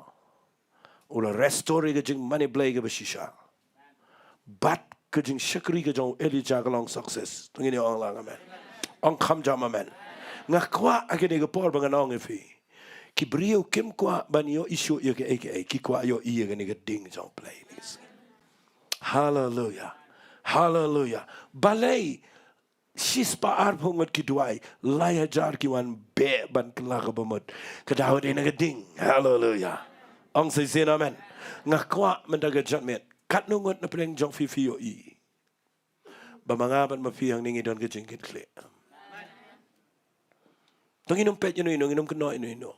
U la restore ïa ka jingmane Blei kaba shisha. Bad ka jingshakri ka jong u Elijah ka long success. To ngin ong lang amen. Ong kham jam amen. Nga kwah ha kane ka por ba ngan ong ïa phi, ki briew kim kwah ban ïohi shuh ïa kaei kaei, ki kwah ïohi ïa kane ka ding jong U Blei. Haleluya. Haleluya. Balei shispah arphew ngut ki duwai, lai hajar ki wan beh ban kylla ka bamut? Ka daw dei na ka ding. Haleluya. Ong sa shisien amen. Nga kwah mynta ka janmiet, katno ngut na pdeng jong phi phi ïohi ba ma nga bad ma phi hangne ngi don ka jingkitkhlieh? To ngin ym peit ïano ïano, ngin ym kynnoh ïano ïano.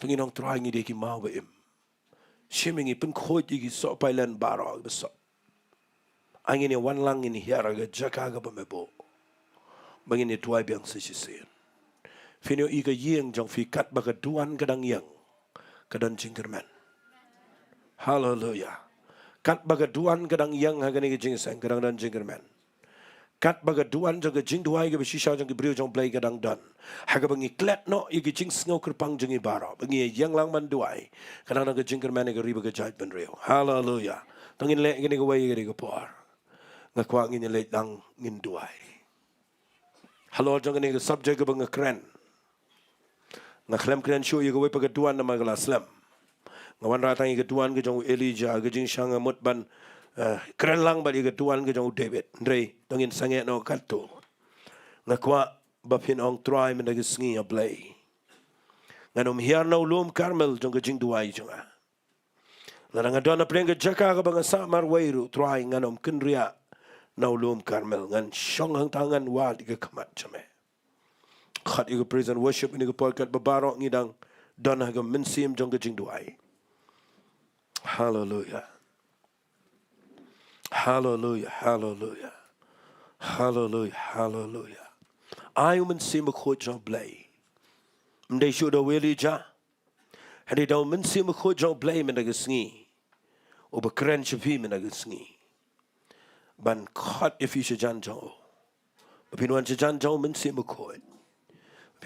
To ngin ong, Trai, ngi dei ki maw ba im. Shim ïa ngi, pynkhuid ïa ki soh pailin baroh ba sop. Ai ngin ïa wan lang, ngin hiar ha ka jaka kaba me buh, ba ngin ïa duwai biang sa shisien. Phin ïohi ka ïing jong phi, katba ka duwan ka dang ïeng, ka don jingkyrmen. Haleluya. Katba ka duwan ka dang ïeng ha kane ka jingïaseng, ka dang don jingkyrmen. Katba ka duwan jong ka jingduwai kaba shisha jong ki briew jong U Blei ka dang don, ha kaba ngi klet noh ïa ki jingsngew kyrpang jong ngi baroh, ba ngi ïeng lang ban duwai, ka dang don ka jingkyrmen ïa ka ri bad ka jaitbynriew. Haleluya. To ngin leh kane kawei ha kane ka por. Nga kwah ngin ïa leit lang, ngin duwai. Halor jong kane ka subject kaba nga kren, nga khlem kren shuh ïa kawei pat ka duwan namar ka la slem. Nga wanrah tang ïa ka duwan ka jong u Elijah, ka jingshah nga mut ban, eh, kren lang bad ïa ka duwan ka jong u David. Hynrei to ngin sangeh noh katto. Nga kwah ba phin ong, Trai, mynta ka sngi, A Blei, ngan ym hiar na u lum Karmel jong ka jingduwai jong nga. Lada nga don na pdeng ka jaka kaba nga sah marwei ruh, Trai, ngan ym kynriah na u lum Karmel. Ngan shong hangta, ngan wad ïa ka khmat jong me. Khot ïa ka praise and worship ha kane ka por, katba baroh ngi dang don ha ka mynsiem jong ka jingduwai. Haleluya. Haleluya, haleluya. Haleluya, haleluya. Ai u Mynsiem Bakhuid jong U Blei, ym dei shuh da u Elijah, hynrei da u Mynsiem Bakhuid jong U Blei mynta ka sngi, uba kren sha phi mynta ka sngi, ban khot ïa phi shajan jong u. Ba phin wan shajan jong u Mynsiem Bakhuid, ba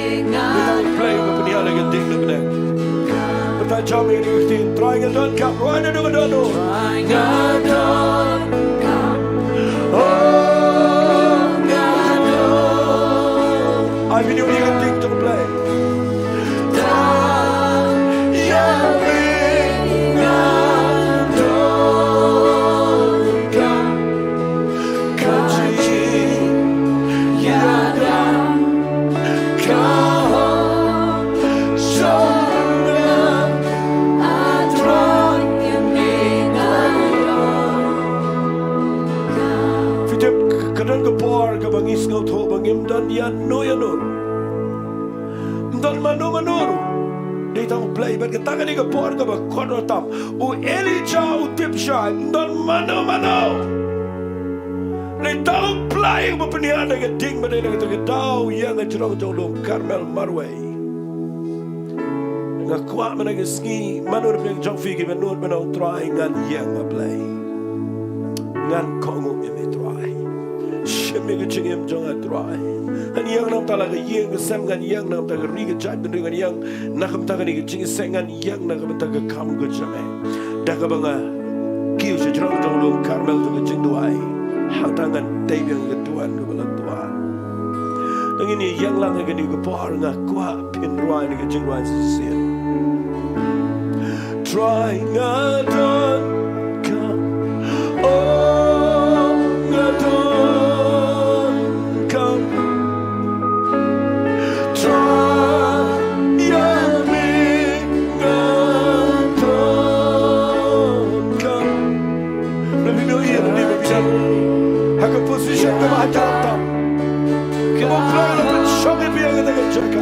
Dei tang u Blei uba pynïaid ïa ka ding na bneng. Kata jong ngi, ngi ktien, Trai nga donkam, rwai naduh nga dohnud. Trai nga donkam. Oh, nga don. Ai, pynïoh ïa ka ding jong u Blei. Trai, ïa me nga donkam. Ka jingïada ka hok jong nga, ah Trai, ïa me nga don. Phi tip, ka don ka por kaba ngi sngewthuh ba ngim don ïano ïano ruh. Ym don mano mano ruh. Dei tang u Blei, bad kata ka dei ka por kaba khot ruh tam. U Elijah u tip shai, ym don mano mano. Dei tang u Blei uba pynïaid ïa ka ding, bad dei na kata ka daw ïeng ha jrong jong u lum Karmel marwei. Nga kwah mynta ka sngi, mano ruh na jong phi kiba nud ban ong, Trai, ngan ïeng, ah Blei. Ngan kohnguh ïa me, Trai. Shim ïa ka jingim jong nga, Trai. Ngan ïeng na ka bynta la ka ïing ka sem, ngan ïeng na ka bynta ka ri ka jaitbynriew, ngan ïeng na ka bynta kane ka jingïaseng, ngan ïeng na ka bynta ka kam ka jong me. Da kaba nga kiew sha jrong jong u lum Karmel da ka jingduwai. Hangta ngan tei biang ïa ka duwan kaba la duwai. Te ngin ïeng lang ha kane ka por, nga kwah phin rwai ïa ka jingrwai shisien. Trai nga donkam, oh nga donkam. Trai, ïa me nga donkam. Lada phi ïohi ïa lade ba phi don ha ka position kaba hajar tam, kaba u Blei u la pynshong ïa phi ha kata ka jaka.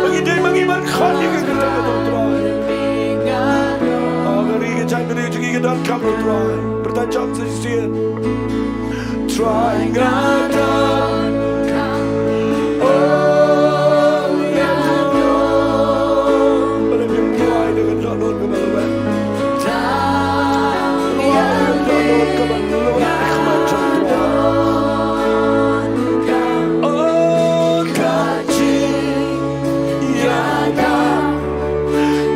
Ma ngi dei ma ngi ban khot ïa ka kyrteng jong u Trai. Oh, ka ri ka jaitbynriew jong ngi ka donkam ïa u Trai. Pyrta jam sa shisien. Trai nga donkam. Oh, nga donkam. Balei phim duwai da ka dohnud kaba lwet? Duwai da ka dohnud kaba lwet ha khmat jong u Trai. Oh, ka jingïada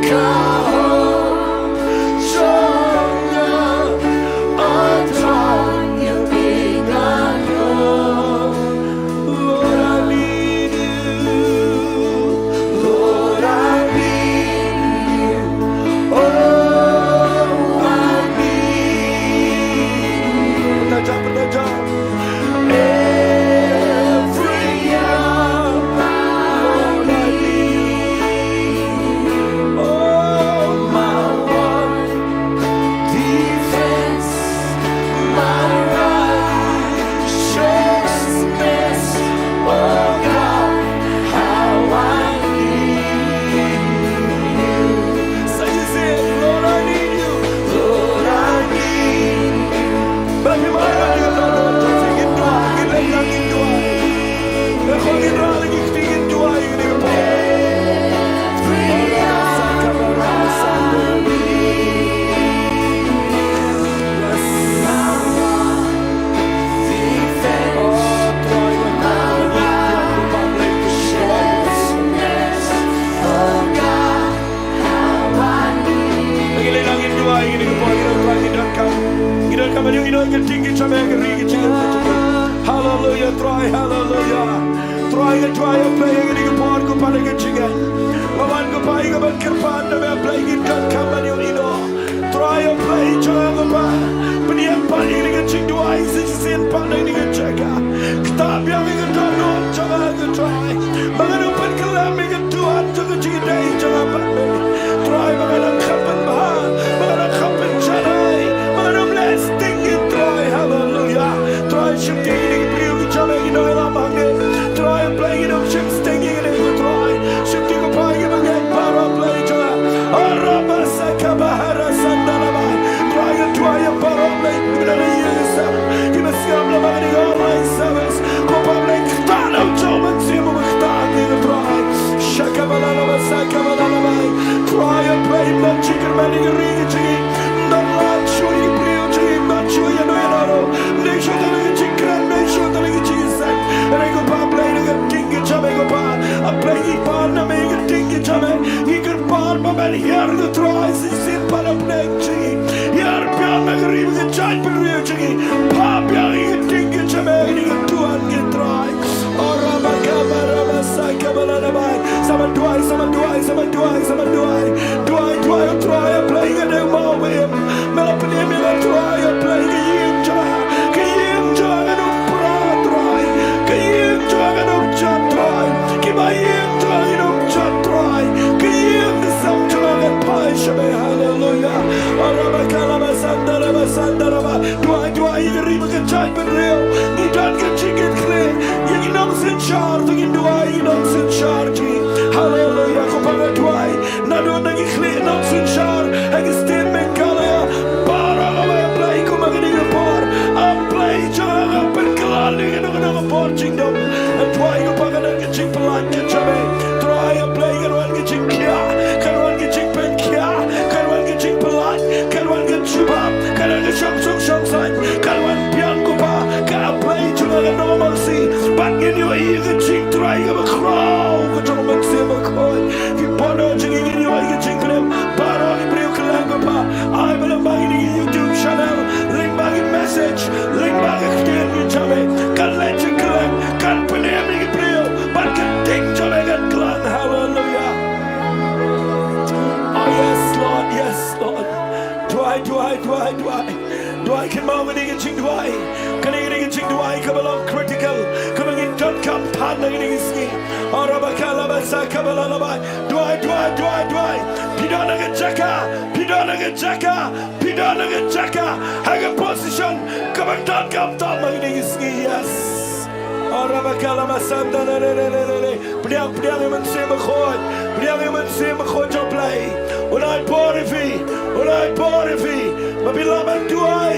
ka hok jong nga, ah Trai, ïa Ino ïa ka ding ka jam ïa ka ri ka jingim ka jingim. Haleluya, Trai, haleluya. Trai, nga duwai ïa phi ïa kane ka por ko Kpa, ïa ka jingim. Nga wan ko Kpa ïa ka ban kyrpad na me, ïa phi ngin donkam ban ïoh ïehnoh. Trai, ïa phi jong nga ko Kpa. Pynïeng pat ïa kane ka jingduwai shisien pat na kane ka jaka. Ktah biang ïa ka dohnud jong nga ko Trai. Ba ngan ym pynkylla ïa ka duwan jong ka jingïadei jong nga bad me. Trai, ba ngan ym kham pynbha, ba ngan ym kham pynjanai, ba ngan ym leh sting ïa, Trai, haleluya. Trai, shim ïa kine ki briew ki jam ïa ki nongïalam hangne. Trai, phi ngi ym shim sting ïa kine ko Trai. Shim ïa ki, phi ngi ba ngeit baroh phi jong nga. Arabasakabaharasandaraba. Trai, nga duwai ïa baroh phi ngi ba ïa ki sem, ki ba sngap lyngba kane ka online service. Ko Kpa, phi ngi ktah na u Jong Mynsiem uba ktah ïa ki, Trai. Shakabalalaba, sakabalalaba. Trai, ïa phi ym don jingkyrmen ïa ka ri ka jong ngi. Ym don lad shuh ïa ki briew jong ngi, ym don shuh ïa no ïa no ruh. Ym dei shuh tang ïa ka jingkren, ym dei shuh tang ïa ka jingïaseng. Hynrei ko Kpa, phi na ka ding ka jam ïa ko Kpa. Ïa phi ngi pan na me ïa ka ding ka jam ïa. Ngi kyrpad ba men hiar ko Trai shisien pat na pdeng jong ngi. Hiar biang na ka ri bad ka jaitbynriew jong ngi. Phah biang ïa ka ding ka jam ïa kane ka duwan ko Trai. Ora ba ka ba ra ba sa ka ba la na ba. Sa ban duwai, sa ban duwai, sa ban duwai, sa ban duwai. Duwai, duwai, oh Trai, ïa phi ngi dei u maw ba im. Me la pynim ïa nga Trai, ïa phi ka ïing jong nga. Ka ïing jong nga ngan ym pra Trai. Ka ïing jong nga ngan ym jot Trai. Kiba ïing jong nga ngan ym jot Trai. Ka ïing ka sem jong nga ngan phai sha me. Haleluya. Ora ba ka la ba san da ra ba san da ra ba. Duwai, duwai, ïa ka ri bad ka jaitbynriew. Ngi don ka jingkitkhlieh ïa ki nongsynshar, to ngin duwai ïa ki nongsynshar jong ngi. Haleluya, ko Kpa nga duwai. Naduh na ki khlieh nongsynshar ha ki state Meghalaya. Baroh kawei, Blei, kum ha kane ka por, A Blei jong nga, pynkylla ïa kano kano ka por jingdum. Nga duwai ko Kpa, ka don ka jingpyllait ka jong me. Trai, A Blei, kan wan ka jingkhiah, kan wan ka jingpynkhiah, kan wan ka jingpyllait, kan wan ka jubab, kan wan ka shongsuk shongsaiñ, kan wan biang ko Kpa, ka A Blei jong nga, ka normalcy. Bad ngin ïohi ïa ka jingtrai kaba khraw ka jong U Mynsiem Bakhuid. Ki para jong ngi ngin ïohi ïa ka jingkren. Baroh ki briew kylleng ko Kpa, ai ba lyngba kine ki YouTube channel, lyngba ki message, lyngba ka ktien ka jong me, kan leit jingkren, kan pynim ïa ki briew, bad ka ding jong me kan klang. Haleluya. Oh yes, Lord, yes, Lord. Duwai, duwai, duwai, duwai. Duwai kynmaw kane ka jingduwai. Kane, kane ka jingduwai kaba long critical, kaba ngin donkam pat na kine ki sngi. Ora ba ka la ba sa ka ba la la ba. Duwai, duwai, duwai, duwai. Phi don ha ka jaka, phi don ha ka jaka, phi don ha ka jaka, ha ka position kaba donkam tam ha kine ki sngi. Yes. Ora ba ka la ba san da re re re re re. Pdiang, pdiang ïa U Mynsiem Bakhuid. Pdiang ïa U Mynsiem Bakhuid jong U Blei. Un ai bor ïa phi. Un ai bor ïa phi. Ba phin lah ban duwai,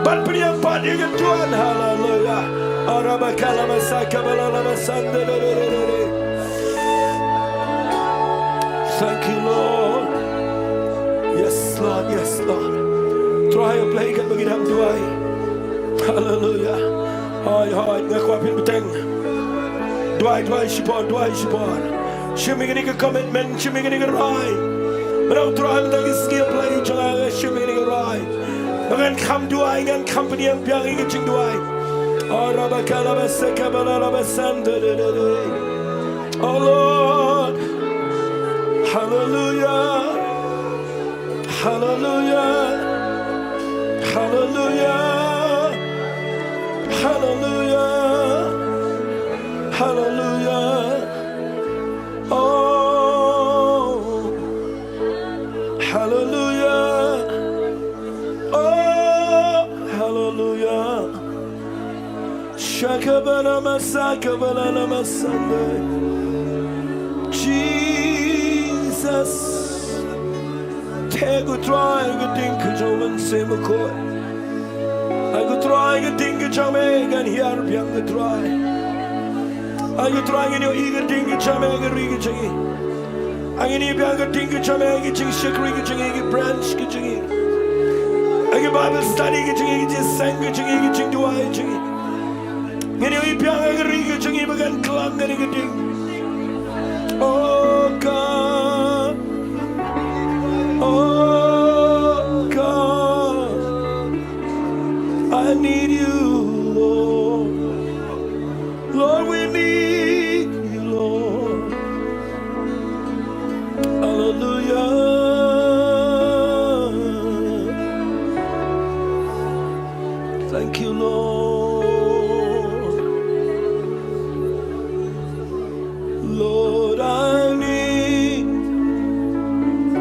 ban pdiang pat ïa ka duwan. Haleluya. Ora ba ka la ba sa ka ba la la ba san da re re re re re. Thank you, Lord. Yes, Lord. Yes, Lord. Trai, A Blei, katba ngi dang duwai. Haleluya. Hoi, hoi, nga kwah phin bteng. Duwai, duwai shipor, duwai shipor. Shim ïa kane ka commitment, shim ïa kane ka rai. Mynta Trai, mynta ki sngi, A Blei jong nga, shim ïa kane ka rai. Ba ngan kham duwai, ngan kham pynïeng biang ïa ka jingduwai. Oh, rabakala basaka balala basanda de de de. Oh Lord. Hallelujah. Hallelujah. Hallelujah. Hallelujah. Hallelujah. Oh. Hallelujah. Oh, hallelujah. Shakabana masakabana masande. Jesus. Te ko Trai ka ding ka jong u Mynsiem Bakhuid. Ai ko Trai ka ding ka jong me kan hiar biang ko Trai. Ai ko Trai ngin ïohi ka ding ka jong me ka ri ka jong ngi. Ai ngin ïohi biang ka ding ka jong me ka jingshakri ka jong ngi, ka branch ka jong ngi. Ai ka Bible study ka jong ngi, ka jingseng ka jong ngi, ka jingduwai ka jong ngi. Ngin ïohi biang ka ri ka jong ngi ba kan klang kane ka ding. Oh God. Oh God. I need you, Lord. Lord, we need you, Lord. Hallelujah. Thank you, Lord. Lord, I need,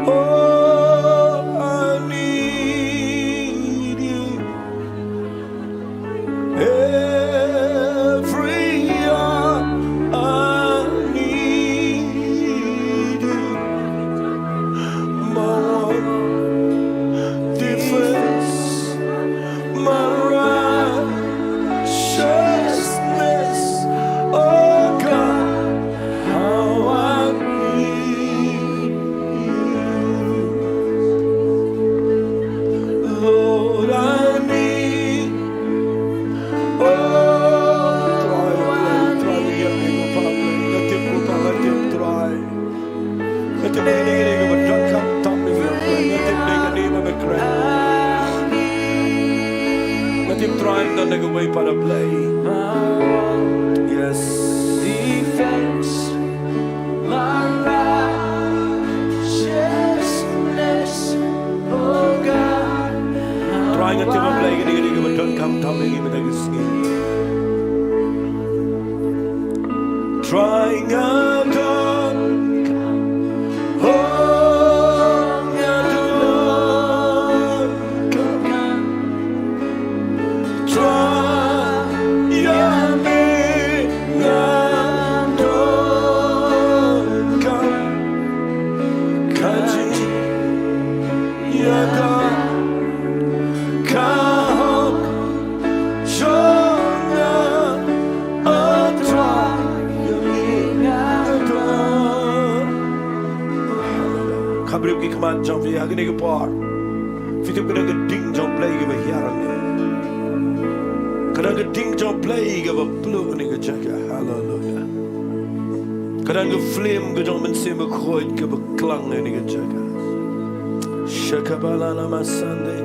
oh, I need you. Every hour I need you. My one defense, my righteousness, oh God, how I need you. Lord, I need, oh, trai, trai, trai, trai, trai, trai, trai, trai. Nga tip ba ka la tip, Trai. Nga tip ba kane ka dei kaba donkam tam ïa ngi, Blei. Nga tip ba kane ka dei kaba kren. Nga tip, Trai, ym don kawei pat, Blei. Yes. Defense, my righteousness, oh God. Trai, nga tip ba kane ka dei, ka dei kaba donkam tam ïa ngi mynta ka sngi. Trai, nga donkam. Oh, nga donkam. Trai, ïa me nga donkam. Ka jingïada, ka hok jong nga, oh Trai, ïa me nga don. Khapbriew ki khmat jong phi ha kane ka por. Phi tip ka don ka ding jong U Blei kaba hiar hangne. Ka don ka ding jong U Blei kaba pynlut ha kane ka jaka. Haleluya. Ka don ka flame ka jong U Mynsiem Bakhuid kaba klang ha kane ka jaka. Shakabalala masande.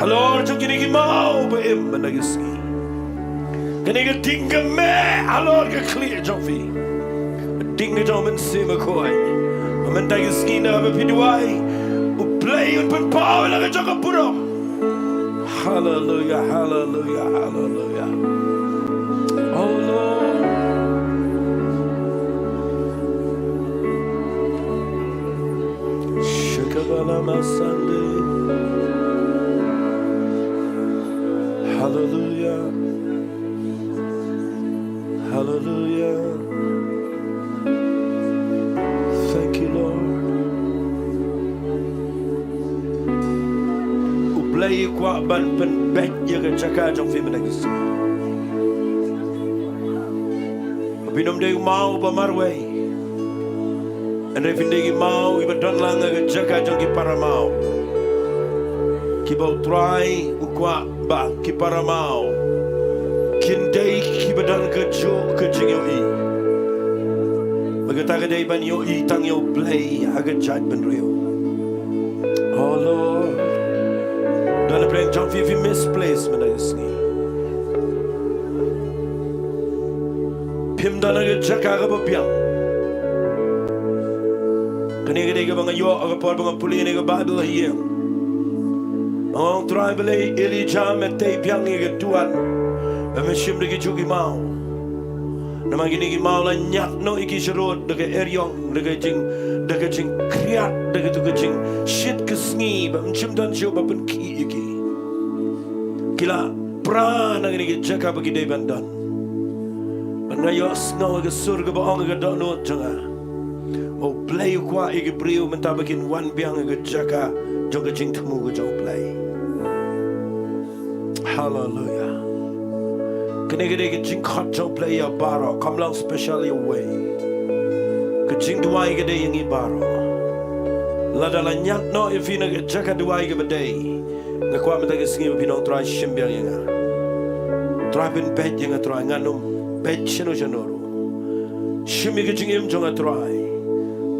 Halor jong kine ki maw ba im mynta ka sngi. Kane ka ding ka mih halor ka khlieh jong phi. Ka ding ka jong U Mynsiem Bakhuid. Mynta ka sngi na ba phi duwai, U Blei un pynpaw ïa la ka jong ka burom. Haleluya, haleluya, haleluya. Oh Lord. Shakabalama Sunday. Hallelujah. Hallelujah. Thank you, Lord. U Blei u kwah ban pynbeit ïa ka jaka jong phi mynta ka sngi. Phin ym dei u maw ba marwei. Hynrei phin dei ki maw kiba don lang ha ka jaka jong ki para maw. Kiba U Trai u kwah ba ki para maw kin dei kiba don kajuh ka jingïohi. Ba kata ka dei ban ïohi tang ïa U Blei ha ka jaitbynriew. Oh Lord. Don na pdeng jong phi, phi misplace mynta ka sngi. Phim don ha ka jaka kaba biang. Kane ka dei kaba nga ïoh ha ka por ba nga pule ïa kane ka Baibl ha ïing. Nga ong Trai balei Elijah me tei biang ïa ka duwan ba me shim da ki juh ki maw. Namar kine ki maw la ñiad noh ïa ki sharud da ka eriong, da ka jing, da ka jingkhriat, da ka tu ka jingshit ka sngi ba ym shym don shuh ba pynkhih ïa ki. Ki la pra na kane ka jaka ba ki dei ban don. Bad nga ïohsngew ïa ka sur kaba ong ïa ka dohnud jong nga. U Blei u kwah ïa ki briew mynta ba kin wan biang ïa ka jaka jong ka jingthmu ka jong U Blei. Haleluya. Kane ka dei ka jingkhot jong U Blei ïa baroh, kam long special ïa uwei. Ka jingduwai ka dei ïa ngi baroh. Lada la ñiad noh ïa phi na ka jaka duwai kaba dei, nga kwah mynta ka sngi ba phin ong Trai shim biang ïa nga. Trai pynbeit ïa nga Trai, ngan ym beit shano shano ruh. Shim ïa ka jingim jong nga Trai.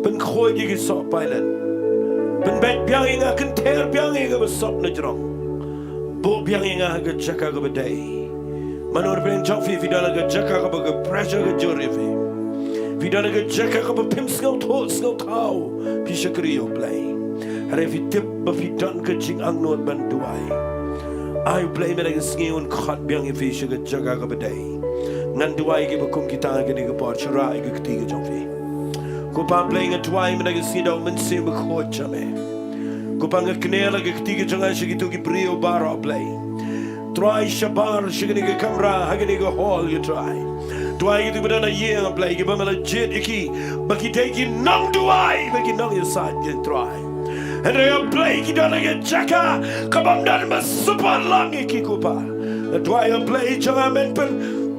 Pynkhuid ïa ki soh palat. Pynbeit biang ïa nga, kynther biang ïa kaba sop na jrong. Buh biang ïa nga ha ka jaka kaba dei. Mano ruh pyrshang jong phi, phi don ha ka jaka kaba ka pressure ka jur ïa phi. Phi don ha ka jaka kaba phim sngewthuh sngewthaw phi shakri ïa U Blei. Hynrei phi tip ba phi don ka jingangnud ban duwai. Ai U Blei mynta ka sngi un khot biang ïa phi sha ka jaka kaba dei. Ngan duwai ïa kiba kum kita ha kane ka por, shu rah ïa ka kti ka jong phi. Ko Pa Blei, nga duwai mynta ka sngi da U Mynsiem Bakhuid jong me. Ko Pa, nga kner la ka kti ka jong nga sha kito ki briew baroh Blei. Trai shabar sha kane ka kamra, ha kane ka hall ko Trai. Duwai kito ba don ha ïing Blei, kiba me la jied ïa ki ba ki dei ki nongduwai, ba ki nongïasaid ko Trai. Hynrei ko Blei ki don ha ka jaka kabym don ba support lang ïa ki ko Pa. Nga duwai ko Blei jong nga men pyn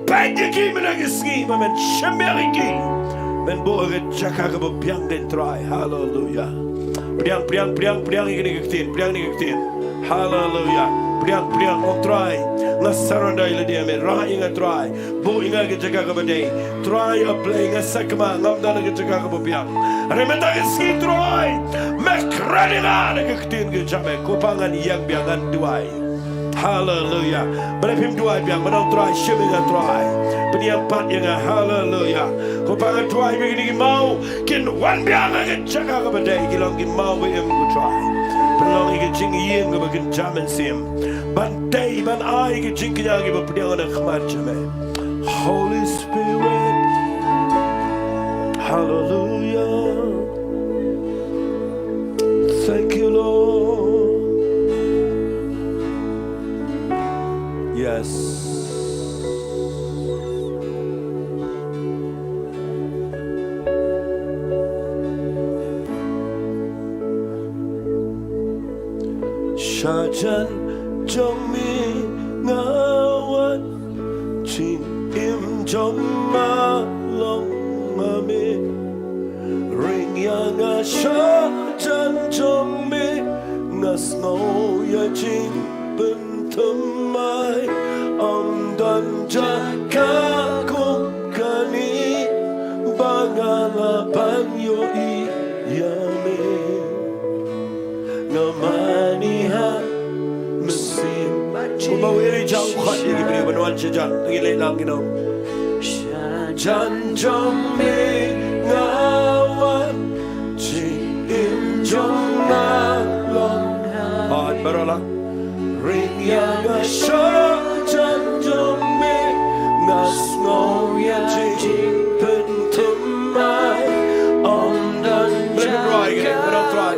peit ïa ki mynta ka sngi, ba men shim ïa ki, men buh ha ka jaka kaba biang ko Trai. Haleluya. Pdiang, pdiang, pdiang, pdiang ïa kane ka ktien, pdiang ïa kane ka ktien. Haleluya. Pdiang, pdiang, ong Trai, nga surrender ïa lade ïa me, rah ïa nga Trai. Buh ïa nga ha ka jaka kaba dei. Trai ko Blei, nga sakma, ngam don ha ka jaka kaba biang. Hynrei mynta ka sngi Trai, me kren ïa nga da ka ktien ka jong me, ko Pa ngan ïeng biang, ngan duwai. Haleluya. Balei phim duwai biang, mano Trai, shim ïa nga Trai. Pynïeng pat ïa nga, haleluya. Ko Pa nga duwai ba kine ki maw kin wan biang ha ka jaka kaba dei, ki long ki maw ba im ko Trai. Pynlong ïa ka jingïeng kaba kynja mynsiem. Ban tei, ban ai ka jingkñia kiba pdiang na khmat jong me. Holy Spirit. Haleluya. Thank you, Lord. Yes. Shajan jong me nga wan, jingim jong nga long ha me. Ring ïa nga shajan jong me, nga sngew ïa jingpynthymmai. Ym don jaka kum kane ba nga lah ban ïohi ïa me. Nga mane ha mynsiem. Kumba u ïa ri jong khot ïa ki briew ban wan shajan. Ngi leh lang, you know. Shajan jong me nga wan, jingim jong nga long ha me. Baroh lah. Ring ïa nga shajan jong me, nga sngew ïa jingpynthymmai. Ym don jaka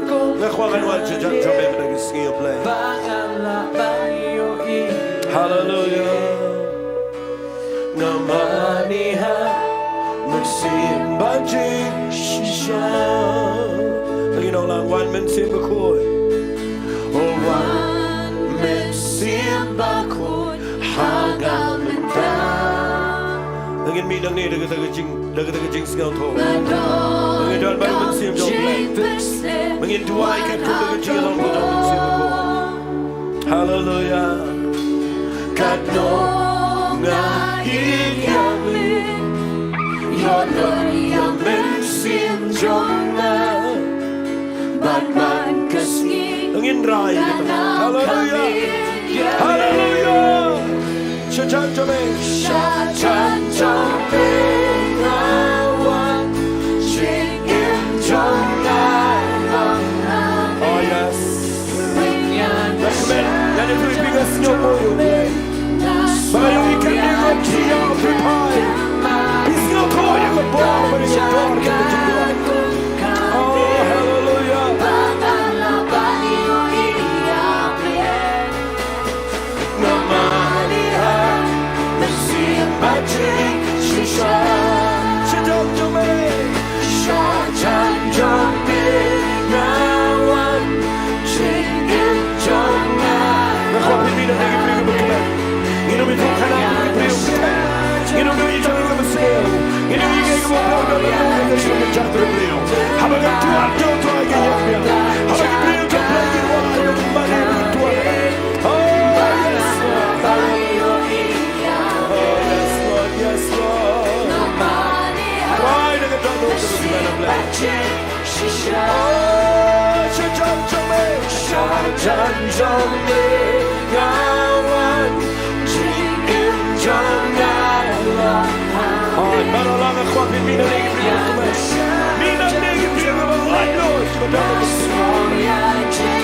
kum kane. Nga kwah ngan wan shajan jong me mynta ka sngi, Blei. Haleluya. Nga mane ha mynsiem ba jingshisha. Ngi ong lang, Wan Mynsiem Bakhuid. O Wan Mynsiem Bakhuid ha nga mynta. Ngin mih nangne da kata ka jing, da kata ka jingsngewthuh. Ngin don bad u Mynsiem jong U Blei. Ngin duwai katkum ka jingïalam jong u Mynsiem Bakhuid. Haleluya. Katno nga ïeit ïa me. Ïoh don ïa u Mynsiem jong nga bad man ka sngi. Ngin rai. Haleluya. Haleluya. Shajan jong me. Shajan jong me nga wan. Jingim jong nga long ha me. Oh yes. Recommend. Ngan ïathuh ïa phi, nga sngew bor ïa U Blei. Ba nga ïohi kane ruh ki ïa u phi phai. Phi sngewthuh ïa ka bor ba nga ïoh don ka jingduwai. Oh, haleluya. Nga mane ha mynsiem ba jingshisha. Shajan jong me. Shajan jong me nga wan. Jingim jong nga. Nga kwah phi mih na ki briew kiba kmen. Ngin ym ïathuh khana ki briew kiba kmen. Ngin ym ïathuh ïa ki briew kiba sngewthuh. Ngin ym ïathuh ïa ki briew kiba kmen. Haba ka duwai, ka duwai ka ïeng biang. Haba ki briew kiba kmen ki duwai, ki mane ki duwai. Oh, yes, Lord. Oh, yes, Lord, yes, Lord. Why do you don't know the man of life? Shisha. Oh, shajan jong me. Shajan jong me. Nga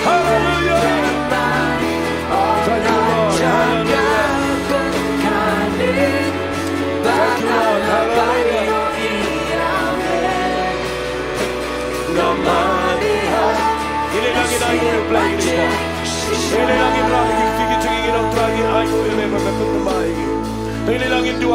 Hallelujah. Thank you, Lord. Hallelujah. Thank you, Lord. Hallelujah. Ngin ïa nang ïa nang ïa u Blei. Ngin ïa nang ïa nang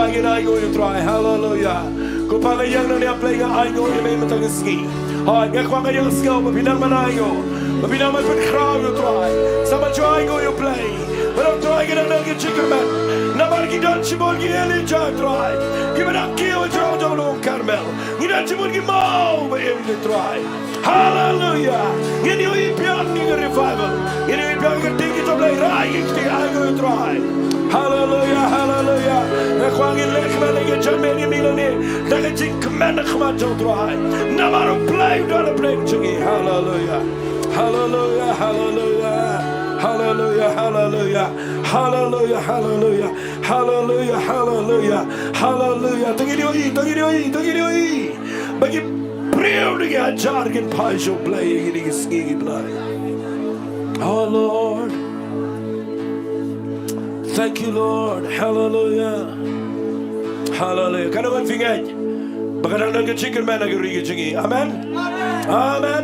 ïa nang ïa nang. Hallelujah. Ko Pa nga ïeng nangne, Blei, nga ainguh ïa me mynta ka sngi. Hooid, nga kwah ka ïing ka shnong ba phi nang ban ainguh, ba phi nang ban pynkhraw ïa u Trai. Sa ban shu ainguh ïa u Blei. Bad u Trai, ki dang don ki jingkyrmen. Namar ki don shibun ki Elijah, Trai, kiba dang kiew ha jrong jong u lum Karmel. Ngi don shibun ki maw ba im, Trai. Haleluya. Ngin ïohi biang ïa ka revival. Ngin ïohi biang ïa ka ktien jong u Blei, rai ïa ka ktien, ai nguh ïa u Trai. Haleluya, haleluya. Nga kwah ngin leh kumne, ngin ïa jam, ngin ïa mih nangne da ka jingkmen ha khmat jong u Trai. Namar u Blei u don ha pdeng jong ngi. Haleluya. Haleluya, haleluya. Haleluya, haleluya. Haleluya, haleluya. Haleluya, haleluya. Haleluya. To ngin ïohi, to ngin ïohi, to ngin ïohi ba ki briew da ki hajar kin phai sha u Blei ha kine ki sngi, ki Blei. Oh Lord. Thank you, Lord. Hallelujah. Hallelujah. Katno ngan pynngeit ba ka dang don ka jingkyrmen ha ka ri ka jong ngi. Amen. Amen.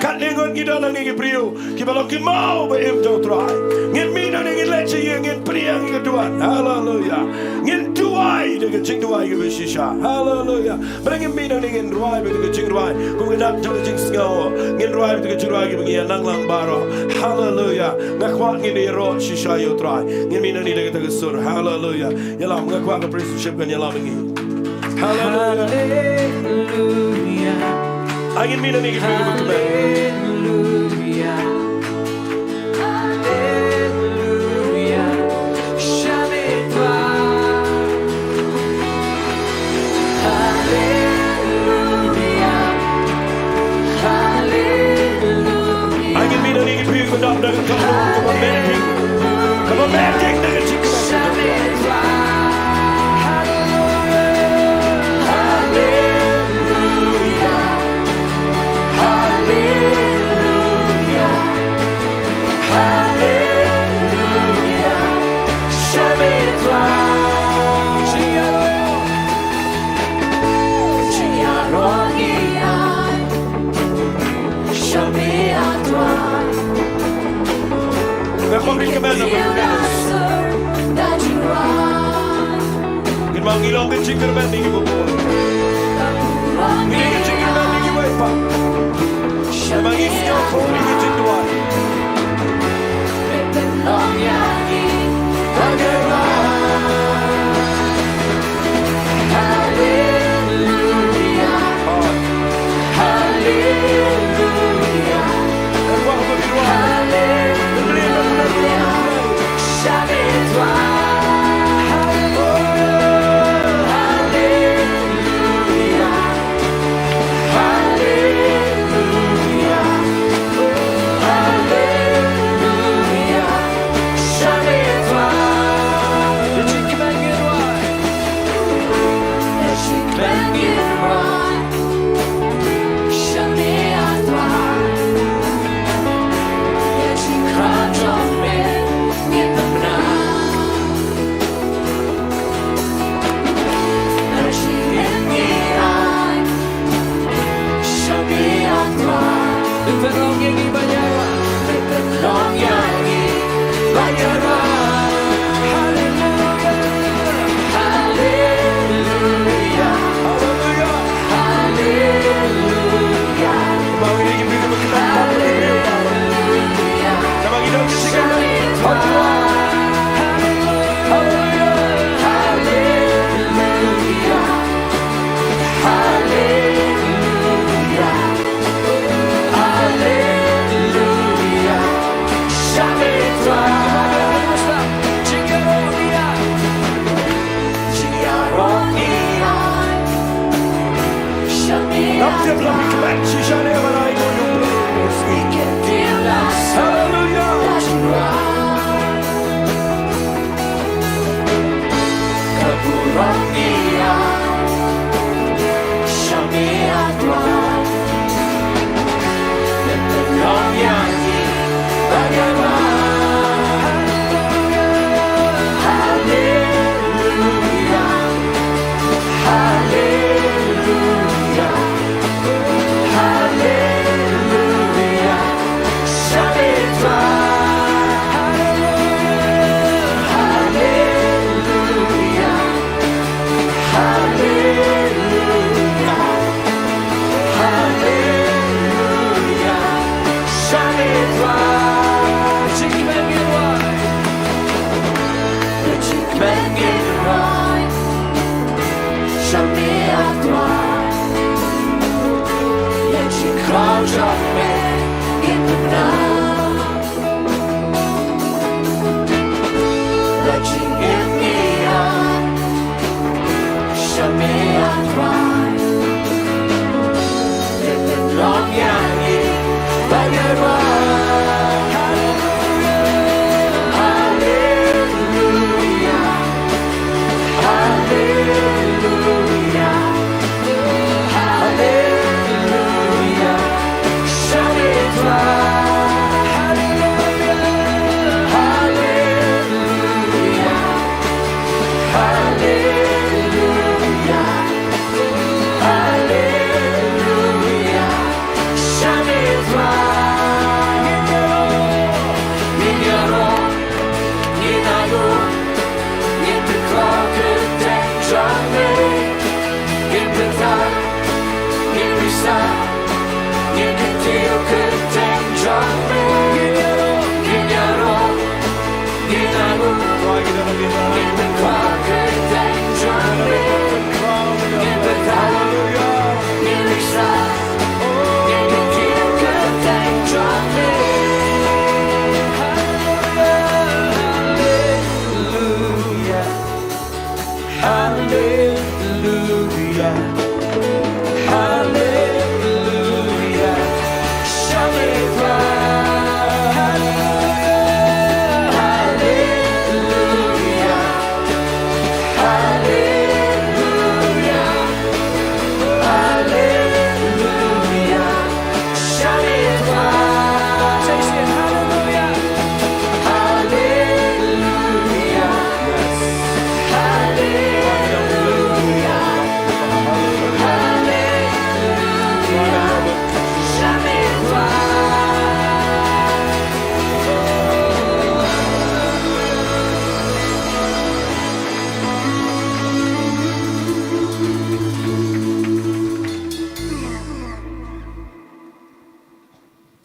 Katne ngut ngi don hangne ki briew kiba long ki maw ba im jong u Trai. Ngin mih nangne, ngin leit sha ïing, ngin pdiang ïa ka duwan. Haleluya. Ngin duwai da ka jingduwai kaba shisha. Haleluya. Bad ngin mih nangne, ngin rwai bad ka jingrwai kum ka dak jong ka jingsngew. Ngin rwai bad ka jingrwai kaba ngi ïa nang lang baroh. Haleluya. Nga kwah ngin ïaroh shisha ïa u Trai. Ngin mih nangne da kata ka sur. Haleluya. Ïalam, nga kwah ka praise worship kan ïalam ïa ngi. Haleluya. Haleluya. Ai ngin mih nangne, ki briew kiba kmen. Haleluya. Haleluya. Shame Trai. Haleluya. Haleluya. Ai ngin mih nangne, ki briew kiba dap da ka kyrteng kaba meditating, kaba meditating da ka jingkmen. Shame Trai. Haleluya. Haleluya. Haleluya. Shame Trai. Jingïaroh ngi ai. Shame Trai. Nga kwah ngin kmen, ngin kmen. Ngin ma ngi long ka jingkyrmen ïa ki babun. Ngi long ka jingkyrmen ïa ki wei pa. Ngi ma ngi sngewthuh ïa ki jingduwai. Haleluya. Haleluya. Haleluya. Shame Trai. Haleluya. Haleluya. Haleluya.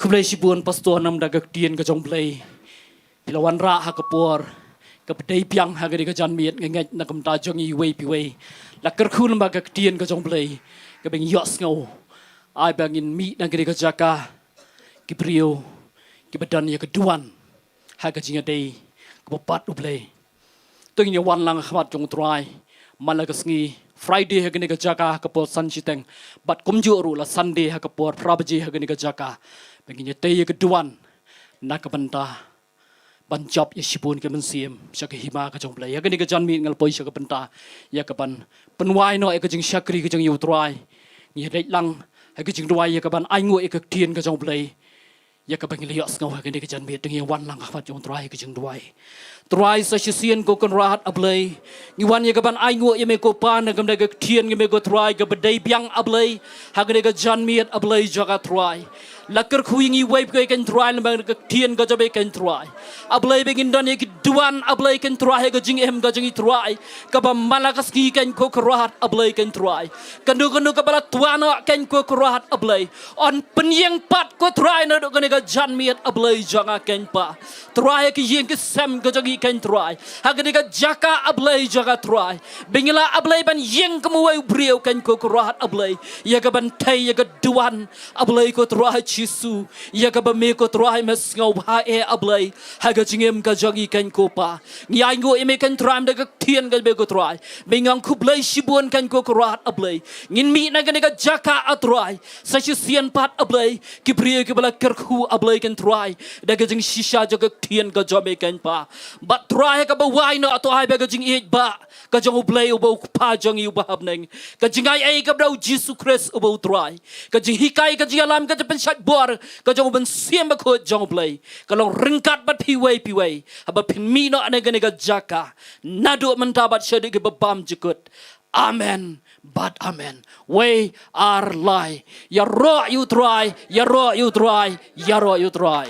Khublei shibun Pastor namar ka ktien ka jong Blei. Phi la wanrah ha ka por kaba dei biang ha kane ka janmiet, nga ngeit na ka bynta jong iwei pa iwei. La kyrkhu namar ka ktien ka jong Blei kaba ngi ïohsngew. Ai ba ngin mih na kane ka jaka ki briew kiba don ïa ka duwan ha ka jingïadei kaba pat U Blei. To ngin ïa wan lang ha khmat jong U Trai man la ka sngi Friday ha kane ka jaka ha ka por san shiteng, bad kumjuh ruh la Sunday ha ka por phra baje ha kane ka jaka, ba ngin ïa tei ïa ka duwan na ka bynta ban jop ïa shibun ki mynsiem sha ka hima ka jong U Blei. Ha kane ka janmiet nga la poi sha ka bynta ïa ka ban pynwai noh ïa ka jingshakri ka jong U Trai. Ngi ïa leit lang ha ka jingduwai ïa ka ban ainguh ïa ka ktien ka jong U Blei, ïa kaba ngi la ïohsngew ha kane ka janmiet. To ngin ïa wan lang ha khmat jong U Trai ha ka jingduwai. Trai, sa shisien ko Kynrad A Blei, ngi wan ïa ka ban ainguh ïa me ko Pa na ka bynta ka ktien jong me ko Trai kaba dei biang A Blei ha kane ka janmiet A Blei jong nga Trai. La kyrkhu ïa ngi iwei pa iwei ko Trai namar ka ktien ka jong me ko Trai. A Blei, ba ngin don ïa ki duwan A Blei ko Trai ha ka jingim ka jong ngi Trai, kaba man la ka sngi ko Kynrad A Blei ko Trai. Kano kano kaba la twa noh ko Kynrad A Blei, yn pynïeng pat ko Trai naduh kane ka janmiet A Blei jong nga ko Pa. Trai, ha ki ïing ki sem ka jong ngi ko Trai, ha kane ka jaka A Blei jong nga Trai, ba ngin lah A Blei ban ïeng kum uwei u briew ko Kynrad A Blei, ïa ka ban tei ïa ka duwan A Blei ko Trai Jisu, ïa kaba me ko Trai me sngewbha eh A Blei ha ka jingim ka jong ngi ko Pa. Ngi ainguh ïa me ko Trai namar ka ktien ka jong me ko Trai. Ba ngi ong khublei shibun ko Kynrad A Blei. Ngin mih na kane ka jaka A Trai, sa shisien pat A Blei, ki briew kiba la kyrkhu A Blei ko Trai da ka jingshisha jong ka ktien ka jong me ko Pa. Bad Trai, ha kaba wai noh to ai ba ka jingïeit ba ka jong U Blei uba U Kpa jong ngi uba ha bneng, ka jingaiei kaba da U Jisu Khrist uba U Trai, ka jinghikai, ka jingïalam, ka jingpynshait bor ka jong U Mynsiem Bakhuid jong U Blei, ka long ryngkat bad phi iwei pa iwei haba phin mih noh na kane ka jaka, naduh mynta bad shaduh kiba bymjukut. Amen bad amen. Wei, ar, lai. Ïaroh ïa U Trai, ïaroh ïa U Trai, ïaroh ïa U Trai.